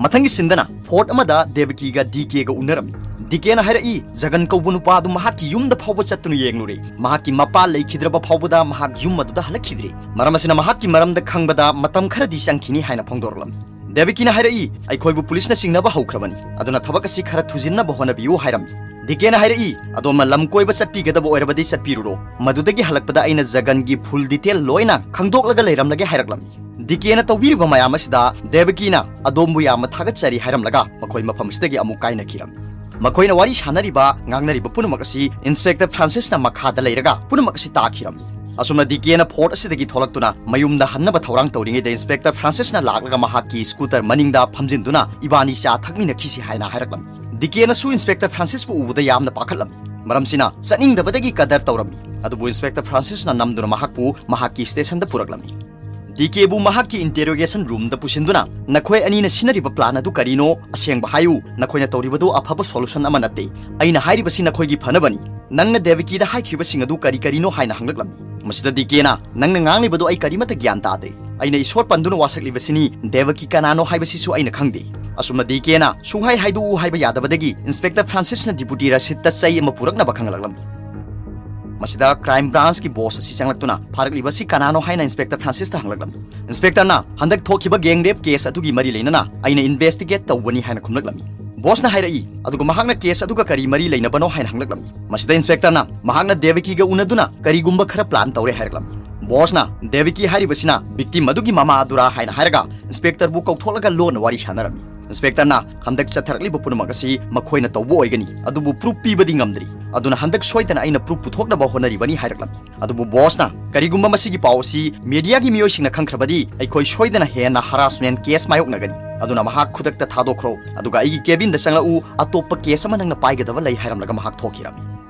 ꯃꯊꯪꯒꯤ ꯁꯤꯟꯗꯅ ꯐꯣꯔꯠ ꯑꯃꯗ ꯗꯦꯕꯀꯤꯒ ꯗꯤ ꯀꯦꯒ ꯎꯅꯔꯝꯃꯤ꯫ ꯗꯤ ꯀꯦꯅ ꯍꯥꯏꯔꯛꯏ, "ꯖꯒꯟ ꯀꯧꯕ ꯅꯨꯄꯥ ꯑꯗꯨ ꯃꯍꯥꯛꯀꯤ ꯌꯨꯝꯗ ꯐꯥꯎꯕ ꯆꯠꯇꯨꯅ ꯌꯦꯡꯂꯨꯔꯦ꯫ ꯃꯍꯥꯛꯀꯤ ꯃꯄꯥ ꯂꯩꯈꯤꯗ꯭ꯔꯕ ꯐꯥꯎꯕꯗ ꯃꯍꯥꯛ ꯌꯨꯝ ꯑꯗꯨꯗ ꯍꯜꯂꯛꯈꯤꯗ꯭ꯔꯦ꯫ ꯃꯔꯝ ꯑꯁꯤꯅ ꯃꯍꯥꯛꯀꯤ ꯃꯔꯝꯗ ꯈꯪꯕꯗ ꯃꯇꯝ ꯈꯔꯗꯤ ꯆꯪꯈꯤꯅꯤ" ꯍꯥꯏꯅ ꯐꯣꯡꯗꯣꯔꯛꯂꯝꯃꯤ꯫ ꯗꯦꯕꯀꯤꯅ ꯍꯥꯏꯔꯛꯏ, "ꯑꯩꯈꯣꯏꯕꯨ ꯄꯨꯂꯤꯁꯅ ꯆꯤꯡꯅꯕ ꯍꯧꯈ꯭ꯔꯕꯅꯤ, ꯑꯗꯨꯅ ꯊꯕꯛ ꯑꯁꯤ ꯈꯔ ꯊꯨꯖꯤꯟꯅꯕ ꯍꯣꯠꯅꯕꯤꯌꯨ" ꯍꯥꯏꯔꯝꯃꯤ꯫ ꯗꯤ ꯀꯦꯅ ꯍꯥꯏꯔꯛꯏ, "ꯑꯗꯣꯝꯅ ꯂꯝ ꯀꯣꯏꯕ ꯆꯠꯄꯤꯒꯗꯕ ꯑꯣꯏꯔꯕꯗꯤ ꯆꯠꯄꯤꯔꯨꯔꯣ꯫ ꯃꯗꯨꯗꯒꯤ ꯍꯜꯂꯛꯄꯗ ꯑꯩꯅ ꯖꯒꯟꯒꯤ ꯐꯨꯜ ꯗꯤꯇꯦꯜ ꯂꯣꯏꯅ ꯈꯪꯗꯣꯛꯂꯒ ꯂꯩꯔꯝꯂꯒꯦ" ꯍꯥꯏꯔꯛꯂꯝꯃꯤ꯫ ꯗꯤ ꯀꯦꯅ ꯇꯧꯕꯤꯔꯤꯕ ꯃꯌꯥꯝ ꯑꯁꯤꯗ ꯗꯦꯕꯀꯤꯅ "ꯑꯗꯣꯝꯕꯨ ꯌꯥꯝꯅ ꯊꯥꯒꯠꯆꯔꯤ" ꯍꯥꯏꯔꯝꯂꯒ ꯃꯈꯣꯏ ꯃꯐꯝ ꯑꯁꯤꯗꯒꯤ ꯑꯃꯨꯛ ꯀꯥꯏꯅꯈꯤꯔꯝꯃꯤ꯫ ꯃꯈꯣꯏꯅ ꯋꯥꯔꯤ ꯁꯥꯟꯅꯔꯤꯕ, ꯉꯥꯡꯅꯔꯤꯕ ꯄꯨꯝꯅꯃꯛ ꯑꯁꯤ ꯏꯟꯁꯄꯦꯛꯇꯔ ꯐ꯭ꯔꯥꯟꯁꯤꯁꯅ ꯃꯈꯥꯗ ꯂꯩꯔꯒ ꯄꯨꯝꯅꯃꯛ ꯑꯁꯤ ꯇꯥꯈꯤꯔꯝꯃꯤ꯫ ꯑꯁꯨꯝꯅ ꯗꯤ ꯀꯦꯅ ꯐꯣꯔꯠ ꯑꯁꯤꯗꯒꯤ ꯊꯣꯛꯂꯛꯇꯨꯅ ꯃꯌꯨꯝꯗ ꯍꯟꯅꯕ ꯊꯧꯔꯥꯡ ꯇꯧꯔꯤꯉꯩꯗ ꯏꯟꯁꯄꯦꯛꯇꯔ ꯐ꯭ꯔꯥꯟꯁꯤꯁꯅ ꯂꯥꯛꯂꯒ ꯃꯍꯥꯛꯀꯤ ꯁ꯭ꯀꯨꯇꯔ ꯃꯅꯤꯡꯗ ꯐꯝꯖꯤꯟꯗꯨꯅ "ꯏꯕꯥꯅꯤ ꯆꯥ ꯊꯛꯃꯤꯟꯅꯈꯤꯁꯤ" ꯍꯥꯏꯅ ꯍꯥꯏꯔꯛꯂꯝꯃꯤ꯫ ꯗꯤ ꯀꯦꯅꯁꯨ ꯏꯟꯁꯄꯦꯛꯇꯔ ꯐ꯭ꯔꯥꯟꯁꯤꯁꯄꯨ ꯎꯕꯗ ꯌꯥꯝꯅ ꯄꯥꯈꯠꯂꯝꯃꯤ꯫ ꯃꯔꯝꯁꯤꯅ ꯆꯠꯅꯤꯡꯗꯕꯗꯒꯤ ꯀꯗꯔ ꯇꯧꯔꯝꯃꯤ꯫ ꯑꯗꯨꯕꯨ ꯏꯟꯁꯄꯦꯛꯇꯔ ꯐ꯭ꯔꯥꯟꯁꯤꯁꯅ ꯅꯝꯗꯨꯅ ꯃꯍꯥꯛꯄꯨ ꯃꯍꯥꯛꯀꯤ ꯁ꯭ꯇꯦꯁꯟꯗ ꯄꯨꯔꯛꯂꯝꯃꯤ꯫ ꯗꯤ ꯀꯦꯕꯨ ꯃꯍꯥꯛꯀꯤ ꯏꯟꯇꯦꯔꯣꯒꯦꯁꯟ ꯔꯨꯝꯗ ꯄꯨꯁꯤꯟꯗꯨꯅ, "ꯅꯈꯣꯏ ꯑꯅꯤꯅ ꯁꯤꯟꯅꯔꯤꯕ ꯄ꯭ꯂꯥꯟ ꯑꯗꯨ ꯀꯔꯤꯅꯣ? ꯑꯁꯦꯡꯕ ꯍꯥꯏꯌꯨ, ꯅꯈꯣꯏꯅ ꯇꯧꯔꯤꯕꯗꯨ ꯑꯐꯕ ꯁꯣꯂꯨꯁꯟ ꯑꯃ ꯅꯠꯇꯦ꯫ ꯑꯩꯅ ꯍꯥꯏꯔꯤꯕꯁꯤ ꯅꯈꯣꯏꯒꯤ ꯐꯅꯕꯅꯤ꯫ ꯅꯪꯅ ꯗꯦꯕꯀꯤꯗ ꯍꯥꯏꯈ꯭ꯔꯤꯕꯁꯤꯡ ꯑꯗꯨ ꯀꯔꯤ ꯀꯔꯤꯅꯣ?" ꯍꯥꯏꯅ ꯍꯪꯂꯛꯂꯝꯃꯤ꯫ ꯃꯁꯤꯗ ꯗꯤ ꯀꯦꯅ, "ꯅꯪꯅ ꯉꯥꯡꯂꯤꯕꯗꯨ ꯑꯩ ꯀꯔꯤꯃꯠꯇ ꯒ꯭ꯌꯥꯟ ꯇꯥꯗ꯭ꯔꯦ꯫ ꯑꯩꯅ ꯏꯁꯣꯔ ꯄꯟꯗꯨꯅ ꯋꯥꯁꯛꯂꯤꯕꯁꯤꯅꯤ, ꯗꯦꯕꯀꯤ ꯀꯅꯥꯅꯣ ꯍꯥꯏꯕꯁꯤꯁꯨ ꯑꯩꯅ ꯈꯪꯗꯦ꯫" ꯑꯁꯨꯝꯅ ꯗꯤ ꯀꯦꯅ ꯁꯨꯡꯍꯥꯏ ꯍꯥꯏꯗꯣꯛꯎ ꯍꯥꯏꯕ ꯌꯥꯗꯕꯗꯒꯤ ꯏꯟꯁꯄꯦꯛꯇꯔ ꯐ꯭ꯔꯥꯟꯁꯤꯁꯅ ꯗꯤꯄꯨꯇꯤ ꯔꯁꯤꯗꯇ ꯆꯩ ꯑꯃ ꯄꯨꯔꯛꯅꯕ ꯈꯪꯍꯜꯂꯛꯂꯝꯃꯤ꯫ ꯃꯁꯤꯗ ꯀ꯭ꯔꯥꯏꯝ ꯕ꯭ꯔꯥꯟꯁꯀꯤ ꯕꯣꯁ ꯑꯁꯤ ꯆꯪꯂꯛꯇꯨꯅ ꯐꯥꯔꯛꯂꯤꯕ ꯑꯁꯤ ꯀꯅꯥꯅꯣ ꯍꯥꯏꯅ ꯏꯟꯁꯄꯦꯛꯇꯔ ꯐ꯭ꯔꯥꯟꯁꯤꯁꯇ ꯍꯪꯂꯛꯂꯝꯃꯤ꯫ ꯏꯟꯁꯄꯦꯛꯇꯔꯅ, "ꯍꯟꯗꯛ ꯊꯣꯛꯈꯤꯕ ꯒꯦꯡ ꯔꯦꯞ ꯀꯦꯁ ꯑꯗꯨꯒꯤ ꯃꯔꯤ ꯂꯩꯅꯅ ꯑꯩꯅ ꯏꯟꯚꯦꯁꯇꯤꯒꯦꯠ ꯇꯧꯕꯅꯤ" ꯍꯥꯏꯅ ꯈꯨꯝꯂꯛꯂꯝꯃꯤ꯫ ꯕꯣꯁꯅ ꯍꯥꯏꯔꯛꯏ, "ꯑꯗꯨꯒ ꯃꯍꯥꯛꯅ ꯀꯦꯁ ꯑꯗꯨꯒ ꯀꯔꯤ ꯃꯔꯤ ꯂꯩꯅꯕꯅꯣ?" ꯍꯥꯏꯅ ꯍꯪꯂꯛꯂꯝꯃꯤ꯫ ꯃꯁꯤꯗ ꯏꯟꯁꯄꯦꯛꯇꯔꯅ, "ꯃꯍꯥꯛꯅ ꯗꯦꯕꯀꯤꯒ ꯎꯅꯗꯨꯅ ꯀꯔꯤꯒꯨꯝꯕ ꯈꯔ ꯄ꯭ꯂꯥꯟ ꯇꯧꯔꯦ" ꯍꯥꯏꯔꯛꯂꯝꯃꯤ꯫ ꯕꯣꯁꯅ, "ꯗꯦꯕꯀꯤ ꯍꯥꯏꯔꯤꯕꯁꯤꯅ ꯚꯤꯛꯇꯤꯝ ꯑꯗꯨꯒꯤ ꯃꯃꯥ ꯑꯗꯨꯔꯥ?" ꯍꯥꯏꯅ ꯍꯥꯏꯔꯒ ꯏꯟꯁꯄꯦꯛꯇꯔꯕꯨ ꯀꯧꯊꯣꯛꯂꯒ ꯂꯣꯟꯅ ꯋꯥꯔꯤ ꯁꯥꯟꯅꯔꯝꯃꯤ꯫ ꯏꯟꯁꯄꯦꯛꯇꯔꯅ, "ꯍꯟꯗꯛ ꯆꯠꯊꯔꯛꯂꯤꯕ ꯄꯨꯝꯅꯃꯛ ꯑꯁꯤ ꯃꯈꯣꯏꯅ ꯇꯧꯕ ꯑꯣꯏꯒꯅꯤ, ꯑꯗꯨꯕꯨ ꯄ꯭ꯔꯨꯐ ꯄꯤꯕꯗꯤ ꯉꯝꯗ꯭ꯔꯤ, ꯑꯗꯨꯅ ꯍꯟꯗꯛ ꯁꯣꯏꯗꯅ ꯑꯩꯅ ꯄ꯭ꯔꯨꯐ ꯄꯨꯊꯣꯛꯅꯕ ꯍꯣꯠꯅꯔꯤꯕꯅꯤ" ꯍꯥꯏꯔꯛꯂꯝꯃꯤ꯫ ꯑꯗꯨꯕꯨ ꯕꯣꯁꯅ, "ꯀꯔꯤꯒꯨꯝꯕ ꯃꯁꯤꯒꯤ ꯄꯥꯎ ꯑꯁꯤ ꯃꯦꯗꯤꯌꯥꯒꯤ ꯃꯤꯑꯣꯏꯁꯤꯡꯅ ꯈꯪꯈ꯭ꯔꯕꯗꯤ ꯑꯩꯈꯣꯏ ꯁꯣꯏꯗꯅ ꯍꯦꯟꯅ ꯍꯔꯥꯁꯃꯦꯟ ꯀꯦꯁ ꯃꯥꯌꯣꯛꯅꯒꯅꯤ, ꯑꯗꯨꯅ ꯃꯍꯥꯛ ꯈꯨꯗꯛꯇ ꯊꯥꯗꯣꯛꯈ꯭ꯔꯣ, ꯑꯗꯨꯒ ꯑꯩꯒꯤ ꯀꯦꯕꯤꯟꯗ ꯆꯪꯂꯛꯎ, ꯑꯇꯣꯞꯄ ꯀꯦꯁ ꯑꯃ ꯅꯪꯅ ꯄꯥꯏꯒꯗꯕ ꯂꯩ" ꯍꯥꯏꯔꯝꯂꯒ ꯃꯍꯥꯛ ꯊꯣꯛꯈꯤꯔꯝꯃꯤ꯫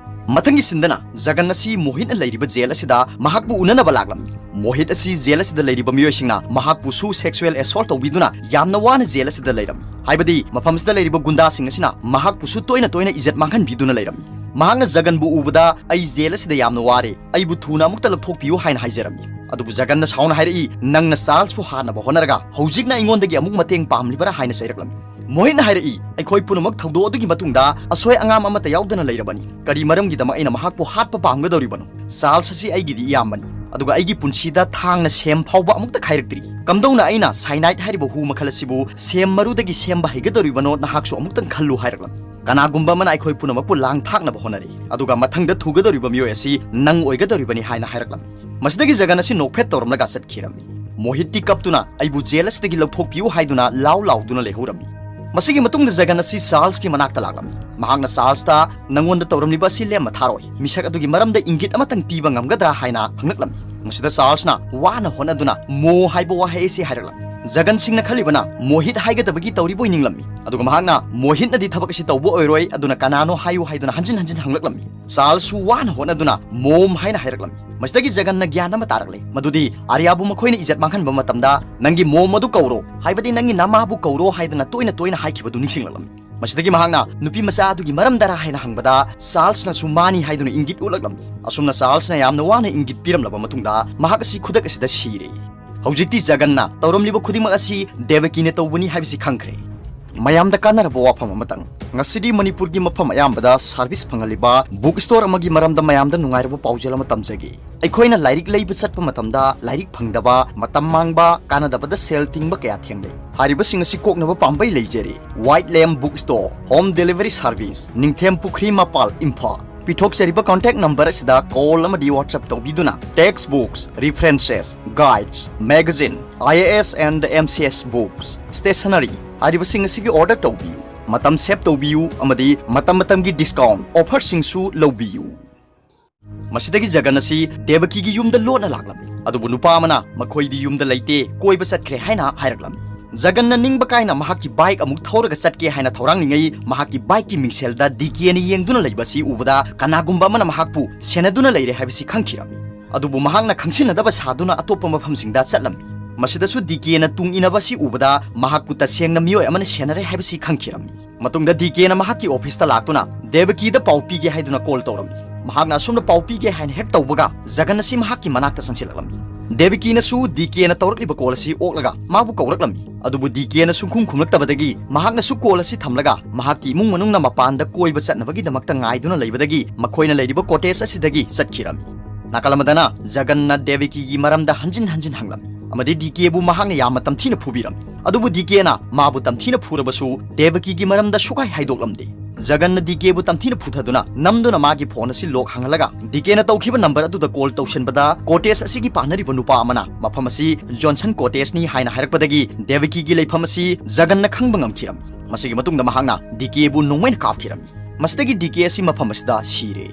ꯃꯊꯪꯒꯤ ꯁꯤꯟꯗꯅ ꯖꯒꯟ ꯑꯁꯤ ꯃꯣꯍꯤꯠꯅ ꯂꯩꯔꯤꯕ ꯖꯦꯜ ꯑꯁꯤꯗ ꯃꯍꯥꯛꯄꯨ ꯎꯅꯅꯕ ꯂꯥꯛꯂꯝꯃꯤ꯫ ꯃꯣꯍꯤꯠ ꯑꯁꯤ ꯖꯦꯜ ꯑꯁꯤꯗ ꯂꯩꯔꯤꯕ ꯃꯤꯑꯣꯏꯁꯤꯡꯅ ꯃꯍꯥꯛꯄꯨ ꯁꯨ ꯁꯦꯛꯁꯨꯑꯦꯜ ꯑꯦꯁꯣꯜ ꯇꯧꯕꯤꯗꯨꯅ ꯌꯥꯝꯅ ꯋꯥꯅ ꯖꯦꯜ ꯑꯁꯤꯗ ꯂꯩꯔꯝꯃꯤ꯫ ꯍꯥꯏꯕꯗꯤ ꯃꯐꯝ ꯑꯁꯤꯗ ꯂꯩꯔꯤꯕ ꯒꯨꯟꯗꯥꯁꯤꯡ ꯑꯁꯤꯅ ꯃꯍꯥꯛꯄꯨꯁꯨ ꯇꯣꯏꯅ ꯇꯣꯏꯅ ꯏꯖꯠ ꯃꯥꯡꯍꯟꯕꯤꯗꯨꯅ ꯂꯩꯔꯝꯃꯤ꯫ ꯃꯍꯥꯛꯅ ꯖꯒꯟꯕꯨ ꯎꯕꯗ, "ꯑꯩ ꯖꯦꯜ ꯑꯁꯤꯗ ꯌꯥꯝꯅ ꯋꯥꯔꯦ, ꯑꯩꯕꯨ ꯊꯨꯅ ꯑꯃꯨꯛꯇ ꯂꯧꯊꯣꯛꯄꯤꯌꯨ" ꯍꯥꯏꯅ ꯍꯥꯏꯖꯔꯝꯃꯤ꯫ ꯑꯗꯨꯕꯨ ꯖꯒꯟꯅ ꯁꯥꯎꯅ ꯍꯥꯏꯔꯛꯏ, "ꯅꯪꯅ ꯆꯥꯔꯜꯁꯄꯨ ꯍꯥꯠꯅꯕ ꯍꯣꯠꯅꯔꯒ ꯍꯧꯖꯤꯛꯅ ꯑꯩꯉꯣꯟꯗꯒꯤ ꯑꯃꯨꯛ ꯃꯇꯦꯡ ꯄꯥꯝꯂꯤꯕꯔꯥ?" ꯍꯥꯏꯅ ꯆꯩꯔꯛꯂꯝꯃꯤ꯫ ꯃꯣꯍꯤꯠꯅ ꯍꯥꯏꯔꯛꯏ, "ꯑꯩꯈꯣꯏ ꯄꯨꯝꯅꯃꯛ ꯊꯧꯗꯣꯛ ꯑꯗꯨꯒꯤ ꯃꯇꯨꯡꯗ ꯑꯁꯣꯏ ꯑꯉꯥꯝ ꯑꯃꯠꯇ ꯌꯥꯎꯗꯅ ꯂꯩꯔꯕꯅꯤ꯫ ꯀꯔꯤ ꯃꯔꯝꯒꯤꯗꯃꯛ ꯑꯩꯅ ꯃꯍꯥꯛꯄꯨ ꯍꯥꯠꯄ ꯄꯥꯝꯒꯗꯧꯔꯤꯕꯅꯣ? ꯆꯥꯔꯜꯁ ꯑꯁꯤ ꯑꯩꯒꯤꯗꯤ ꯏꯌꯥꯝꯕꯅꯤ, ꯑꯗꯨꯒ ꯑꯩꯒꯤ ꯄꯨꯟꯁꯤꯗ ꯊꯥꯡꯅ ꯁꯦꯝ ꯐꯥꯎꯕ ꯑꯃꯨꯛꯇ ꯈꯥꯏꯔꯛꯇ꯭ꯔꯤ꯫ ꯀꯝꯗꯧꯅ ꯑꯩꯅ ꯁꯥꯏꯅꯥꯏꯠ ꯍꯥꯏꯔꯤꯕ ꯍꯨ ꯃꯈꯜ ꯑꯁꯤꯕꯨ ꯁꯦꯝ ꯃꯔꯨꯗꯒꯤ ꯁꯦꯝꯕ ꯍꯩꯒꯗꯧꯔꯤꯕꯅꯣ? ꯅꯍꯥꯛꯁꯨ ꯑꯃꯨꯛꯇꯪ ꯈꯜꯂꯨ" ꯍꯥꯏꯔꯛꯂꯝꯃꯤ꯫ "ꯀꯅꯥꯒꯨꯝꯕ ꯑꯃꯅ ꯑꯩꯈꯣꯏ ꯄꯨꯝꯅꯃꯛꯄꯨ ꯂꯥꯡ ꯊꯥꯛꯅꯕ ꯍꯣꯠꯅꯔꯤ, ꯑꯗꯨꯒ ꯃꯊꯪꯗ ꯊꯨꯒꯗꯧꯔꯤꯕ ꯃꯤꯑꯣꯏ ꯑꯁꯤ ꯅꯪ ꯑꯣꯏꯒꯗꯧꯔꯤꯕꯅꯤ" ꯍꯥꯏꯅ ꯍꯥꯏꯔꯛꯂꯝꯃꯤ꯫ ꯃꯁꯤꯗꯒꯤ ꯖꯒꯟ ꯑꯁꯤ ꯅꯣꯛꯐꯦꯠ ꯇꯧꯔꯝꯂꯒ ꯆꯠꯈꯤꯔꯝꯃꯤ꯫ ꯃꯣꯍꯤꯠꯇꯤ ꯀꯞꯇꯨꯅ, "ꯑꯩꯕꯨ ꯖꯦꯜ ꯑꯁꯤꯗꯒꯤ ꯂꯧꯊꯣꯛꯄꯤꯌꯨ" ꯍꯥꯏꯗꯨꯅ ꯂꯥꯎ ꯂꯥꯎꯗꯨꯅ ꯂꯩꯍꯧꯔꯝꯃꯤ꯫ ꯃꯁꯤꯒꯤ ꯃꯇꯨꯡꯗ ꯖꯒꯟ ꯑꯁꯤ ꯆꯥꯔꯜꯁꯀꯤ ꯃꯅꯥꯛꯇ ꯂꯥꯛꯂꯝꯃꯤ꯫ ꯃꯍꯥꯛꯅ ꯆꯥꯔꯜꯁꯇ, "ꯅꯪꯉꯣꯟꯗ ꯇꯧꯔꯝꯂꯤꯕ ꯑꯁꯤ ꯂꯦꯝꯅ ꯊꯥꯔꯣꯏ, ꯃꯤꯁꯛ ꯑꯗꯨꯒꯤ ꯃꯔꯝꯗ ꯏꯪꯒꯤꯠ ꯑꯃꯇꯪ ꯄꯤꯕ ꯉꯝꯒꯗ꯭ꯔꯥ?" ꯍꯥꯏꯅ ꯍꯪꯂꯛꯂꯝꯃꯤ꯫ ꯃꯁꯤꯗ ꯆꯥꯔꯜꯁꯅ ꯋꯥꯅ ꯍꯣꯠꯅꯗꯨꯅ "ꯃꯣ" ꯍꯥꯏꯕ ꯋꯥꯍꯩ ꯑꯁꯤ ꯍꯥꯏꯔꯛꯂꯝꯃꯤ꯫ ꯖꯒꯟ ꯁꯤꯡꯅ ꯈꯜꯂꯤꯕꯅ ꯃꯣꯍꯤꯠ ꯍꯥꯏꯒꯗꯕꯒꯤ ꯇꯧꯔꯤꯕꯣꯏ ꯅꯤꯡꯂꯝꯃꯤ꯫ ꯑꯗꯨꯒ ꯃꯍꯥꯛꯅ, "ꯃꯣꯍꯤꯠꯅꯗꯤ ꯊꯕꯛ ꯑꯁꯤ ꯇꯧꯕ ꯑꯣꯏꯔꯣꯏ, ꯑꯗꯨꯅ ꯀꯅꯥꯅꯣ ꯍꯥꯏꯌꯨ" ꯍꯥꯏꯗꯨꯅ ꯍꯟꯖꯤꯟ ꯍꯟꯖꯤꯟ ꯍꯪꯂꯛꯂꯝꯃꯤ꯫ ꯆꯥꯔꯜꯁꯁꯨ ꯋꯥꯅ ꯍꯣꯠꯅꯗꯨꯅ "ꯃꯣꯝ" ꯍꯥꯏꯅ ꯍꯥꯏꯔꯛꯂꯝꯃꯤ꯫ ꯃꯁꯤꯗꯒꯤ ꯖꯒꯟꯅ ꯒ꯭ꯌꯥꯟ ꯑꯃ ꯇꯥꯔꯛꯂꯦ, ꯃꯗꯨꯗꯤ ꯑꯥꯔꯌꯥꯕꯨ ꯃꯈꯣꯏꯅ ꯏꯖꯠ ꯃꯥꯡꯍꯟꯕ ꯃꯇꯝꯗ "ꯅꯪꯒꯤ ꯃꯣꯝ ꯑꯗꯨ ꯀꯧꯔꯣ, ꯍꯥꯏꯕꯗꯤ ꯅꯪꯒꯤ ꯅꯃꯥꯕꯨ ꯀꯧꯔꯣ" ꯍꯥꯏꯗꯨꯅ ꯇꯣꯏꯅ ꯇꯣꯏꯅ ꯍꯥꯏꯈꯤꯕꯗꯨ ꯅꯤꯡꯁꯤꯡꯂꯛꯂꯝꯃꯤ꯫ ꯃꯁꯤꯗꯒꯤ ꯃꯍꯥꯛꯅ, "ꯅꯨꯄꯤ ꯃꯆꯥ ꯑꯗꯨꯒꯤ ꯃꯔꯝꯗꯔꯥ?" ꯍꯥꯏꯅ ꯍꯪꯕꯗ, ꯆꯥꯔꯜꯁꯅꯁꯨ "ꯃꯥꯅꯤ" ꯍꯥꯏꯗꯨꯅ ꯏꯪꯒꯤꯠ ꯎꯠꯂꯛꯂꯝꯃꯤ꯫ ꯑꯁꯨꯝꯅ ꯆꯥꯔꯜꯁꯅ ꯌꯥꯝꯅ ꯋꯥꯅ ꯏꯪꯒꯤꯠ ꯄꯤꯔꯝꯂꯕ ꯃꯇꯨꯡꯗ, ꯃꯍꯥꯛ ꯑꯁꯤ ꯈꯨꯗꯛ ꯑꯁꯤꯗ ꯁꯤꯔꯦ꯫ ꯍꯧꯖꯤꯛꯇꯤ ꯖꯒꯟꯅ ꯇꯧꯔꯝꯂꯤꯕ ꯈꯨꯗꯤꯡꯃꯛ ꯑꯁꯤ ꯗꯦꯕꯀꯤꯅ ꯇꯧꯕꯅꯤ ꯍꯥꯏꯕꯁꯤ ꯈꯪꯈ꯭ꯔꯦ꯫ ꯃꯌꯥꯝꯗ ꯀꯥꯟꯅꯔꯕ ꯋꯥꯐꯝ ꯑꯃꯇꯪ꯫ ꯉꯁꯤꯗꯤ ꯃꯅꯤꯄꯨꯔꯒꯤ ꯃꯐꯝ ꯑꯌꯥꯝꯕꯗ ꯁꯥꯔꯚꯤꯁ ꯐꯪꯍꯜꯂꯤꯕ ꯕꯨꯛ ꯁ꯭ꯇꯣꯔ ꯑꯃꯒꯤ ꯃꯔꯝꯗ ꯃꯌꯥꯝꯗ ꯅꯨꯡꯉꯥꯏꯔꯕ ꯄꯥꯎꯖꯦꯜ ꯑꯃ ꯇꯝꯖꯒꯦ꯫ ꯑꯩꯈꯣꯏꯅ ꯂꯥꯏꯔꯤꯛ ꯂꯩꯕ ꯆꯠꯄ ꯃꯇꯝꯗ ꯂꯥꯏꯔꯤꯛ ꯐꯪꯗꯕ, ꯃꯇꯝ ꯃꯥꯡꯕ, ꯀꯥꯟꯅꯗꯕꯗ ꯁꯦꯜ ꯇꯤꯡꯕ ꯀꯌꯥ ꯊꯦꯡꯅꯩ꯫ ꯍꯥꯏꯔꯤꯕꯁꯤꯡ ꯑꯁꯤ ꯀꯣꯛꯅꯕ ꯄꯥꯝꯕꯩ ꯂꯩꯖꯔꯤ꯫ White Lamp Book Store, Home Delivery Service, ꯅꯤꯡꯊꯦꯝ ꯄꯨꯈ꯭ꯔꯤ ꯃꯄꯥꯜ, ꯏꯝꯐꯥꯜ꯫ ꯄꯤꯊꯣꯛꯆꯔꯤꯕ contact number ꯑꯁꯤꯗ call ꯑꯃꯗꯤ WhatsApp ꯇꯧꯕꯤꯗꯨꯅ text books, references, guides, magazine, IAS and MCS books, stationery, ꯍꯥꯏꯔꯤꯕꯁꯤꯡ ꯑꯁꯤꯒꯤ order ꯇꯧꯕꯤꯌꯨ꯫ ꯃꯇꯝ save ꯇꯧꯕꯤꯌꯨ ꯑꯃꯗꯤ ꯃꯇꯝ ꯃꯇꯝꯒꯤ discount offerꯁꯤꯡꯁꯨ ꯂꯧꯕꯤꯌꯨ꯫ ꯃꯁꯤꯗꯒꯤ ꯖꯒꯟ ꯑꯁꯤ ꯗꯦꯕꯀꯤꯒꯤ ꯌꯨꯝꯗ ꯂꯣꯟꯅ ꯂꯥꯛꯂꯝꯃꯤ꯫ ꯑꯗꯨꯕꯨ ꯅꯨꯄꯥ ꯑꯃꯅ ꯃꯈꯣꯏꯗꯤ ꯌꯨꯝꯗ ꯂꯩꯇꯦ, ꯀꯣꯏꯕ ꯆꯠꯈ꯭ꯔꯦ ꯍꯥꯏꯅ ꯍꯥꯏꯔꯛꯂꯝꯃꯤ꯫ ꯖꯒꯟꯅ ꯅꯤꯡꯕ ꯀꯥꯏꯅ ꯃꯍꯥꯛꯀꯤ bike ꯑꯃꯨꯛ ꯊꯧꯔꯒ ꯆꯠꯀꯦ ꯍꯥꯏꯅ ꯊꯧꯔꯥꯡꯂꯤꯉꯩ, ꯃꯍꯥꯛꯀꯤ bikeꯀꯤ ꯃꯤꯡꯁꯦꯜꯗ ꯗꯤ ꯀꯦꯅ ꯌꯦꯡꯗꯨꯅ ꯂꯩꯕ ꯑꯁꯤ ꯎꯕꯗ ꯀꯅꯥꯒꯨꯝꯕ ꯑꯃꯅ ꯃꯍꯥꯛꯄꯨ ꯁꯦꯟꯅꯗꯨꯅ ꯂꯩꯔꯦ ꯍꯥꯏꯕꯁꯤ ꯈꯪꯈꯤꯔꯝꯃꯤ꯫ ꯑꯗꯨꯕꯨ ꯃꯍꯥꯛꯅ ꯈꯪꯁꯤꯟꯅꯗꯕ ꯁꯥꯗꯨꯅ ꯑꯇꯣꯞꯄ ꯃꯐꯝꯁꯤꯡꯗ ꯆꯠꯂꯝꯃꯤ꯫ ꯃꯁꯤꯗꯁꯨ ꯗꯤ ꯀꯦꯅ ꯇꯨꯡ ꯏꯟꯅꯕ ꯑꯁꯤ ꯎꯕꯗ ꯃꯍꯥꯛꯄꯨ ꯇꯁꯦꯡꯅ ꯃꯤꯑꯣꯏ ꯑꯃꯅ ꯁꯦꯟꯅꯔꯦ ꯍꯥꯏꯕꯁꯤ ꯈꯪꯈꯤꯔꯝꯃꯤ꯫ ꯃꯇꯨꯡꯗ ꯗꯤ ꯀꯦꯅ ꯃꯍꯥꯛꯀꯤ officeꯇ ꯂꯥꯛꯇꯨꯅ ꯗꯦꯕꯀꯤꯗ ꯄꯥꯎ ꯄꯤꯒꯦ ꯍꯥꯏꯗꯨꯅ call ꯇꯧꯔꯝꯃꯤ꯫ ꯃꯍꯥꯛꯅ ꯑꯁꯨꯝꯅ ꯄꯥꯎ ꯄꯤꯒꯦ ꯍꯥꯏꯅ ꯍꯦꯛ ꯇꯧꯕꯒ ꯖꯒꯟ ꯑꯁꯤ ꯃꯍꯥꯛꯀꯤ ꯃꯅꯥꯛꯇ ꯆꯪꯁꯤꯜꯂꯛꯂꯝꯃꯤ꯫ ꯗꯦꯕꯀꯤꯅꯁꯨ ꯗꯤ ꯀꯦꯅ ꯇꯧꯔꯛꯂꯤꯕ call ꯑꯁꯤ ꯑꯣꯛꯂꯒ ꯃꯥꯕꯨ ꯀꯧꯔꯛꯂꯝꯃꯤ꯫ ꯑꯗꯨꯕꯨ ꯗꯤ ꯀꯦꯅ ꯁꯨꯡꯈꯨꯝ ꯈꯨꯝꯂꯛꯇꯕꯗꯒꯤ ꯃꯍꯥꯛꯅꯁꯨ call ꯑꯁꯤ ꯊꯝꯂꯒ ꯃꯍꯥꯛꯀꯤ ꯏꯃꯨꯡ ꯃꯅꯨꯡꯅ ꯃꯄꯥꯟꯗ ꯀꯣꯏꯕ ꯆꯠꯅꯕꯒꯤꯗꯃꯛꯇ ꯉꯥꯏꯗꯨꯅ ꯂꯩꯕꯗꯒꯤ ꯃꯈꯣꯏꯅ ꯂꯩꯔꯤꯕ cottage ꯑꯁꯤꯗꯒꯤ ꯆꯠꯈꯤꯔꯝꯃꯤ꯫ ꯅꯥꯀꯜ ꯑꯃꯗꯅ ꯖꯒꯟꯅ ꯗꯦꯕꯀꯤꯒꯤ ꯃꯔꯝꯗ ꯍꯟꯖꯤꯟ ꯍꯟꯖꯤꯟ ꯍꯪꯂꯝꯃꯤ ꯑꯃꯗꯤ ꯗꯤ ꯀꯦꯕꯨ ꯃꯍꯥꯛꯅ ꯌꯥꯝꯅ ꯇꯝꯊꯤꯅ ꯐꯨꯕꯤꯔꯝꯃꯤ꯫ ꯑꯗꯨꯕꯨ ꯗꯤ ꯀꯦꯅ ꯃꯥꯕꯨ ꯇꯝꯊꯤꯅ ꯐꯨꯔꯕꯁꯨ ꯗꯦꯕꯀꯤꯒꯤ ꯃꯔꯝꯗ ꯁꯨꯛꯍꯥꯏ ꯍꯥꯏꯗꯣꯛꯂꯝꯗꯦ꯫ ꯖꯒꯟꯅ ꯗꯤ ꯀꯦꯕꯨ ꯇꯝꯊꯤꯅ ꯐꯨꯊꯗꯨꯅ ꯅꯝꯗꯨꯅ ꯃꯥꯒꯤ phone ꯑꯁꯤ lock ꯍꯥꯡꯍꯜꯂꯒ ꯗꯤ ꯀꯦꯅ ꯇꯧꯈꯤꯕ number ꯑꯗꯨꯗ call ꯇꯧꯁꯤꯟꯕꯗ cottage ꯑꯁꯤꯒꯤ ꯄꯥꯟꯅꯔꯤꯕ ꯅꯨꯄꯥ ꯑꯃꯅ ꯃꯐꯝ ꯑꯁꯤ ꯖꯣꯟꯁꯟ cottageꯅꯤ ꯍꯥꯏꯅ ꯍꯥꯏꯔꯛꯄꯗꯒꯤ ꯗꯦꯕꯀꯤꯒꯤ ꯂꯩꯐꯝ ꯑꯁꯤ ꯖꯒꯟꯅ ꯈꯪꯕ ꯉꯝꯈꯤꯔꯝꯃꯤ꯫ ꯃꯁꯤꯒꯤ ꯃꯇꯨꯡꯗ ꯃꯍꯥꯛꯅ ꯗꯤ ꯀꯦꯕꯨ ꯅꯣꯡꯃꯩꯅ ꯀꯥꯞꯈꯤꯔꯝꯃꯤ꯫ ꯃꯁꯤꯗꯒꯤ ꯗꯤ ꯀꯦ ꯑꯁꯤ ꯃꯐꯝ ꯑꯁꯤꯗ ꯁꯤꯔꯦ꯫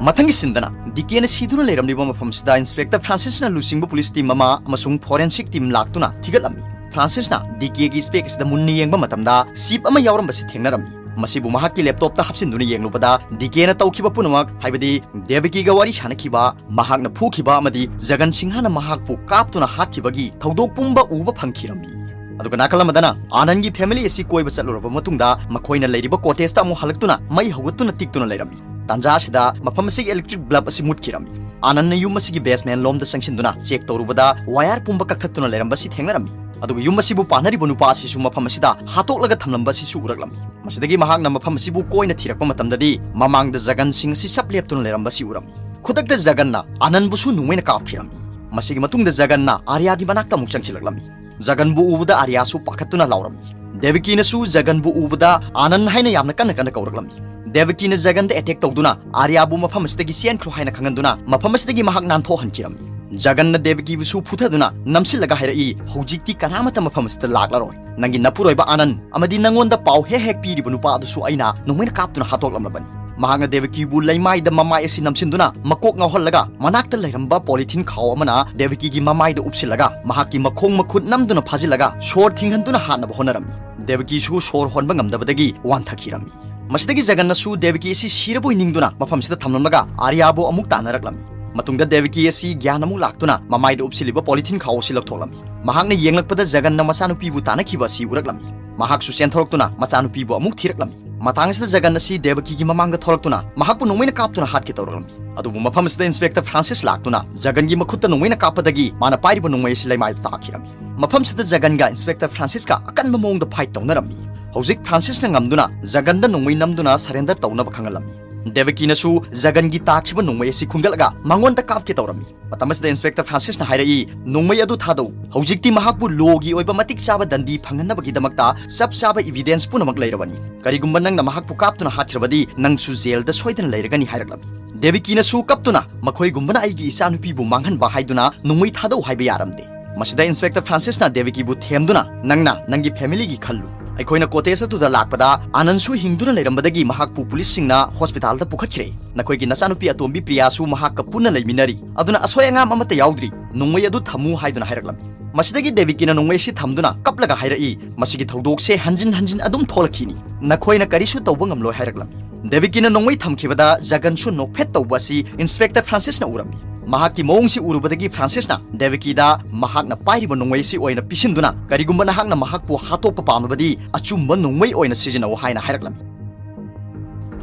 ꯃꯊꯪꯒꯤ sceneꯗꯅ ꯗꯤ ꯀꯦꯅ ꯁꯤꯗꯨꯅ ꯂꯩꯔꯝꯂꯤꯕ ꯃꯐꯝ ꯑꯁꯤꯗ Inspector Francisꯅ ꯂꯨꯆꯤꯡꯕ police team ꯑꯃ ꯑꯃꯁꯨꯡ forensic team ꯂꯥꯛꯇꯨꯅ ꯊꯤꯒꯠꯂꯝꯃꯤ꯫ Francisꯅ ꯗꯤ ꯀꯦꯒꯤ spec ꯑꯁꯤꯗ ꯃꯨꯟꯅ ꯌꯦꯡꯕ ꯃꯇꯝꯗ chip ꯑꯃ ꯌꯥꯎꯔꯝꯕꯁꯤ ꯊꯦꯡꯅꯔꯝꯃꯤ꯫ ꯃꯁꯤꯕꯨ ꯃꯍꯥꯛꯀꯤ laptopꯇ ꯍꯥꯞꯆꯤꯟꯗꯨꯅ ꯌꯦꯡꯂꯨꯕꯗ ꯗꯤ ꯀꯦꯅ ꯇꯧꯈꯤꯕ ꯄꯨꯝꯅꯃꯛ, ꯍꯥꯏꯕꯗꯤ ꯗꯦꯕꯀꯤꯒ ꯋꯥꯔꯤ ꯁꯥꯅꯈꯤꯕ, ꯃꯍꯥꯛꯅ ꯐꯨꯈꯤꯕ ꯑꯃꯗꯤ ꯖꯒꯟ ꯁꯤꯡꯍꯅ ꯃꯍꯥꯛꯄꯨ ꯀꯥꯞꯇꯨꯅ ꯍꯥꯠꯈꯤꯕꯒꯤ ꯊꯧꯗꯣꯛ ꯄꯨꯝꯕ ꯎꯕ ꯐꯪꯈꯤꯔꯝꯃꯤ꯫ ꯑꯗꯨꯒ ꯅꯥꯀꯜ ꯑꯃꯗꯅ ꯑꯥꯅꯟꯒꯤ family ꯑꯁꯤ ꯀꯣꯏꯕ ꯆꯠꯂꯨꯔꯕ ꯃꯇꯨꯡꯗ ꯃꯈꯣꯏꯅ ꯂꯩꯔꯤꯕ cottageꯇ ꯑꯃꯨꯛ ꯍꯜꯂꯛꯇꯨꯅ ꯃꯩ ꯍꯧꯒꯠꯇꯨꯅ ꯇꯤꯛꯇꯨꯅ ꯂꯩꯔꯝꯃꯤ꯫ ꯇꯥꯟꯖꯥ ꯑꯁꯤꯗ ꯃꯐꯝ ꯑꯁꯤꯒꯤ electric bulb ꯑꯁꯤ ꯃꯨꯠꯈꯤꯔꯝꯃꯤ꯫ ꯑꯥꯅꯟꯅ ꯌꯨꯝ ꯑꯁꯤꯒꯤ basement ꯂꯣꯝꯗ ꯆꯪꯁꯤꯟꯗꯨꯅ check ꯇꯧꯔꯨꯕꯗ wire ꯄꯨꯝꯕ ꯀꯛꯊꯠꯇꯨꯅ ꯂꯩꯔꯝꯕꯁꯤ ꯊꯦꯡꯅꯔꯝꯃꯤ꯫ ꯑꯗꯨꯒ ꯌꯨꯝ ꯑꯁꯤꯕꯨ ꯄꯥꯟꯅꯔꯤꯕ ꯅꯨꯄꯥ ꯑꯁꯤꯁꯨ ꯃꯐꯝ ꯑꯁꯤꯗ ꯍꯥꯠꯇꯣꯛꯂꯒ ꯊꯝꯂꯝꯕ ꯑꯁꯤꯁꯨ ꯎꯔꯛꯂꯝꯃꯤ꯫ ꯃꯁꯤꯗꯒꯤ ꯃꯍꯥꯛꯅ ꯃꯐꯝ ꯑꯁꯤꯕꯨ ꯀꯣꯏꯅ ꯊꯤꯔꯛꯄ ꯃꯇꯝꯗꯗꯤ ꯃꯃꯥꯡꯗ ꯖꯒꯟ ꯁꯤꯡ ꯑꯁꯤ ꯆꯞ ꯂꯦꯞꯇꯨꯅ ꯂꯩꯔꯝꯕꯁꯤ ꯎꯔꯝꯃꯤ꯫ ꯈꯨꯗꯛꯇ ꯖꯒꯟꯅ ꯑꯥꯅꯟꯕꯨꯁꯨ ꯅꯣꯡꯃꯩꯅ ꯀꯥꯞꯈꯤꯔꯝꯃꯤ꯫ ꯃꯁꯤꯒꯤ ꯃꯇꯨꯡꯗ ꯖꯒꯟꯅ ꯑꯥꯔꯌꯥꯒꯤ ꯃꯅꯥꯛꯇ ꯑꯃꯨꯛ ꯆꯪꯁꯤꯜꯂꯛꯂꯝꯃꯤ꯫ ꯖꯒꯟꯕꯨ ꯎꯕꯗ ꯑꯥꯔꯌꯥꯁꯨ ꯄꯥꯈꯠꯇꯨꯅ ꯂꯥꯎꯔꯝꯃꯤ꯫ ꯗꯦꯕꯀꯤꯅꯁꯨ ꯖꯒꯟꯕꯨ ꯎꯕꯗ ꯑꯥꯅꯟ ꯍꯥꯏꯅ ꯌꯥꯝꯅ ꯀꯟꯅ ꯀꯟꯅ ꯀꯧꯔꯛꯂꯝꯃꯤ꯫ ꯗꯦꯕꯀꯤꯅ ꯖꯒꯟꯗ attack ꯇꯧꯗꯨꯅ ꯑꯥꯔꯌꯥꯕꯨ ꯃꯐꯝ ꯑꯁꯤꯗꯒꯤ ꯆꯦꯟꯈ꯭ꯔꯣ ꯍꯥꯏꯅ ꯈꯪꯍꯟꯗꯨꯅ ꯃꯐꯝ ꯑꯁꯤꯗꯒꯤ ꯃꯍꯥꯛ ꯅꯥꯟꯊꯣꯛꯍꯟꯈꯤꯔꯝꯃꯤ꯫ ꯖꯒꯟꯅ ꯗꯦꯕꯀꯤꯕꯨꯁꯨ ꯐꯨꯊꯗꯨꯅ ꯅꯝꯁꯤꯜꯂꯒ ꯍꯥꯏꯔꯛꯏ, "ꯍꯧꯖꯤꯛꯇꯤ ꯀꯅꯥꯃꯠꯇ ꯃꯐꯝ ꯑꯁꯤꯗ ꯂꯥꯛꯂꯔꯣꯏ꯫ ꯅꯪꯒꯤ ꯅꯄꯨꯔꯣꯏꯕ ꯑꯥꯅꯟ ꯑꯃꯗꯤ ꯅꯉꯣꯟꯗ ꯄꯥꯎ ꯍꯦꯛ ꯍꯦꯛ ꯄꯤꯔꯤꯕ ꯅꯨꯄꯥ ꯑꯗꯨꯁꯨ ꯑꯩꯅ ꯅꯣꯡꯃꯩꯅ ꯀꯥꯞꯇꯨꯅ ꯍꯥꯠꯇꯣꯛꯂꯝꯂꯕꯅꯤ"꯫ ꯃꯍꯥꯛꯅ ꯗꯦꯕꯀꯤꯕꯨ ꯂꯩꯃꯥꯏꯗ ꯃꯃꯥꯏ ꯑꯁꯤ ꯅꯝꯁꯤꯟꯗꯨꯅ ꯃꯀꯣꯛ ꯉꯥꯎꯍꯜꯂꯒ ꯃꯅꯥꯛꯇ ꯂꯩꯔꯝꯕ ꯄꯣꯂꯤꯊꯤꯟ ꯈꯥꯎ ꯑꯃꯅ ꯗꯦꯕꯀꯤꯒꯤ ꯃꯃꯥꯏꯗ ꯎꯞꯁꯤꯜꯂꯒ ꯃꯍꯥꯛꯀꯤ ꯃꯈꯣꯡ ꯃꯈꯨꯠ ꯅꯝꯗꯨꯅ ꯐꯥꯖꯤꯜꯂꯒ ꯁꯣꯔ ꯊꯤꯡꯍꯟꯗꯨꯅ ꯍꯥꯠꯅꯕ ꯍꯣꯠꯅꯔꯝꯃꯤ꯫ ꯗꯦꯕꯀꯤꯁꯨ ꯁꯣꯔ ꯍꯣꯟꯕ ꯉꯝꯗꯕꯗꯒꯤ ꯋꯥꯟꯊꯈꯤꯔꯝꯃꯤ꯫ ꯃꯁꯤꯗꯒꯤ ꯖꯒꯟꯅꯁꯨ ꯗꯦꯕꯀꯤ ꯑꯁꯤ ꯁꯤꯔꯕꯣꯏ ꯅꯤꯡꯗꯨꯅ ꯃꯐꯝꯁꯤꯗ ꯊꯝꯂꯝꯂꯒ ꯑꯥꯔꯌꯥꯕꯨ ꯑꯃꯨꯛ ꯇꯥꯟꯅꯔꯛꯂꯝꯃꯤ꯫ ꯃꯇꯨꯡꯗ ꯗꯦꯕꯀꯤ ꯑꯁꯤ ꯒ꯭ꯌꯥꯟ ꯑꯃꯨꯛ ꯂꯥꯛꯇꯨꯅ ꯃꯃꯥꯏꯗ ꯎꯞꯁꯤꯜꯂꯤꯕ ꯄꯣꯂꯤꯊꯤꯟ ꯈꯥꯎ ꯑꯁꯤ ꯂꯧꯊꯣꯛꯂꯝꯃꯤ꯫ ꯃꯍꯥꯛꯅ ꯌꯦꯡꯂꯛꯄꯗ ꯖꯒꯟꯅ ꯃꯆꯥꯅꯨꯄꯤꯕꯨ ꯇꯥꯟꯅꯈꯤꯕ ꯑꯁꯤ ꯎꯔꯛꯂꯝꯃꯤ꯫ ꯃꯍꯥꯛꯁꯨ ꯆꯦꯟꯊꯣꯔꯛꯇꯨꯅ ꯃꯆꯥꯅꯨꯄꯤꯕꯨ ꯑꯃꯨꯛ ꯊꯤꯔꯛꯂꯝꯃꯤ꯫ ꯃꯇꯥꯡ ꯑꯁꯤꯗ ꯖꯒꯟ ꯑꯁꯤ ꯗꯦꯕꯀꯤꯒꯤ ꯃꯃꯥꯡꯗ ꯊꯣꯔꯛꯇꯨꯅ ꯃꯍꯥꯛꯄꯨ ꯅꯣꯡꯃꯩꯅ ꯀꯥꯞꯇꯨꯅ ꯍꯥꯠꯀꯦ ꯇꯧꯔꯛꯂꯝꯃꯤ꯫ ꯑꯗꯨꯕꯨ ꯃꯐꯝ ꯑꯁꯤꯗ ꯏꯟꯁꯄꯦꯛꯇꯔ ꯐ꯭ꯔꯥꯟꯁꯤꯁ ꯂꯥꯛꯇꯨꯅ ꯖꯒꯟꯒꯤ ꯃꯈꯨꯠꯇ ꯅꯣꯡꯃꯩꯅ ꯀꯥꯞꯄꯗꯒꯤ ꯃꯥꯅ ꯄꯥꯏꯔꯤꯕ ꯅꯣꯡꯃꯩ ꯑꯁꯤ ꯂꯩꯃꯥꯏꯗ ꯇꯥꯈꯤꯔꯝꯃꯤ꯫ ꯃꯐꯝꯁꯤꯗ ꯖꯒꯟꯒ ꯏꯟꯁꯄꯦꯛꯇꯔ ꯐ꯭ꯔꯥꯟꯁꯤꯁꯀ ꯑꯀꯟꯕ ꯃꯑꯣꯡꯗ ꯐꯥꯏꯠ ꯇꯧꯅꯔꯝꯃꯤ꯫ ꯍꯧꯖꯤꯛ ꯐ꯭ꯔꯥꯟꯁꯤꯁꯅ ꯉꯝꯗꯨꯅ ꯖꯒꯟꯗ ꯅꯣꯡꯃꯩ ꯅꯝꯗꯨꯅ ꯁꯔꯦꯟꯗꯔ ꯇꯧꯅꯕ ꯈꯪꯍꯜꯂꯝꯃꯤ꯫ ꯗꯦꯕꯀꯤꯅꯁꯨ ꯖꯒꯟꯒꯤ ꯇꯥꯈꯤꯕ ꯅꯣꯡꯃꯩ ꯑꯁꯤ ꯈꯨꯟꯒꯠꯂꯒ ꯃꯉꯣꯟꯗ ꯀꯥꯞꯀꯦ ꯇꯧꯔꯝꯃꯤ꯫ ꯃꯇꯝ ꯑꯁꯤꯗ ꯏꯟꯁꯄꯦꯛꯇꯔ ꯐ꯭ꯔꯥꯟꯁꯤꯁꯅ ꯍꯥꯏꯔꯛꯏ, "ꯅꯣꯡꯃꯩ ꯑꯗꯨ ꯊꯥꯗꯧ꯫ ꯍꯧꯖꯤꯛꯇꯤ ꯃꯍꯥꯛꯄꯨ ꯂꯣꯒꯤ ꯑꯣꯏꯕ ꯃꯇꯤꯛ ꯆꯥꯕ ꯗꯟꯗꯤ ꯐꯪꯍꯟꯅꯕꯒꯤꯗꯃꯛꯇ ꯆꯞ ꯆꯥꯕ ꯏꯚꯤꯗꯦꯟꯁ ꯄꯨꯝꯅꯃꯛ ꯂꯩꯔꯕꯅꯤ꯫ ꯀꯔꯤꯒꯨꯝꯕ ꯅꯪꯅ ꯃꯍꯥꯛꯄꯨ ꯀꯥꯞꯇꯨꯅ ꯍꯥꯠꯈ꯭ꯔꯕꯗꯤ ꯅꯪꯁꯨ ꯖꯦꯜꯗ ꯁꯣꯏꯗꯅ ꯂꯩꯔꯒꯅꯤ" ꯍꯥꯏꯔꯛꯂꯝꯃꯤ꯫ ꯗꯦꯕꯤꯀꯤꯅꯁꯨ ꯀꯞꯇꯨꯅ, "ꯃꯈꯣꯏꯒꯨꯝꯕꯅ ꯑꯩꯒꯤ ꯏꯆꯥꯅꯨꯄꯤꯕꯨ ꯃꯥꯡꯍꯟꯕ ꯍꯥꯏꯗꯨꯅ ꯅꯣꯡꯃꯩ ꯊꯥꯗꯧ ꯍꯥꯏꯕ ꯌꯥꯔꯝꯗꯦ"꯫ ꯃꯁꯤꯗ ꯏꯟꯁꯄꯦꯛꯇꯔ ꯐ꯭ꯔꯥꯟꯁꯤꯁꯅ ꯗꯦꯕꯤꯀꯤꯕꯨ ꯊꯦꯝꯗꯨꯅ, "ꯅꯪꯅ ꯅꯪꯒꯤ ꯐꯦꯃꯤꯂꯤꯒꯤ ꯈꯜꯂꯨ꯫ ꯑꯩꯈꯣꯏꯅ ꯀꯣꯇꯦꯖ ꯑꯗꯨꯗ ꯂꯥꯛꯄꯗ ꯑꯥꯅꯟꯁꯨ ꯍꯤꯡꯗꯨꯅ ꯂꯩꯔꯝꯕꯗꯒꯤ ꯃꯍꯥꯛꯄꯨ ꯄꯨꯂꯤꯁꯁꯤꯡꯅ ꯍꯣꯁꯄꯤꯇꯥꯜꯗ ꯄꯨꯈꯠꯈ꯭ꯔꯦ꯫ ꯅꯈꯣꯏꯒꯤ ꯅꯆꯥꯅꯨꯄꯤ ꯑꯇꯣꯝꯕꯤ ꯄ꯭ꯔꯤꯌꯥꯁꯨ ꯃꯍꯥꯛꯀ ꯄꯨꯟꯅ ꯂꯩꯃꯤꯟꯅꯔꯤ꯫ ꯑꯗꯨꯅ ꯑꯁꯣꯏ ꯑꯉꯥꯝ ꯑꯃꯠꯇ ꯌꯥꯎꯗ꯭ꯔꯤ꯫ ꯅꯣꯡꯃꯩ ꯑꯗꯨ ꯊꯝꯃꯨ" ꯍꯥꯏꯗꯨꯅ ꯍꯥꯏꯔꯛꯂꯝꯃꯤ꯫ ꯃꯁꯤꯗꯒꯤ ꯗꯦꯕꯤꯀꯤꯅ ꯅꯣꯡꯃꯩ ꯑꯁꯤ ꯊꯝꯗꯨꯅ ꯀꯞꯂꯒ ꯍꯥꯏꯔꯛꯏ, "ꯃꯁꯤꯒꯤ ꯊꯧꯗꯣꯛꯁꯦ ꯍꯟꯖꯤꯟ ꯍꯟꯖꯤꯟ ꯑꯗꯨꯝ ꯊꯣꯛꯂꯛꯈꯤꯅꯤ꯫ ꯅꯈꯣꯏꯅ ꯀꯔꯤꯁꯨ ꯇꯧꯕ ꯉꯝꯂꯣꯏ" ꯍꯥꯏꯔꯛꯂꯝꯃꯤ꯫ ꯗꯦꯕꯤꯀꯤꯅ ꯅꯣꯡꯃꯩ ꯊꯝꯈꯤꯕꯗ ꯖꯒꯟꯁꯨ ꯅꯣꯛꯐꯦꯠ ꯇꯧꯕ ꯑꯁꯤ ꯏꯟꯁꯄꯦꯛꯇꯔ ꯐ꯭ꯔꯥꯟꯁꯤꯁꯅ ꯎꯔꯝꯃꯤ꯫ ꯃꯍꯥꯛꯀꯤ ꯃꯑꯣꯡꯁꯤ ꯎꯔꯨꯕꯗꯒꯤ ꯐ꯭ꯔꯥꯟꯁꯤꯁꯅ ꯗꯦꯕꯤꯀꯤꯗ ꯃꯍꯥꯛꯅ ꯄꯥꯏꯔꯤꯕ ꯅꯣꯡꯃꯩ ꯑꯁꯤ ꯑꯣꯏꯅ ꯄꯤꯁꯤꯟꯗꯨꯅ, "ꯀꯔꯤꯒꯨꯝꯕ ꯅꯍꯥꯛꯅ ꯃꯍꯥꯛꯄꯨ ꯍꯥꯠꯇꯣꯛꯄ ꯄꯥꯝꯂꯕꯗꯤ ꯑꯆꯨꯝꯕ ꯅꯣꯡꯃꯩ ꯑꯣꯏꯅ ꯁꯤꯖꯤꯟꯅꯧ" ꯍꯥꯏꯅ ꯍꯥꯏꯔꯛꯂꯝꯃꯤ꯫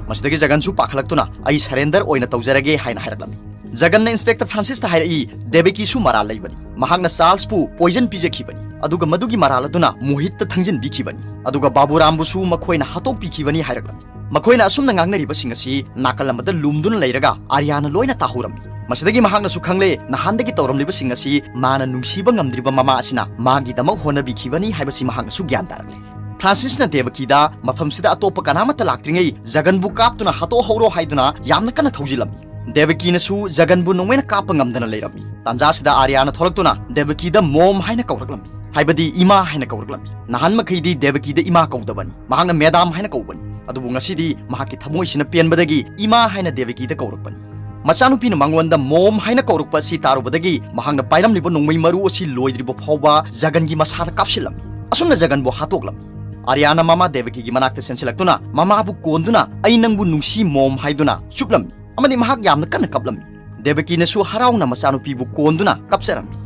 ꯃꯁꯤꯗꯒꯤ ꯖꯒꯟꯁꯨ ꯄꯥꯈꯠꯂꯛꯇꯨꯅ, "ꯑꯩ ꯁꯔꯦꯟꯗꯔ ꯑꯣꯏꯅ ꯇꯧꯖꯔꯒꯦ" ꯍꯥꯏꯅ ꯍꯥꯏꯔꯛꯂꯝꯃꯤ꯫ ꯖꯒꯟꯅ ꯏꯟꯁꯄꯦꯛꯇꯔ ꯐ꯭ꯔꯥꯟꯁꯤꯁꯇ ꯍꯥꯏꯔꯛꯏ, "ꯗꯦꯕꯤꯀꯤꯁꯨ ꯃꯔꯥꯜ ꯂꯩꯕꯅꯤ꯫ ꯃꯍꯥꯛꯅ ꯆꯥꯔꯜꯁꯄꯨ ꯄꯣꯏꯖꯟ ꯄꯤꯖꯈꯤꯕꯅꯤ, ꯑꯗꯨꯒ ꯃꯗꯨꯒꯤ ꯃꯔꯥꯜ ꯑꯗꯨꯅ ꯃꯣꯍꯤꯠꯇ ꯊꯪꯖꯤꯟꯕꯤꯈꯤꯕꯅꯤ, ꯑꯗꯨꯒ ꯕꯥꯕꯨꯔꯥꯝꯕꯨꯁꯨ ꯃꯈꯣꯏꯅ ꯍꯥꯠꯇꯣꯛꯄꯤꯈꯤꯕꯅꯤ" ꯍꯥꯏꯔꯛꯂꯝꯃꯤ꯫ ꯃꯈꯣꯏꯅ ꯑꯁꯨꯝꯅ ꯉꯥꯡꯅꯔꯤꯕꯁꯤꯡ ꯑꯁꯤ ꯅꯥꯀꯜ ꯑꯃꯗ ꯂꯨꯝꯗꯨꯅ ꯂꯩꯔꯒ ꯑꯥꯔꯌꯥꯅ ꯂꯣꯏꯅ ꯇꯥꯍꯧꯔꯝꯃꯤ꯫ ꯃꯁꯤꯗꯒꯤ ꯃꯍꯥꯛꯅꯁꯨ ꯈꯪꯂꯦ, ꯅꯍꯥꯟꯗꯒꯤ ꯇꯧꯔꯝꯂꯤꯕꯁꯤꯡ ꯑꯁꯤ ꯃꯥꯅ ꯅꯨꯡꯁꯤꯕ ꯉꯝꯗ꯭ꯔꯤꯕ ꯃꯃꯥ ꯑꯁꯤꯅ ꯃꯥꯒꯤꯗꯃꯛ ꯍꯣꯠꯅꯕꯤꯈꯤꯕꯅꯤ ꯍꯥꯏꯕꯁꯤ ꯃꯍꯥꯛꯅꯁꯨ ꯒ꯭ꯌꯥꯟ ꯇꯥꯔꯛꯂꯦ꯫ ꯐ꯭ꯔꯥꯟꯁꯤꯁꯅ ꯗꯦꯕꯀꯤꯗ ꯃꯐꯝꯁꯤꯗ ꯑꯇꯣꯞꯄ ꯀꯅꯥꯃꯠꯇ ꯂꯥꯛꯇ꯭ꯔꯤꯉꯩ ꯖꯒꯟꯕꯨ ꯀꯥꯞꯇꯨꯅ ꯍꯥꯠꯇꯣꯛꯍꯧꯔꯣ ꯍꯥꯏꯗꯨꯅ ꯌꯥꯝꯅ ꯀꯟꯅ ꯊꯧꯖꯤꯜꯂꯝꯃꯤ꯫ ꯗꯦꯕꯀꯤꯅꯁꯨ ꯖꯒꯟꯕꯨ ꯅꯣꯡꯃꯩꯅ ꯀꯥꯞꯄ ꯉꯝꯗꯅ ꯂꯩꯔꯝꯃꯤ꯫ ꯇꯥꯟꯖꯥꯁꯤꯗ ꯑꯥꯔꯌꯥꯅ ꯊꯣꯛꯂꯛꯇꯨꯅ ꯗꯦꯕꯀꯤꯗ ꯃꯣꯝ ꯍꯥꯏꯅ ꯀꯧꯔꯛꯂꯝꯃꯤ, ꯍꯥꯏꯕꯗꯤ ꯏꯃꯥ ꯍꯥꯏꯅ ꯀꯧꯔꯛꯂꯝꯃꯤ꯫ ꯅꯍꯥꯟ ꯃꯈꯩꯗꯤ ꯗꯦꯕꯀꯤꯗ ꯏꯃꯥ ꯀꯧꯗꯕꯅꯤ, ꯃꯍꯥꯛꯅ ꯃꯦꯗꯥꯝ ꯍꯥꯏꯅ ꯀꯧꯕꯅꯤ꯫ ꯑꯗꯨꯕꯨ ꯉꯁꯤꯗꯤ ꯃꯍꯥꯛꯀꯤ ꯊꯃꯣꯏꯁꯤꯅ ꯄꯦꯟꯕꯗꯒꯤ ꯏꯃꯥ ꯍꯥꯏꯅ ꯗꯦꯕꯀꯤꯗ ꯀꯧꯔꯛꯄꯅꯤ꯫ ꯃꯆꯥꯅꯨꯄꯤꯅ ꯃꯉꯣꯟꯗ ꯃꯣꯝ ꯍꯥꯏꯅ ꯀꯧꯔꯛꯄ ꯑꯁꯤ ꯇꯥꯔꯨꯕꯗꯒꯤ ꯃꯍꯥꯛꯅ ꯄꯥꯏꯔꯝꯂꯤꯕ ꯅꯣꯡꯃꯩ ꯃꯔꯨ ꯑꯁꯤ ꯂꯣꯏꯗ꯭ꯔꯤꯕ ꯐꯥꯎꯕ ꯖꯒꯟꯒꯤ ꯃꯁꯥꯗ ꯀꯥꯞꯁꯤꯜꯂꯝꯃꯤ꯫ ꯑꯁꯨꯝꯅ ꯖꯒꯟꯕꯨ ꯍꯥꯠꯇꯣꯛꯂꯝꯃꯤ꯫ ꯑꯥꯔꯌꯥꯅ ꯃꯃꯥ ꯗꯦꯕꯀꯤꯒꯤ ꯃꯅꯥꯛꯇ ꯆꯦꯟꯁꯤꯜꯂꯛꯇꯨꯅ ꯃꯃꯥꯕꯨ ꯀꯣꯟꯗꯨꯅ "ꯑꯩ ꯅꯪꯕꯨ ꯅꯨꯡꯁꯤ ꯃꯣꯝ" ꯍꯥꯏꯗꯨꯅ ꯆꯨꯞꯂꯝꯃꯤ ꯑꯃꯗꯤ ꯃꯍꯥꯛ ꯌꯥꯝꯅ ꯀꯟꯅ ꯀꯞꯂꯝꯃꯤ꯫ ꯗꯦꯕꯀꯤꯅꯁꯨ ꯍꯔꯥꯎꯅ ꯃꯆꯥꯅꯨꯄꯤꯕꯨ ꯀꯣꯟꯗꯨꯅ ꯀꯞꯆꯔꯝꯃꯤ꯫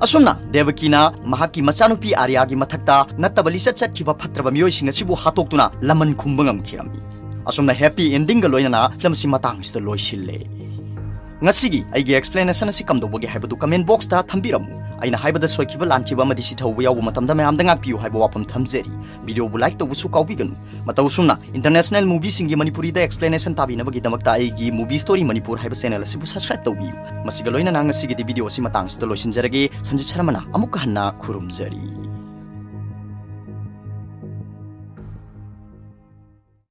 ꯑꯁꯨꯝꯅ ꯗꯦꯕꯀꯤꯅ ꯃꯍꯥꯛꯀꯤ ꯃꯆꯥꯅꯨꯄꯤ ꯑꯥꯔꯌꯥꯒꯤ ꯃꯊꯛꯇ ꯅꯠꯇꯕ ꯂꯤꯆꯠ ꯆꯠꯈꯤꯕ ꯐꯠꯇ꯭ꯔꯕ ꯃꯤꯑꯣꯏꯁꯤꯡ ꯑꯁꯤꯕꯨ ꯍꯥꯠꯇꯣꯛꯇꯨꯅ ꯂꯃꯟ ꯈꯨꯝꯕ ꯉꯝꯈꯤꯔꯝꯃꯤ꯫ ꯑꯁꯨꯝꯅ ꯍꯦꯄꯤ ꯑꯦꯟꯗꯤꯡꯒ ꯂꯣꯏꯅꯅ ꯐꯤꯂꯝ ꯑꯁꯤ ꯃꯇꯥꯡ ꯑꯁꯤꯗ ꯂꯣꯏꯁꯤꯜꯂꯦ꯫ ꯉꯁꯤꯒꯤ ꯑꯩꯒꯤ ꯑꯦꯛꯁꯄ꯭ꯂꯦꯅꯦꯁꯟ ꯑꯁꯤ ꯀꯝꯗꯧꯕꯒꯦ ꯍꯥꯏꯕꯗꯨ ꯀꯃꯦꯟ ꯕꯣꯛꯁꯇ ꯊꯝꯕꯤꯔꯝꯃꯨ꯫ ꯑꯩꯅ ꯍꯥꯏꯕꯗ ꯁꯣꯏꯈꯤꯕ, ꯂꯥꯟꯈꯤꯕ ꯑꯃꯗꯤ ꯁꯤꯊꯧꯕ ꯌꯥꯎꯕ ꯃꯇꯝꯗ ꯃꯌꯥꯝꯗ ꯉꯥꯛꯄꯤꯌꯨ ꯍꯥꯏꯕ ꯋꯥꯐꯝ ꯊꯝꯖꯔꯤ꯫ ꯚꯤꯗꯤꯑꯣꯕꯨ ꯂꯥꯏꯛ ꯇꯧꯕꯁꯨ ꯀꯥꯎꯕꯤꯒꯅꯨ꯫ ꯃꯇꯧ ꯑꯁꯨꯝꯅ ꯏꯟꯇꯔꯅꯦꯁꯅꯦꯜ ꯃꯨꯚꯤꯁꯤꯡꯒꯤ ꯃꯅꯤꯄꯨꯔꯤꯗ ꯑꯦꯛꯁꯄ꯭ꯂꯦꯅꯦꯁꯟ ꯇꯥꯕꯤꯅꯕꯒꯤꯗꯃꯛꯇ ꯑꯩꯒꯤ ꯃꯨꯚꯤ ꯁ꯭ꯇꯣꯔꯤ ꯃꯅꯤꯄꯨꯔ ꯍꯥꯏꯕ ꯆꯦꯅꯦꯜ ꯑꯁꯤꯕꯨ ꯁꯕꯁꯀ꯭ꯔꯥꯏꯕ ꯇꯧꯕꯤꯌꯨ꯫ ꯃꯁꯤꯒ ꯂꯣꯏꯅꯅ ꯉꯁꯤꯒꯤꯗꯤ ꯚꯤꯗꯤꯑꯣ ꯑꯁꯤ ꯃꯇꯥꯡ ꯑꯁꯤꯗ ꯂꯣꯏꯁꯤꯟꯖꯔꯒꯦ꯫ ꯁꯟꯖꯤꯠ ꯁꯔꯃꯅ ꯑꯃꯨꯛꯀ ꯍꯟꯅ ꯈꯨꯔꯨꯝꯖꯔꯤ꯫